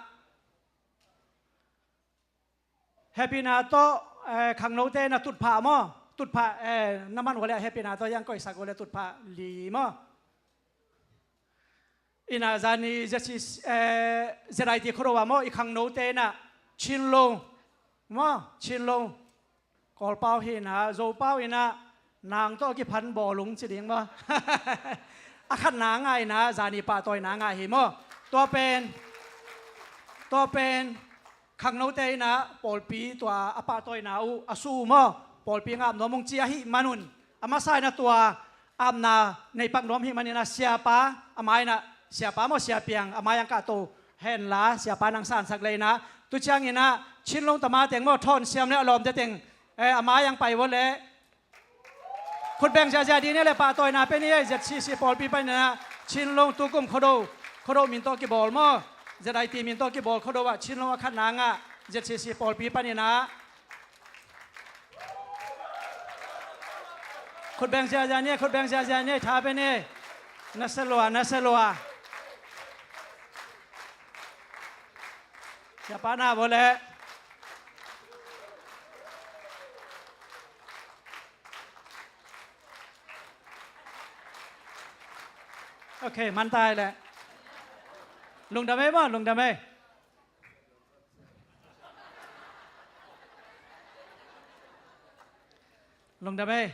hehpihna tawh, eh, khangnote in ah tutphah maw, tutphah, eh, na man uh leh hehpihna tawh hong koihsak uh leh tutphah li maw. In ah zanni Z C C, eh, Z I T Khuado ah maw, i khangnote in ah Chin Long maw, Chin Long, Kawlpau hi in ah, Zopau in ah, nang tawh kiphan bawlung ci ding maw. A khatna ngah in ah, zanni pahtawina ngah hi maw. Tua pen, tua pen khangnote in ah pawlpi tua a pahtawina uh a su uh maw, pawlpi ngap nuam ung ci ahih manun, a masa in ah tua apna nei pak nuam ahih manin ah siapa, a mai-ah siapa maw, siapiang a mai-ah kah to henla, siapa nang sansak leh in ah, tu ciangin ah Chin Long tama teng maw, Thawn Siam le a lawmte teng, eh, a mai-ah pai vua leh. Khutbeng ziazia dih ni leh pahtawina pe ni ei. Z C C pawlpi panin ah Chin Long tukum Khuado, Khuado min tawh kibawl maw, Z I T min tawh kibawl Khuado ah Chin Long a khatna ngah Z C C pawlpi panin ah. Khutbeng ziazia ni, khutbeng ziazia ni, tha pe ni. Naselua, naselua. Siapa na vua leh. Ok, man ta ei leh. Lungdam ei maw, lungdam ei. Lungdam ei.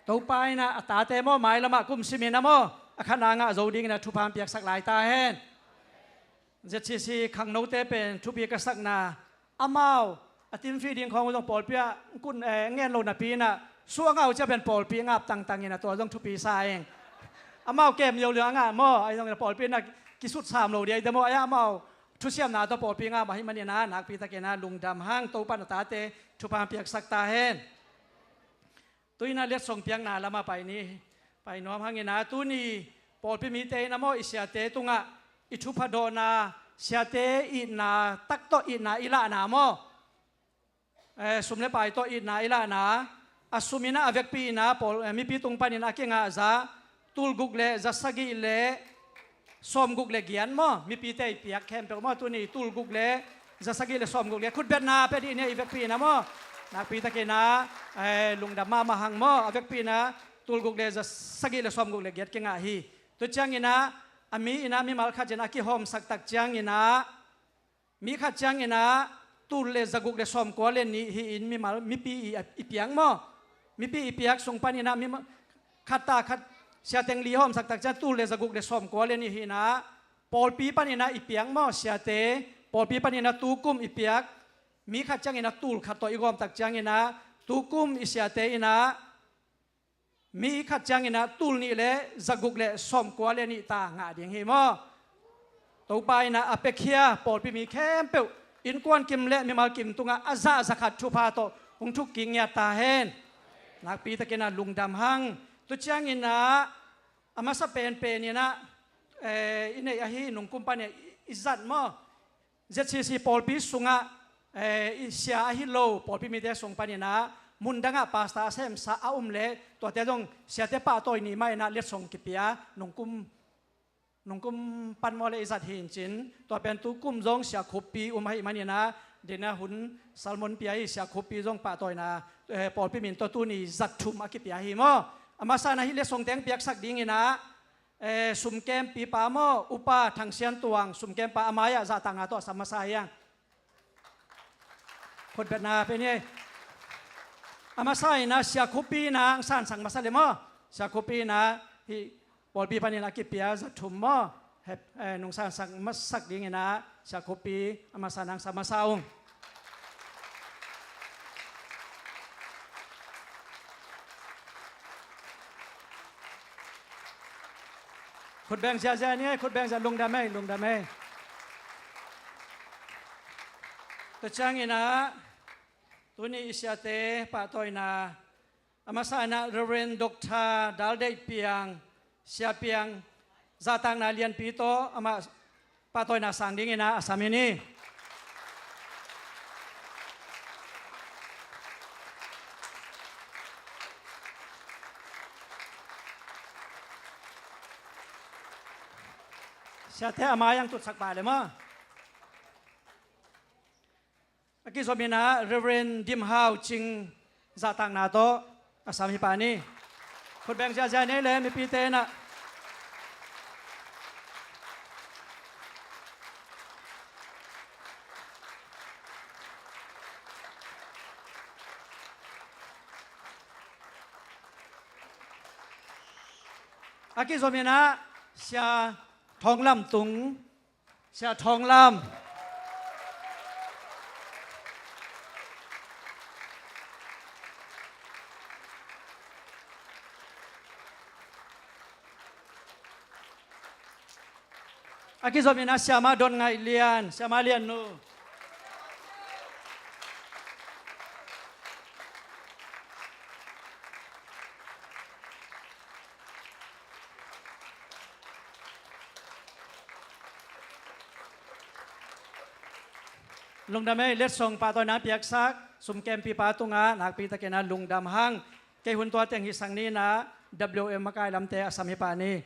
Topa in ah a tate maw, mailam ah kum simin ah maw, a khatna ngah zo dingin ah thupha hong piaksak lai ta hen. Z C C khangnote pen thupi ka sakna, amau a timfi ding khawng uh zong pawlpi ah kun, eh, ngen lo napi in ah, suang a uh ciah pen pawlpi ngap tangtang in ah tua zong thupi sa ing. Amau kem liauliau a ngah maw, ahi zongin ah pawlpi in ah kisut sam lo ding ahi ding maw, ahi ah amau thusiamna tawh pawlpi ngap ahih manin ah nakpi takin ah lungdam hang. Topa in a tate thupha hong piaksak ta hen. Tu-in ah letsong piakna lamah pai ni, pai nuam hang in ah, tuni pawlpi mite in ah maw, i siate tungah i thupha dawhna, siate itna tak tawh itna i lahna maw, eh, sum le pai tawh itna i lahna, a sum in ah a vekpi in ah pawl, eh, mipi tung panin a kingah za tul guk le za sagih le sawm guk le giat maw, mipite i piak khempeuh maw, tuni tul guk le za sagih le sawm guk le, khutbetna pia dih ni ei, i vekpi in ah maw. Nakpi takin ah, eh, lungdam mahmah hang maw, a vekpi in ah tul guk le za sagih le sawm guk le giat kingah hi. Tu ciangin ah, a mi in ah mimal khat in a kihawmsak tak ciangin ah, mi khat ciangin ah tul le za guk le sawm kua le nih hi-in mimal, mipi i, i piak maw. Mipi i piak sung panin ah mimal khat ta khat, siateng li hawmsak tak ciang tul le za guk le sawm kua le nih hi-in ah, pawlpi panin ah i piak maw siate, pawlpi panin ah tukum i piak, mi khat ciangin ah tul khat tawh i gawm tak ciangin ah, tukum i siate in ah mi khat ciangin ah tul nih le za guk le sawm kua le nih ta ngah ding hi maw. Topa in ah a piakhia pawlpi mi khempeuh, innkuan kim le mimal kim tungah a zah za khat thupha tawh hong thuk kik ngiat ta hen. Nakpi takin ah lungdam hang. Tu ciangin ah a masa penpen in ah, eh, i neih ahi nungkum panin ah i, i zat maw, Z C C pawlpi sungah, eh, i sia ahi lo pawlpi mite sung panin ah, mundang ah pastor a semsa a om leh, tuate zong siate pahtawi ni mah in ah letsong kipia, nungkum, nungkum pan maw leh i zat hi in cin, tua pen tukum zong Sia Khuppi um ahih manin ah, dena hun salmon pia hi, Sia Khuppi zong pahtawina, eh, pawlpi min tawh tuni zat thum a kipia hi maw. A masa in ah hih letsong teng piaksak dingin ah, eh, sumkempipa maw, Upa Thang Sian Tuang, sumkempa a mai-ah zahtakna tawh a sam masa hi hang. Khutbetna pe ni ei. A masa in ah Sia Khuppi in ah hong sansak masa leh maw. Sia Khuppi in ah hih pawlpi panin a kipia za thum maw, hep, eh, nong sansak masak dingin ah Sia Khuppi a masa in ah hong sam masa ung. Khutbeng ziazia ni ei, khutbeng zia, lungdam ei, lungdam ei. Tua ciangin ah tuni i siate pahtawina a masa in ah Reverend Doctor Dal Deih Piang, Sia Piang, zahtakna lianpi tawh amah pahtawina sang dingin ah a sam hi ni. Siate a mai ang tutsak pah le maw. A kizom in ah Reverend Dim Hau Cing zahtakna tawh a sam hi pah ni. Khutbeng ziahziah nei le mipite in ah. A kizom in ah Sia Thawng Lam Tung, Sia Thawng Lam. A kizom in ah Siamah Don Ngaih Lian, Siamah Lian Nu. Lungdam ei, letsong pahtawina piaksak sumkempipa tungah nakpi takin ah lungdam hang. Kei hun tua teng hih sang ni in ah W M makai lamte a sam hi pah ni.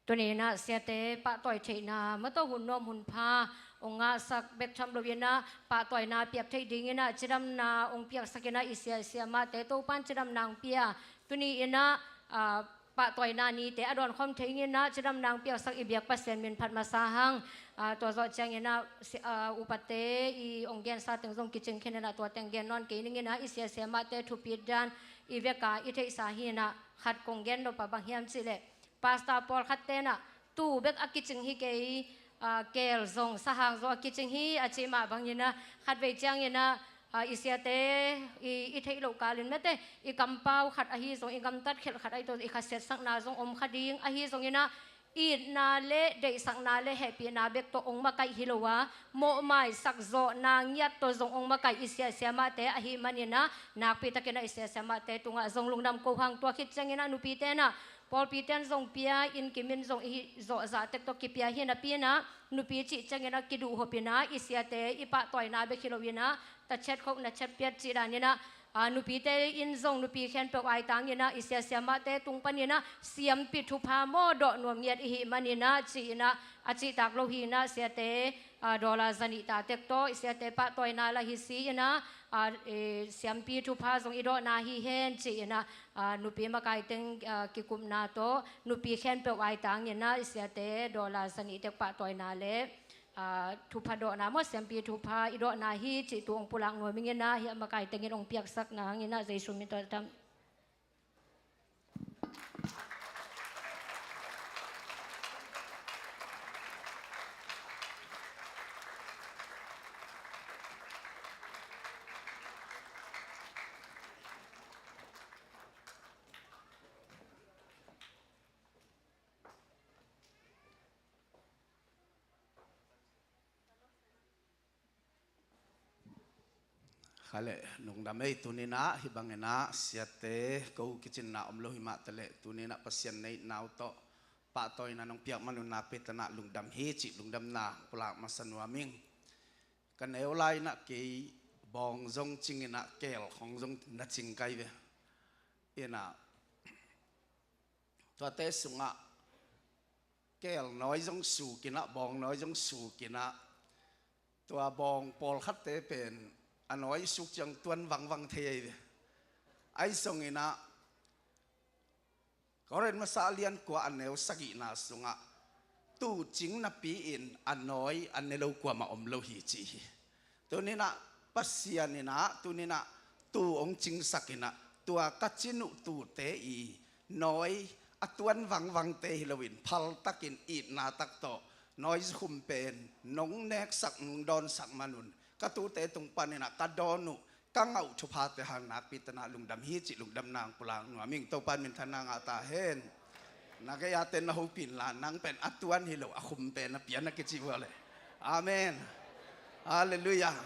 Tuni in ah siate pahtawi theihna mah tawh hun nuam hun pha hong ngahsak bek tham lo in ah pahtawina piak theih dingin ah cidamna hong piaksak in ah i sia i siamahte Topa'n cidamna hong pia. Tuni in ah, ah, pahtawina nite a dawn khawm thei in ah cidamna hong piaksak i biak Pasian min phat masa hang. Ah, tua zawh ciangin ah si-, ah, upate i hong gensa teng zong kicing khin in ah tua teng gen nawn kei ning in ah i sia i siamahte thupi dan i vek a i theihsa hi in ah khat kong gen nop a bang hiam cih leh Pastor pawlkhatte in ah tuu bek a kicing hi kei, ah, keel zong sahang zong a kicing hi a cih mah bangin ah khatvei ciangin ah, ah, i siate i, i theih loh kalin mate i kampau khat ahi zong i gamtat khelh khat ahi tawh i kha siatsakna zong om kha ding ahi zongin ah itna le deihsakna le hehpihna bek tawh hong makaih hi lo a mawhmaisak zawhna ngiat tawh zong hong makaih i sia i siamahte ahih manin ah nakpi takin ah i sia i siamahte tungah zong lungdam ko hang. Tua khit ciangin ah nupite in ah pawlpite in zong pia in kimin zong i zawh zah tek tawh kipia hi napi in ah nupi cih ciangin ah kiduhhop in ah i siate i pahtawina bek hi lo in ah ta chet khok na chet piat cih danin ah, ah, nupite in zong nupi khempeuh aitang in ah i sia i siamahte tung panin ah siampi thupha maw dawh nuam ngiat i hih manin ah ci in ah a cihtak lo hi in ah siate, ah, dollar zanih ta tek tawh i siate pahtawina la hi si in ah, ah, eh, siampi thupha zong i dawhna hi hen ci in ah, ah, nupi makai teng, ah, kikupna tawh nupi khempeuh aitang in ah i siate dollar zanih tek pahtawina le, ah, thupha dawhna maw siampi thupha i dawhna hi cih tu hong pulak nuam ing in ah hih a makai tengin hong piaksak nang in ah Jesu min tawh tam. Kha le, lungdam ei. Tuni in ah hih bangin ah siate ko kicinna om lo hi mah ta leh tuni in ah Pasian na itna uh tawh pahtawina nong piak man un nakpi takin ah lungdam hi cih lungdamna pulak masa nuam ing. Ka neu lai in ah kei bawng zong cing in ah keel khong zong na cing kai ve. In ah tuate sungah keel nawi zong suk in ah bawng nawi zong suk in ah tua bawng pawlkhatte pen a nawi suk ciang tuan vangvang thei ahi ve. Ahi zongin ah Korin masa a lian kua a neu sagihna sungah tuu cing napi-in a nawi a ne lo kuamah om lo hi ci hi. Tuni in ah Pasian in ah tuni in ah tuu hong cingsak in ah tua ka cin uh tuute i nawi a tuan vangvangte hi loin phaltakin itna tak tawh noise khum pen nong neksak, nong dawnsak manun ka tute tung paninah ka dawn uh, ka ngah uh thuphate hang nakpi tanah lungdam hi cih lungdamna hong pulak nuam ing. Topa in minthanna ngah ta hen. Na gei-ate na hopih inla, nang pen a tuan hi lo, a khum pen a pian a kici uh a le. Amen. Halleluiah.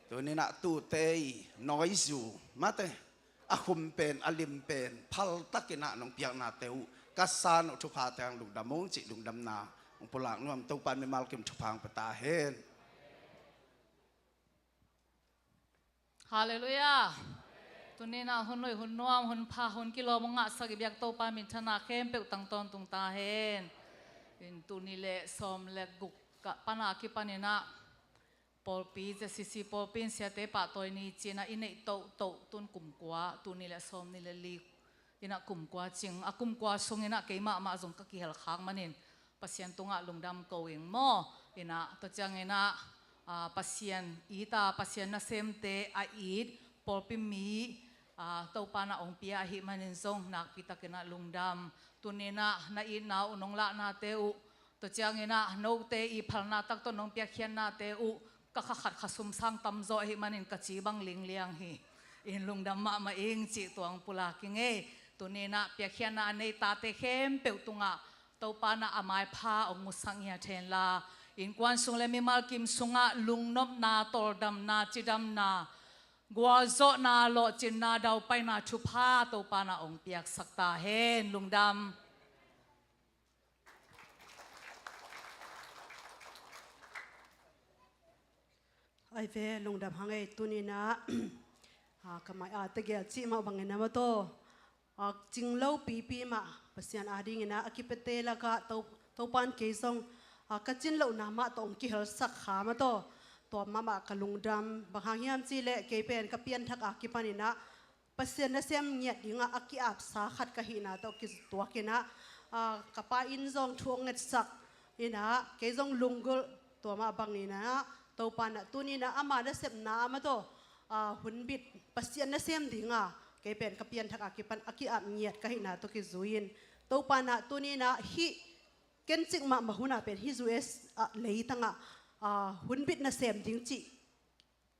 Tuninah tute i noise uh mate, a khum pen, a lim pen phaltakinah nong piaknate uh ka san uh thuphate hang lungdam ung cih lungdamna hong pulak nuam. Topa in mimal kim thupha hong pia ta hen. Halleluiah. Tuninah hun hoih, hun nuam, hun pha, hun kilawm hong ngahsak i biak Topa in minthanna khempeuh tang tawntung ta hen. In tul nih le sawm le guk ka pana kipaninah pawlpi, ZCC pawlpi in siate pahtawi ni cinah i neih tohtoh, tun kum kua, tul nih le sawm nih le li inah kum kua cing, a kum kua sunginah keimahmah zong ka kihel khak manin Pasian tungah lungdam ko ing maw. Inah tua cianginah, ah, Pasian it a, Pasian nasemte a it pawlpi mi, ah, Topa na hong pia ahih manin zong nakpi takinah lungdam. Tuninah na itna uh, nong lahnate uh, tua cianginah note i phalna tak tawh nong piakkhiatnate uh ka kha khat kha sum sang tamzaw ahih manin ka ci bang lingliang hi. In lungdam mahmah ing cih tua hong pulak ing ei. Tuninah piakkhiatna a nei tate khempeuh tungah Topa na a maipha hong musak ngiat henla, innkuan sung le mimal kim sungah lungnopna, tawldamna, cidamna, gualzawhna, lawhcinna, daupaina thupha Topa na hong piaksak ta hen. Lungdam. Ai ve, lungdam hang ei. Tuninah, ah, ka mai a tegel cih mah bangin a mataw, ah, cinglo pipi mah Pasian adinginah a kipete lakah To, Topa in kei zong, ah, ka cin lohna mah tawh hong kihelsak kha mataw. Tua mahmah ka lungdam. Bang hang hiam cihleh kei pen ka pianthak a kipaninah Pasian nasem ngiat dingah a ki-apsa khat ka hihna tawh kituakinah, ah, ka pa in zong thu hong ngetsak inah kei zong lunggulh. Tua mah banginah Topa inah tuninah ama nasepna ah mataw, ah, hunbit Pasian nasem dinga kei pen ka pianthak a kipan a ki-ap ngiat ka hihna tawh kizui-in Topa inah tuninah hih kencik mahmah hunah pen hih U S ah leitangah, ah, hunbit nasem ding cih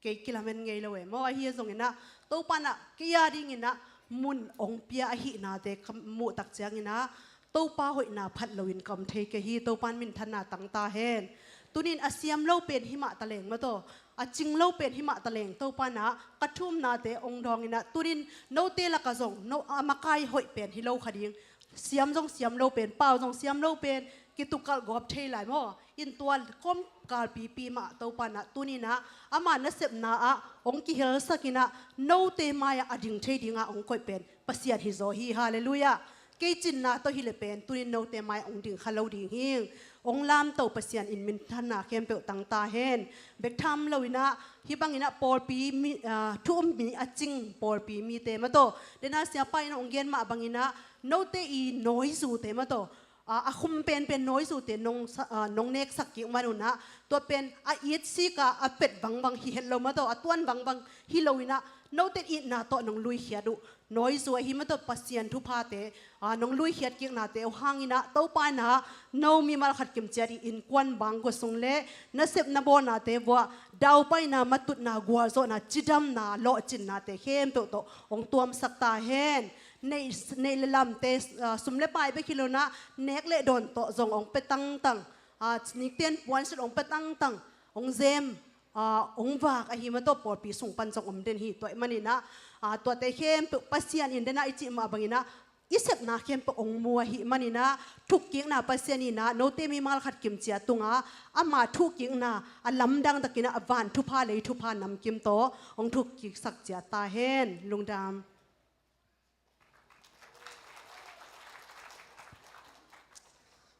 kei kilamen ngei lo e maw. Ahi zonginah Topa inah kei a dinginah mun hong pia ahihnate ka muhtak cianginah Topa hoihna phat loin ka om thei kei hi. Topa in minthanna tang ta hen. Tunin a siam lo pen himah taleng mataw, a cing lo pen himah taleng Topa inah ka thumnate hong dawnginah tunin note lakah zong no a makai hoih pen hi lo kha ding. Siam zong siam lo pen, pau zong siam lo pen kitukalh gawp thei lai maw. In tua kawmkal pipi mah Topa inah tuninah ama nasepna ah hong kihelsakinah note mai-ah a ding thei dingah hong koih pen Pasian hizaw hi. Halleluiah. Kei cinna tawh hileh pen tunin note mai-ah hong ding kha lo ding hi. Hong lamto Pasian in minthanna khempeuh tang ta hen. Bek tham loinah hih banginah pawlpi mi, ah, thu um mi a cing pawlpi mite mataw, dena siapa in hong gen mah banginah note i noise-te mataw, a, a khum penpen noise-te nong sa, a, nong neksak kik manunah tua pen a it sika a pet vangbang hi het lo mataw, a tuan vangbang hi loinah note itna tawh nong luikhiat uh noise ahi mataw, Pasian thuphate, a, nong luikhiat kiknate uh hanginah Topa inah no mimal khat kimciat i innkuan bangkua sung le nasepna bawlnate vuah daupaina, matutna, gualzawhna, cidamna, lawhcinnate khempeuh tawh hong tuamsak ta hen. Neih, neih le lamte, ah, sum le pai bek hi lonah nek le dawn tawh zong hong pia tangtang. Ah, nikten puansilh hong pia tangtang. Hong zem, ah, hong vak ahi mataw pawlpi sung pan zong om den hi. Tua ahih maninah, ah, tuate khempeuh Pasian in dena i cih mah banginah i sepna khempeuh hong mu ahih maninah thukkikna Pasian inah note mimal khat kimciat tungah ama thukkikna a lamdang takinah a van thupha lei thupha namkim tawh hong thukkiksak ciat ta hen. Lungdam.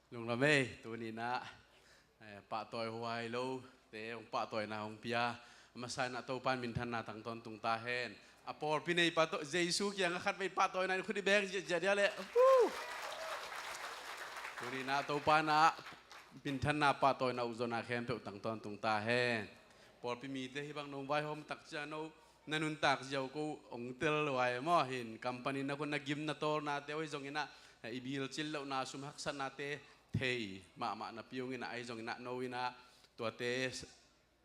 Lungdam ei, tuninah, eh, pahtawi huai lote hong pahtawina hong pia a masa inah Topa in minthanna tang tawntung ta hen. A pawlpi neipa tawh Jesu kiangah khatvei pahtawina in khut i beng ziahziah dia leh. Woo! Tuninah Topa inah minthanna pahtawina ukzawhna khempeuh tang tawntung ta hen. Pawlpi mite hih bang nong vaihawm tak ciang no na nuntak ziau ko hong tel lo ai maw, hin company na ko na gim na tawlnate uh ahi zongin ah, i bilcil lohna sum haksatnate thei mahmah napi ung in ah, ahi zongin ah no in ah tuate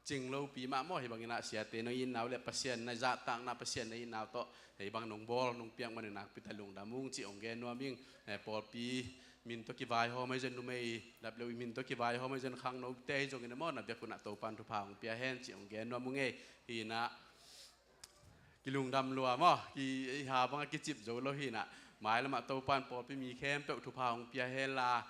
cing lopi mah maw, hih bangin ah siate na itna uh le Pasian na zahtakna, Pasian na itna uh tawh hih bang nong bawl nong piak manin nakpi tak lungdam ung cih hong gen nuam ing. Eh, pawlpi min tawh kivaihawm ahi zongin, numei dap lo i min tawh kivaihawm ahi zongin, khangnote ahi zongin ah maw, na biakinn ah Topan thupha hong pia hen cih hong gen nuam ung ei. Hi in ah kilungdam lua maw, ki, i ha bangah kicip zo lo hi in ah, mailam ah Topan pawlpi mi khempeuh thupha hong pia hen la,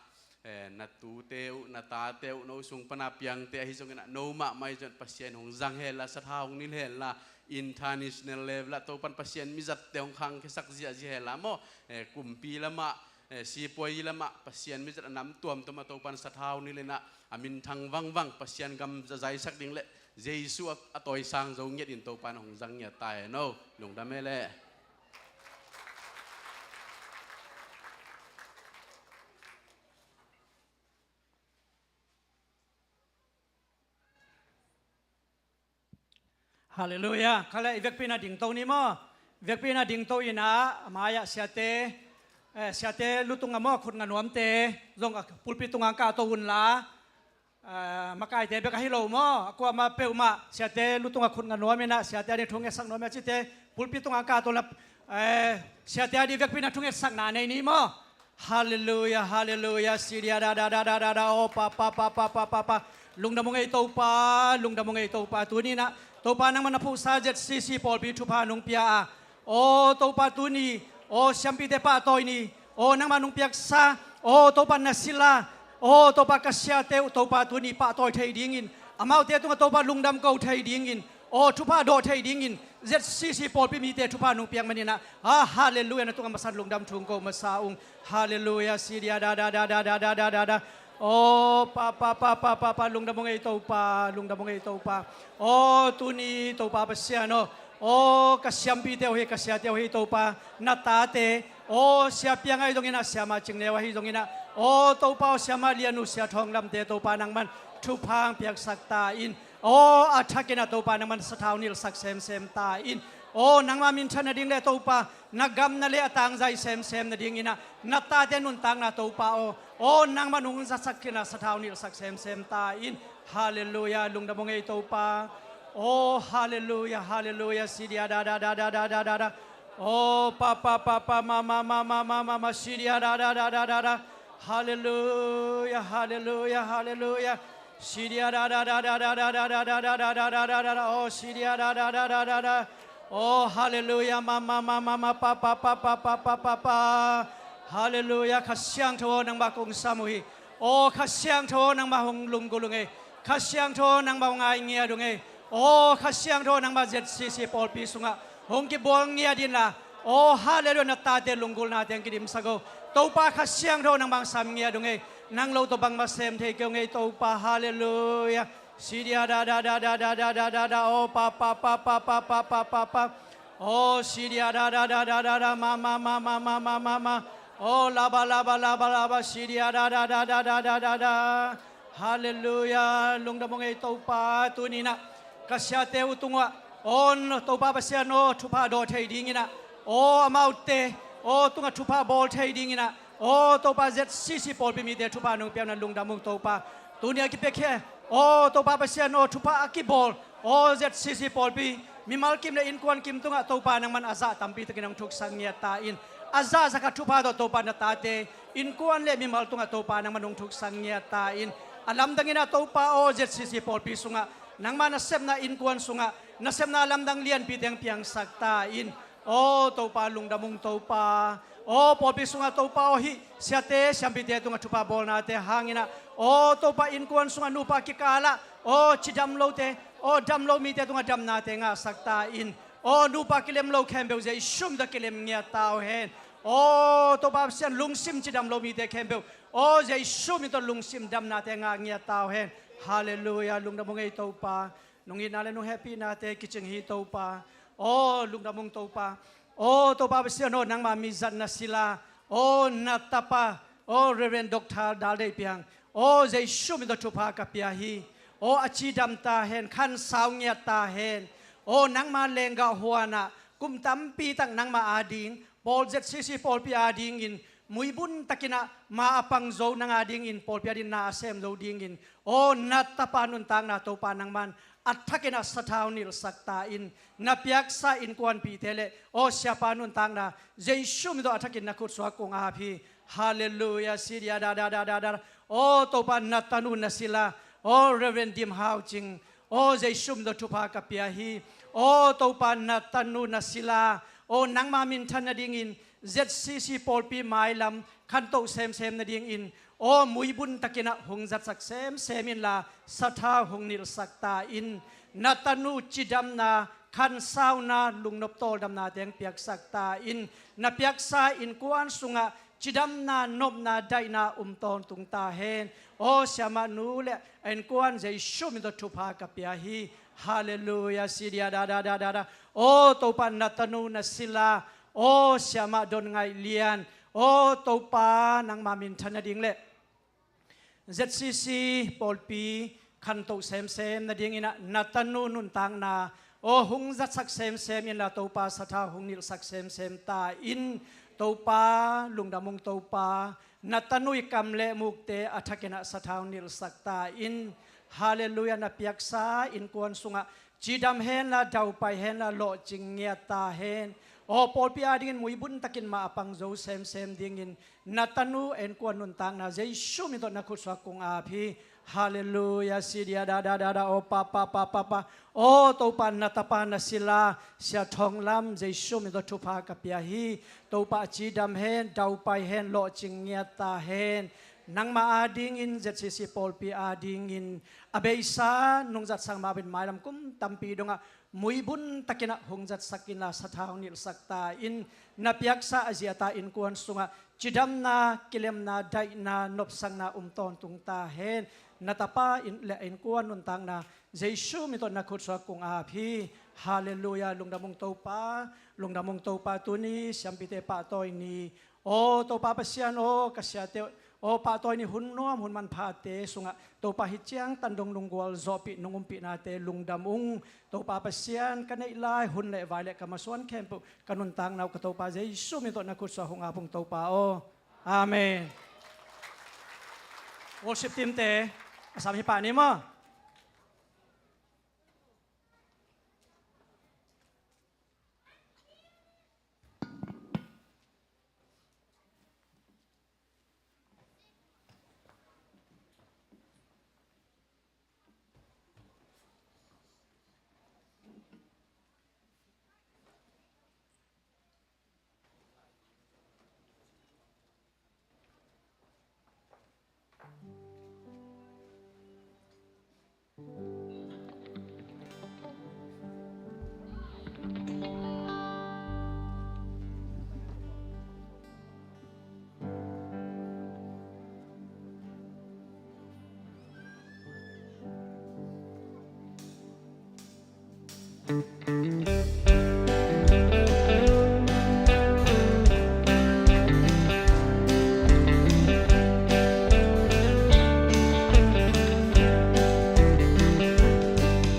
eh, na tute uh, na tate uh, no sung pana piangte ahi zongin ah, no mahmah ahi zongin Pasian hong zang hen la, sathau hong nilh hen la, international level ah Topan Pasian mizatte hong khangkhiasak ziahziah hen la maw, eh, kumpi lamah, eh, sipuai lamah Pasian mizat a nam tuamtuam ah Topan sathau nilh in ah, a minthang vangvang Pasian gam zazaisak ding le Jesu a, a tawisang zo ngiat in Topan hong zang ngiat ta hen o. Lungdam e leh. Halleluiah. Kha le i vekpi in ah dingto ni maw. Vekpi in ah dingto in ah, a mai-ah siate, eh, siate lutung ah maw, khut nga nuamte zong a pulpit tungah hong kahto un la, eh, makaite bek ahi lo maw, a kuamah peuhmah siate lutung ah khut nga nuam in ah, siate ading thu ngetsak nuam in ah cite pulpit tungah hong kahto un la, eh, siate ading vekpi in ah thu ngetsakna nei ni maw. Halleluiah, halleluiah, sidia da da da da da da, o pa pa pa pa pa pa pa. Lungdam ung ei Topa, lungdam ung ei Topa, tuni in ah Topa nangmah na phuhsa Z C C pawlpi thupha nong pia a, o Topa tuni, o siampite pahtawi ni, o nangmah nong piaksa, o Topa na sila, o Topa ka siate uh Topa tuni pahtawi thei dingin, amaute tungah Topa lungdam ko thei dingin, aw thupha dawh thei dingin Z C C pawlpi mite thupha nong piak manin ah, ah, halleluiah, na tungah masa in lungdam thu hong ko masa ung. Halleluiah, sidia da da da da. Aw pa pa pa pa pa pa, lungdam ung ei Topa, lungdam ung ei Topa. Aw tuni Topa Pasian aw, aw ka siampite uh hi, ka siate uh hi Topa, na tate, aw sia piang ahi zongin ah, siamah Cingneu ahi zongin ah, aw Topa aw siamah Lianu, sia Thawng Lamte Topa nangman thupha hong piaksak ta in. Aw a thakin ah Topa nangman sathau nilhsak semsem ta in. Aw nangmah minthan nading le Topa na gam na lei a tangzai semsem nadingin ah, na tate nuntakna Topa aw, aw nangmah nong zatsak in ah sathau nilhsak semsem ta in. Halleluiah, lungdam ung ei Topa. Aw halleluiah, halleluiah, sidia da da da da da da da da. Aw pa pa pa pa, ma ma ma ma ma ma ma, sidia da da da da da da. Halleluiah, halleluiah, halleluiah. Sidia da da da da da da da da da da da da da da da. Oh sidia da da da da da da. Oh halleluiah, ma ma ma ma ma, pa pa pa pa pa pa pa pa. Halleluiah, Kha Siangtho aw nangmah kong sam uh hi. Oh Kha Siangtho aw nangmah hong lunggulh ung ei. Kha Siangtho aw nangmah hong ai ngiat ung ei. Oh Kha Siangtho aw nangmah Z C C pawlpi sungah hong kibawl ngiat inla, oh halleluiah, na tate lunggulhnate hong kidimsak o. Topa Kha Siangtho aw nangmah hong sam ngiat ung ei. Nang lo tawh bangmah sem thei kei ung ei Topa, halleluiah. Sidia da da da da da da da da da. Oh pa pa pa pa pa pa pa pa pa. Oh sidia da da da da da da, ma ma ma ma ma ma ma ma. Oh laba laba laba laba, sidia da da da da da da da da. Halleluiah, lungdam ung ei Topa, tuni in ah ka siate uh tungah, aw Topa Pasian aw, thupha dawh thei dingin ah, aw amaute aw tungah thupha bawl thei dingin ah, aw Topa Z C C pawlpi mite thupha nong piakna lungdam ung Topa. Tuni a kipiakhia, aw Topa Pasian aw, thupha a kibawl, aw Z C C pawlpi mimal kim le innkuan kim tungah Topa nangman a zah tampi takin hong thuksak ngiat ta in. A zahzah khat thupha tawh Topa na tate innkuan le mimal tungah Topa nangman hong thuksak ngiat ta in. A lamdang in ah Topa aw, Z C C pawlpi sungah, nangmah nasepna innkuan sungah nasepna lamdang lianpite hong piangsak ta in. Aw Topa, lungdam ung Topa. Aw pawlpi sungah Topa aw, hih siate siampite tungah thupha bawlnate hangin ah, aw Topa, innkuan sungah nupa kikal ah aw cidam lote, aw dam lo mite tungah damnate ngahsak ta in. Aw nupa kilem lo khempeuh Jesu min tawh kilem ngiat ta uh hen. Aw Topa Pasian, lungsim cidam lo mite khempeuh, aw Jesu min tawh lungsim damnate ngah ngiat ta uh hen. Halleluiah, lungdam ung ei Topa. Nong itna le nong hehpihnate kicing hi Topa. Aw lungdam ung Topa. Aw Topa Pasian aw, nangmah mizat na sila, aw na tapa, aw Reverend Doctor Dal Deih Piang, aw Jesu min tawh thupha ka pia hi. Aw a cidam ta hen, khansau ngiat ta hen. Aw nangma lenggah huanah kum tampi tak nangma ading, pawl Z C C pawlpi adingin muibun takinah ma a pang zo, nang adingin pawlpi ading na a sem zo dingin, aw na tapa nuntakna Topa nangman a thakinah sathau nilhsak ta in, na piaksa innkuanpihte le aw siapa nuntakna Jesu min tawh a thakin na khutsuak kong ap hi. Halleluia. Sidia da da da da da. Aw Topa na tanu na sila, aw Reverend Dim Hau Cing, aw Jesu min tawh thupha ka pia hi. Aw Topa na tanu na sila, aw nangma minthan nadingin Z C C pawlpi mailam khantoh semsem nadingin, aw muibun takinah hong zatsak semsem inla sathau hong nilhsak ta in, na tanu cidamna, khansauna, lungnop tawldamna teng piaksak ta in, na piaksa innkuan sungah cidamna, nopna, daihna um tawntung ta hen. Aw siamah nu le a innkuan Jesu min tawh thupha ka pia hi. Halleluia. Sidia da da da da da. Aw Topa na tanu na sila, aw siamah Don Ngaih Lian, aw Topa nangma minthan nading le Z C C pawlpi khantoh semsem nadinginah na tanu nuntakna aw hong zatsak semsem inla Topa sathau hong nilhsak semsem ta in, Topa lungdam ung Topa, na tanu i kam le mukte a thakinah sathau nilhsak ta in. Halleluia. Na piaksa innkuan sungah cidam henla, daupai henla, lawhcing ngiat ta hen. Aw pawlpi adingin muibun takin ma a pang zo semsem dingin na tanu a innkuan nuntakna Jesu min tawh na khutsuak kong ap hi. Halleluia. Sidia da da da da. Aw pa pa pa pa pa, aw Topa na tapa na sila Sia Thong Lam Jesu min tawh thupha ka pia hi. Topa a cidam hen, daupai hen, lawhcing ngiat ta hen. Nangma adingin Z C C pawlpi adingin a beisa nungzat sang mah bangin mailam kum tampi dongah muibun takinah hong zatsak inla sathau nilhsak ta in, na piaksa a ziata innkuan sungah cidamna, kilemna, daihna, nopsakna um tawntung ta hen. Na tapa in le a innkuan nuntakna Jesu min tawh na khutsuak kong ap hi. Halleluia. Lungdam ung Topa, lungdam ung Topa. Tuni siampite pahtawi ni. Aw Topa Pasian aw, ka siate aw, pahtawi ni hun nuam hun manphate sungah Topa hi ciang tandong nunggual zawhpih nung umpihnate lungdam ung. Topa Pasian ka neih lai hun le vai le ka masuan khempeuh ka nuntakna uh ka Topa Jesu min tawh na khutsuah hong ap ung Topa aw. Amen. Worship teamte a sam hi pah ni maw.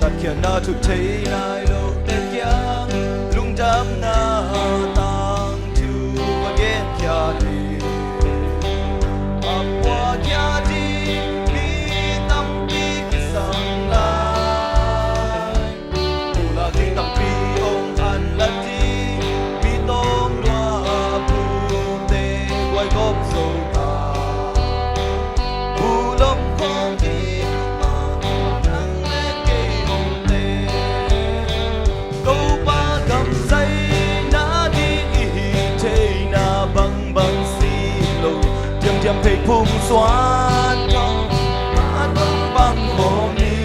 Tatkhiatna thu thei nai lote kiang lungdamna tangthu va genkhia hi. A puakhia ding mi tampi kisam lai. Pulak ding tampi hong an la ding, mi tawm lua pute guai gawp zo ta. Pulom khawng ding mah nang le kei hong te. Topa gam zaina ding i hih theihna bangbang si lo. Diamdiam phei phung suan thong a tong bang khawm ni.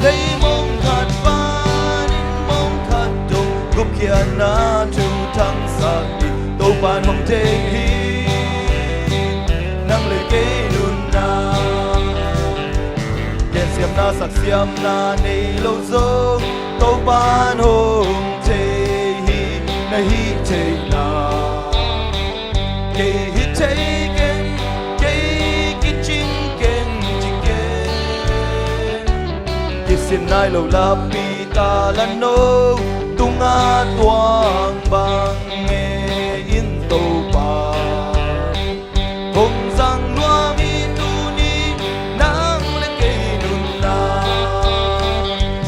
Leimong khat panin mong khat dong gupkhiatna thu thangsak hi. Topa in hong thei hi. Nang le kei nunna gensiamna saksiamna nei lo zong Topa in hong thei hi. Na hih theihna kei hih thei keng, kei kicing keng ci keng. Kisin nai lo lapi Lano tungah tuang bang nge in Topa hong zang nuam hi tuni, nang le kei nunna.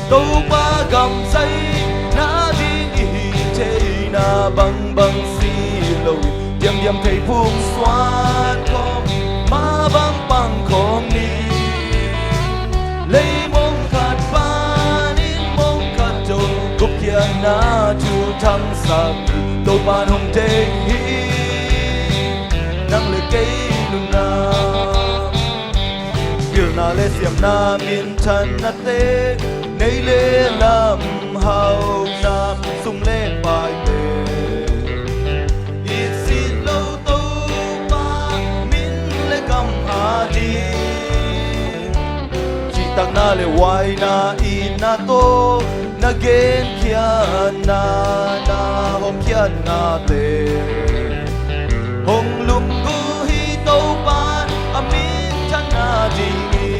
Topa gam zaina ding i hih theihna bangbang si lo in, diamdiam thei phung suan khawm, mah bang pang khawm ni. Leimong khat panin mong khat dong gupkhiatna thu thangsak ni. Topa in hong deih hi, nang le kei nunna. Pilna le siamna, minthannate, nei le lam, hauna, sum le paite, itsit lo Topa min le kam a ding. Cihtakna le waina, itna tawh na genkhiatna, na hawmkhiatnate hong lum uh hi. Topa in a minthanna ding hi.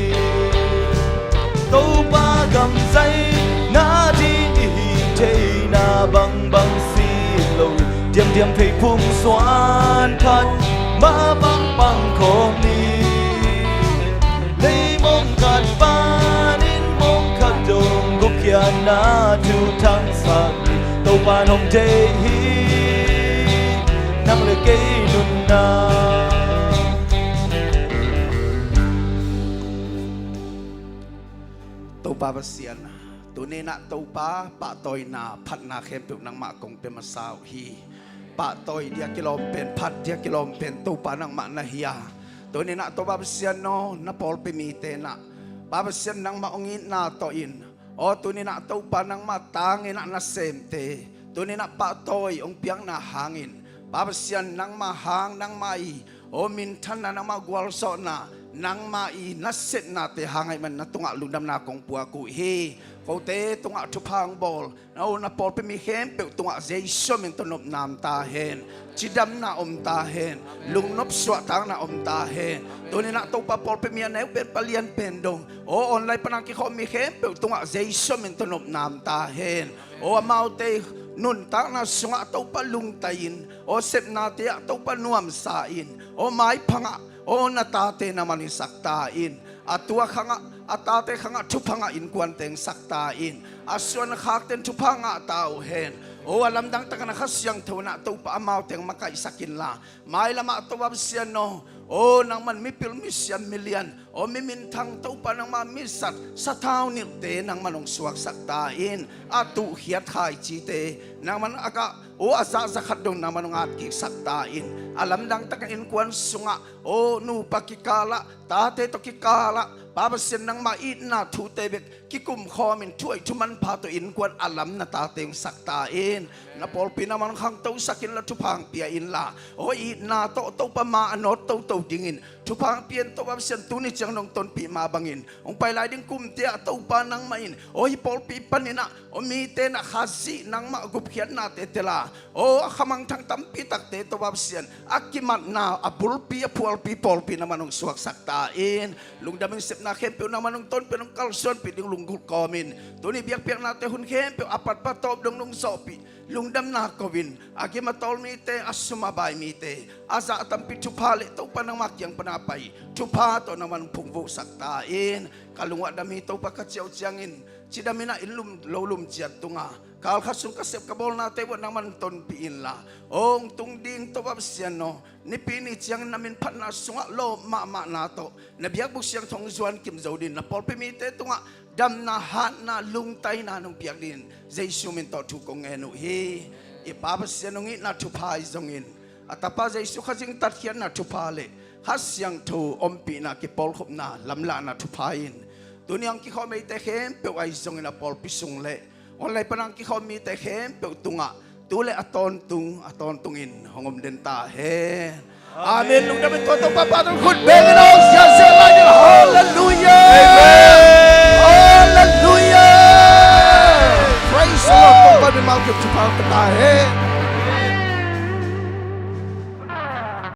Topa gam zaina ding i hih theihna bangbang si lo in, diamdiam thei phung suan khat, mah bang pang khawm ni. Leimong khat panin mong khat dong gupkhiatna thu thangsak ni. Topa in hong deih hi, nang le kei nunna. Topa Pasian, tuni in ah Topa, pahtawina, phatna khempeuh nangmah kong pia masa uh hi. Pahtawi ding a kilawm pen, phat ding a kilawm pen Topa nangmah na hi a, tuni in ah Topa Pasian aw, na pawlpi mite in ah, Pa Pasian, nangmah hong itna tawh in, aw, tuni in ah Topa nangmah tang in ah nasemte tuni in ah pahtawi hong piakna hangin, Pa Pasian, nangmah hang, nangmah i, aw, minthanna, nangmah gualzawhna, nangmah i nasepnate hang ahih manin na tungah lungdamna kong puak uh hi. Kote tungah thupha hong bawl, aw, na pawlpi mi khempeuh tungah Jesu min tawh nopna om ta hen. Cidamna om ta hen. Lungnop suahtakna om ta hen. Tuni in ah Topa, pawlpi mi a neu pen, palian pen dong, aw, online pan a kikhawm mi khempeuh tungah Jesu min tawh nopna om ta hen. Aw, amaute nuntakna sungah Topa lungtai in, aw, sepnate ah Topa nuamsa in, aw, maipha ngah, aw, na tate nangman hisak ta in. A tua khangah, a tate khangah thupha ngah innkuan teng sak ta in. A suan a khakten thupha ngah ta uh hen. Aw, a lamdang takin a Kha Siangtho in ah Topa amaute hong makaihsak inla, mailam ah Topa Pasian aw, aw, nangman mipil, misiam, milian, aw, mi minthang, Topa nangmah mizat, sathau nilhte nangman hong suaksak ta in. A tuhkhiat khaicite nangman a gah, aw, a zah za khat dong nangman hong atkiksak ta in. A lamdang takin innkuan sungah, aw, nupa kikalah, tate tawh kikalah, Pa Pasian, nangmah itna thute bek kikum khawmin, thuhoih thumanpha tawh innkuan a lam na tate hong sak ta in. Na pawlpi nangman hong khangtosak inla, thupha hong pia inla, aw, itna tawh Topa, ma a nawt toto dingin thupha hong pia in. Topa Pasian, tuni ciang nong tonpih mah bangin hong pai lai ding kumte ah Topa nangmah in, aw, hih pawlpi panin ah, aw, mite in ah Khazih nangmah gupkhiatnate tel a, aw, a khamangthang tampi takte Topa Pasian, a kimatna, a bulpi, a phualpi pawlpi nangman hong suaksak ta in. Lungdamin sepna khempeuh nangman hong tonpih, hong kalsuanpih ding lunggulh kawmin, tuni biakpiaknate hun khempeuh a patpat tawp dong nong zawhpih lungdamna ko-in, a gim a tawl mite, a sum a bai mite, a zah a tampi thupha le Topa nangmah kiang pan a pai thupha tawh nangman hong phungvuhsak ta in. Ka lungah dam hi Topa, ka ciah uh ciangin cidam in ah, in lum lo lum ciat tunga, kal khat sung ka sep ka bawlnate uah nangman tonpih inla, aw, hong tung ding Topa Pasian aw, Nipi ni ciangin na min phatna sungah lawp mahmahna tawh, na biakbuk siangtho hong zuan kim zo dingin, na pawlpi mite tungah damna, hatna, lungtaina nong piak dingin Jesu min tawh thu kong ngen uh hi. I Pa Pasian, nong itna thupha ahi zongin, a Tapa Jesu Khazih tatkhiatna thupha le Kha Siangtho ompihna, kipawlkhopna, lamlahna thupha in, tuni a hong kikhawm eite khempeuh ahi zongin, a pawlpi sung le online pan a hong kikhawm mite khempeuh tungah tu le a tawntung, a tawntungin hong om den ta hen. Amen. Amen. Lungdam in tua Topa pa tungah khut beng in a hong siasia lai ding. Halleluiah. Amen.